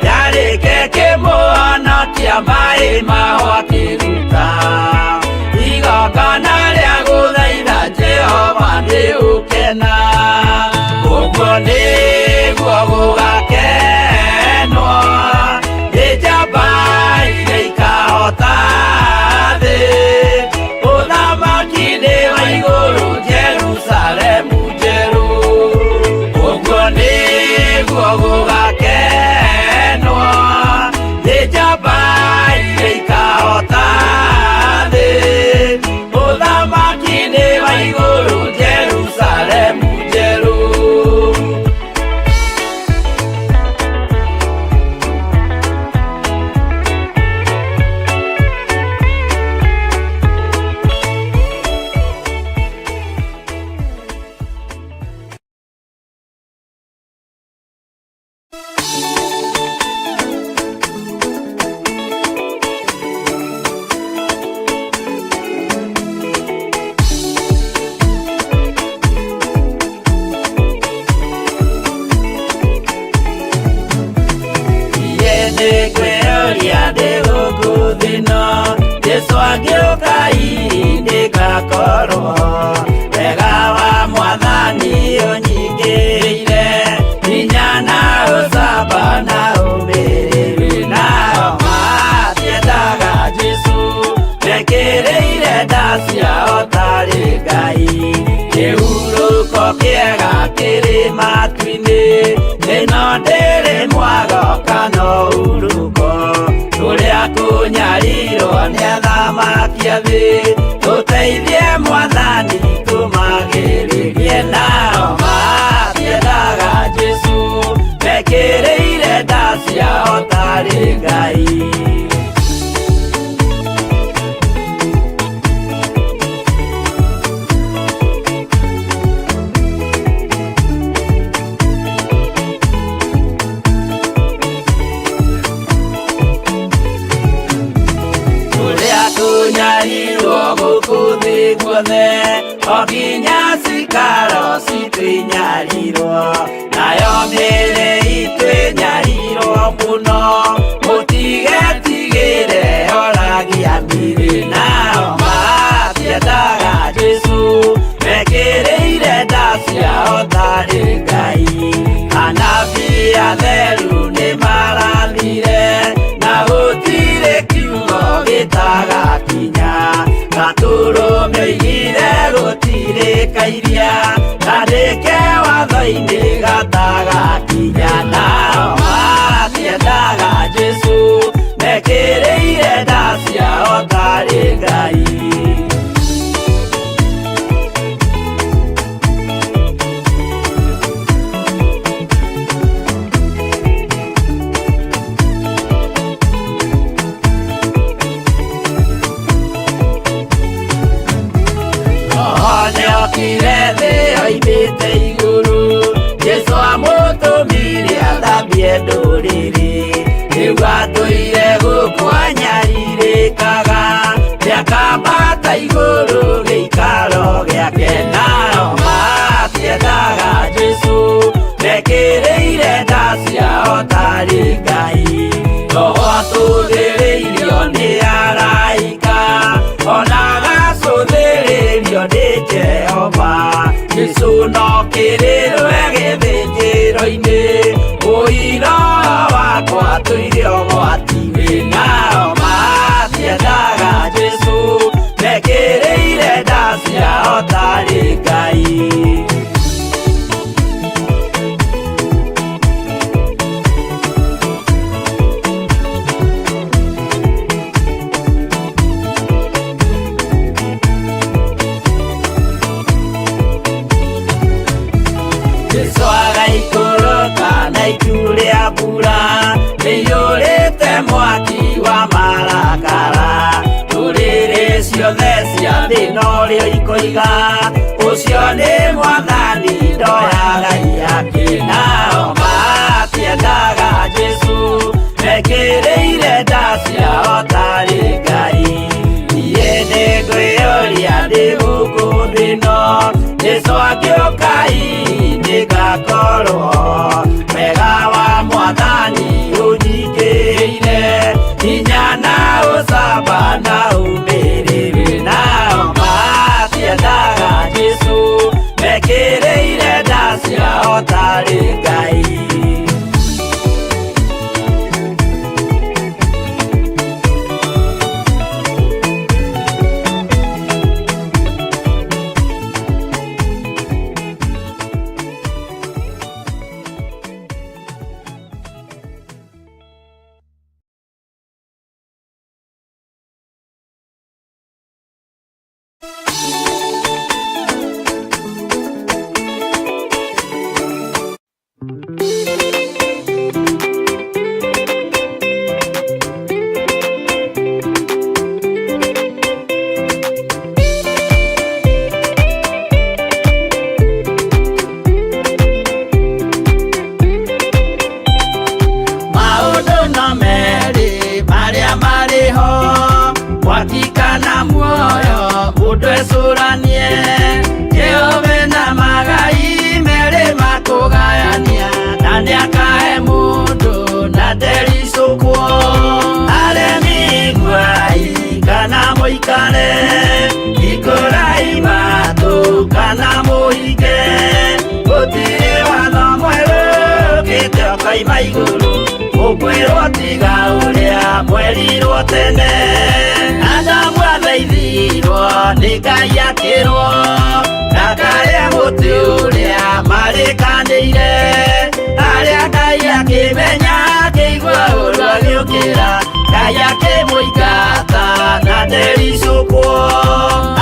yarĩke kĩmũhonokia maĩ maho akĩruta. Igongona rĩa gũthaitha Jehova nĩ ũkena. Ũguo nĩguo gũgakenwo nĩ njamba iria ikahota thĩ. Ũthamaki-inĩ wa igũrũ Jerusalemu njerũ. Ũguo nĩguo gũgakenwo nĩ njamba iria ikahota thĩ. Ũthamaki-inĩ wa igũrũ Jerusalemu njerũ. Nĩngwĩyũria ndĩ gũkũ thĩ ĩno, Jesũ angĩũka hihi ndĩgakorwo. Wega wa Mwathani ũnyingĩrĩire, hinya na ũcamba na ũmĩrĩru. Nao matiendaga Jesũ, mekĩrĩire nda ciao tarĩ Ngai. Kĩhurũko kĩega kĩrĩ matu-inĩ, ĩno ndĩrĩ mwago kana ũhurũko. Kũrĩa kũnyarirwo nĩ athamaki a thĩ, tũteithie Mwathani tũmagĩrĩrie. Nao matiendaga Jesũ, mekĩrĩire nda ciao tarĩ Ngai. Kũrĩa kũnyarirwo gũkũ thĩ guothe, o nginya cikaro citũ inyarirwo, nayo mĩĩrĩ itũ ĩnyarirwo mũno. Mũtigetigĩre oragia mĩĩrĩ, nao matiendaga Jesũ, mekĩrĩire nda ciao tarĩ Ngai. Anabii atheru nĩmarathire, na gũtirĩ kiugo gĩtaga Watho-inĩ gatagakinya nao matiendaga Jesũ mekĩrĩire nda ciao tarĩ Ngai. Nĩokire thĩ oimĩte igũrũ, Jesũ amũtũmire athambie ndũrĩrĩ. Rĩu atũire gũkũ anyarirĩkaga, nĩakambata igũrũ gĩikaro gĩake. Nao matiendaga Jesũ mekĩrĩire nda ciao tarĩ Ngai. Roho atũthĩrĩirio nĩ araika, ona agacũthĩrĩrio nĩ Jehova. Jesũ no kĩrĩrwe gĩthĩnjĩro-inĩ, ũira wakwa tũire ũgwati-inĩ. Nao matiendaga Jesũ mekĩrĩire nda ciao tarĩ Ngai. Jesũ agaikũrũka na itu rĩa mbura rĩiyũrĩte mwaki wa marakara. Ndũrĩrĩ ciothe cia thĩ norĩo ikoiga, ũcio nĩ Mwathani ndoyaga iyake. Nao matiendaga Jesũ mekĩrĩire nda ciao tarĩ Ngai. Niĩ nĩngwĩyũria ndĩ gũkũ thĩ ĩno, Jesũ angĩũka hihi nĩngakorwo. Wega wa Mwathani ũnyingĩrĩire, hinya na ũcamba na ũmĩrĩru. Nao matiendaga Jesũ mekĩrĩire nda ciao tarĩ Ngai. Maũndũ no merĩ marĩa marĩ ho, mwaki kana muoyo, mũndũ ecũranie. Jehova na magai merĩ makũgayania, na nĩakahe mũndũ na ndericũkwo. Aremi iguai kana mũikare, hingũrai matũ kana mũhinge. Gũtirĩ watho mwerũ ũkĩte ũkoima igũrũ, ũkwĩrwo tiga ũrĩa mwerirwo tene. Adamu athaithirwo nĩ Ngai akĩrwo, ndakarĩe mũtĩ ũrĩa marĩkanĩire. Harĩa Ngai akĩmenya akĩigua ũru agĩũkĩra, Ngai akĩmũingata na ndericũkwo.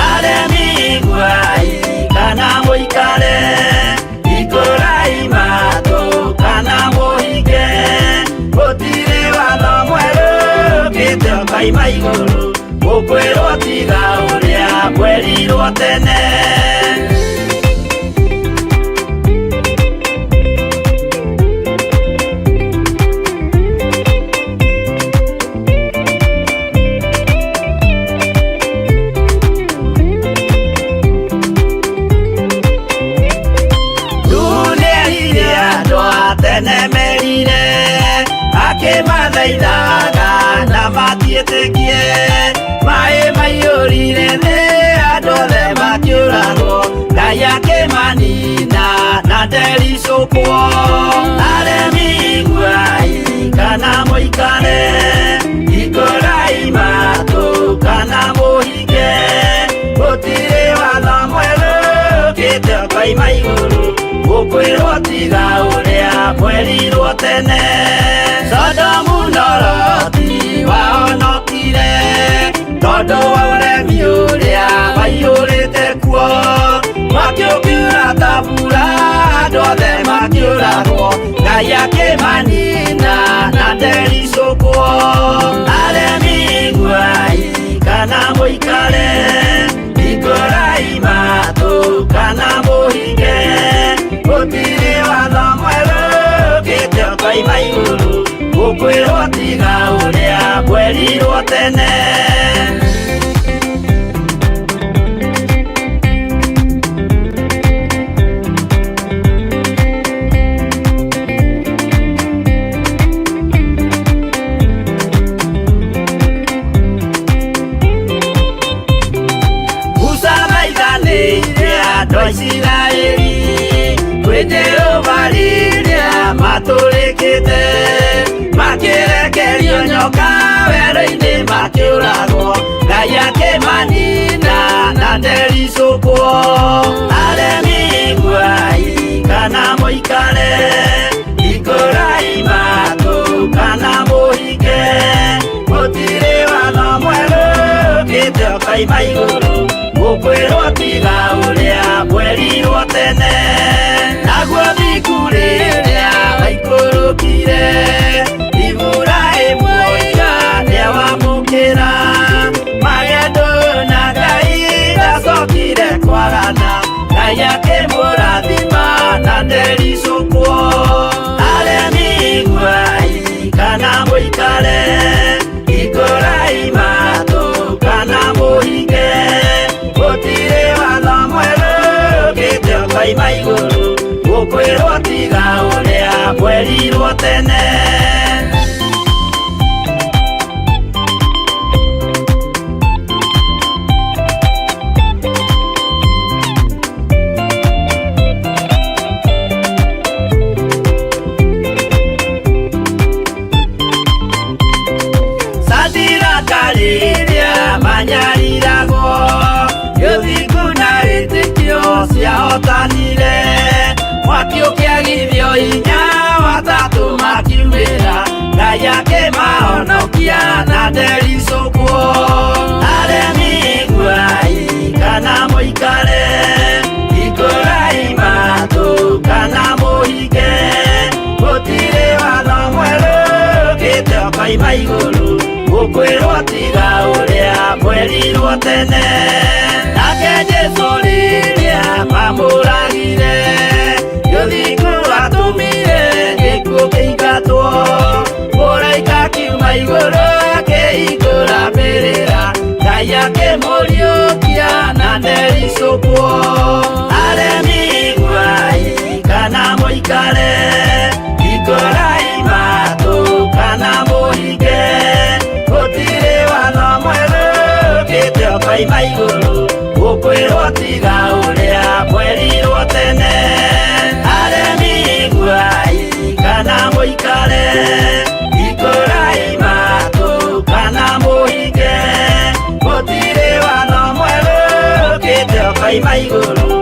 Aremi iguai kana mũikare, hingũrai matũ kana mũhinge. Gũtirĩ watho mwerũ ũkĩte ũkoima igũrũ, ũkwĩrwo tiga ũrĩa mwerirwo tene. Nĩerire andũ a tene merire, akĩmathaithaga na matiĩtĩkie. Maĩ maiyũrire thĩ andũ othe makĩũragwo, Ngai akĩmanina na ndericũkwo. Aremi iguai kana mũikare, hingũrai matũ kana mũhinge. Gũtirĩ watho mwerũ ũkĩte ũkoima igũrũ, ũkwĩrwo Mũkwĩrwo tiga ũrĩa mwerirwo tene. Sodomu na Loti wahonokire tondũ wa ũremi ũrĩa waiyũrĩte kuo. Mwaki ũkiura ta mbura, andũ othe makĩũragwo, Ngai akĩmanina na ndericũkwo. Aremi iguai kana mũikare, hingũrai matũ kana mũhinge, gũtirĩ watho mwerũ ũkĩte ũkoima igũrũ, gũkwĩrwo tiga ũrĩa mwerirwo tene. Musa maithanĩire andũ a Isiraeli kwĩ Jehova rĩrĩa matũrĩkĩte, makĩrekerio nyoka werũ-inĩ makĩũragwo, Ngai akĩmanina na ndericũkwo. Aremi iguai kana mũikare, hingũrai matũ kana mũhinge, gũtirĩ watho mwerũ ũkĩte ũkoima igũrũ, mũkwĩrwo tiga ũrĩa mwerirwo tene. Naguo thingu rĩrĩa waikũrũkire, Iburahĩmu oiga nĩawamũkĩra, magendo na Ngai ndacokire kwagana, Ngai akĩmũrathima na ndericũkwo. Aremi iguai kana mũikare, hingũrai matũ kana mũhinge, gũtirĩ watho mwerũ ũkĩte ũkoima igũrũ, gũkwĩrwo tiga ũrĩa mwerirwo tene. Sadiraka rĩrĩa manyariragwo, gĩthingu na wĩtĩkio ciahotanire, mwaki ũkĩagithio hinya watatũ makiumĩra, Ngai akĩmahonokia na ndericũkwo. Aremi iguai kana mũikare, hingũrai matũ kana mũhinge, gũtirĩ watho mwerũ ũkĩte ũkoima igũrũ, gũkwĩrwo tiga ũrĩa mwerirwo tene. Nake Jesũ rĩrĩa mamũragire, gĩthingu atũmire gĩkuũ kĩingatwo, mũraika akiuma igũrũ akĩhingũra mbĩrĩra, Ngai akĩmũriũkia na ndericũkwo. Aremi iguai kana mũikare, hingũrai matũ kana mũhinge, gũtirĩ watho mwerũ ũkĩte ũkoima igũrũ, gũkwĩrwo tiga ũrĩa mwerirwo tene. Aremi iguai kana mũikare, hingũrai matũ kana mũhinge, gũtirĩ watho mwerũ ũkĩte ũkoima igũrũ,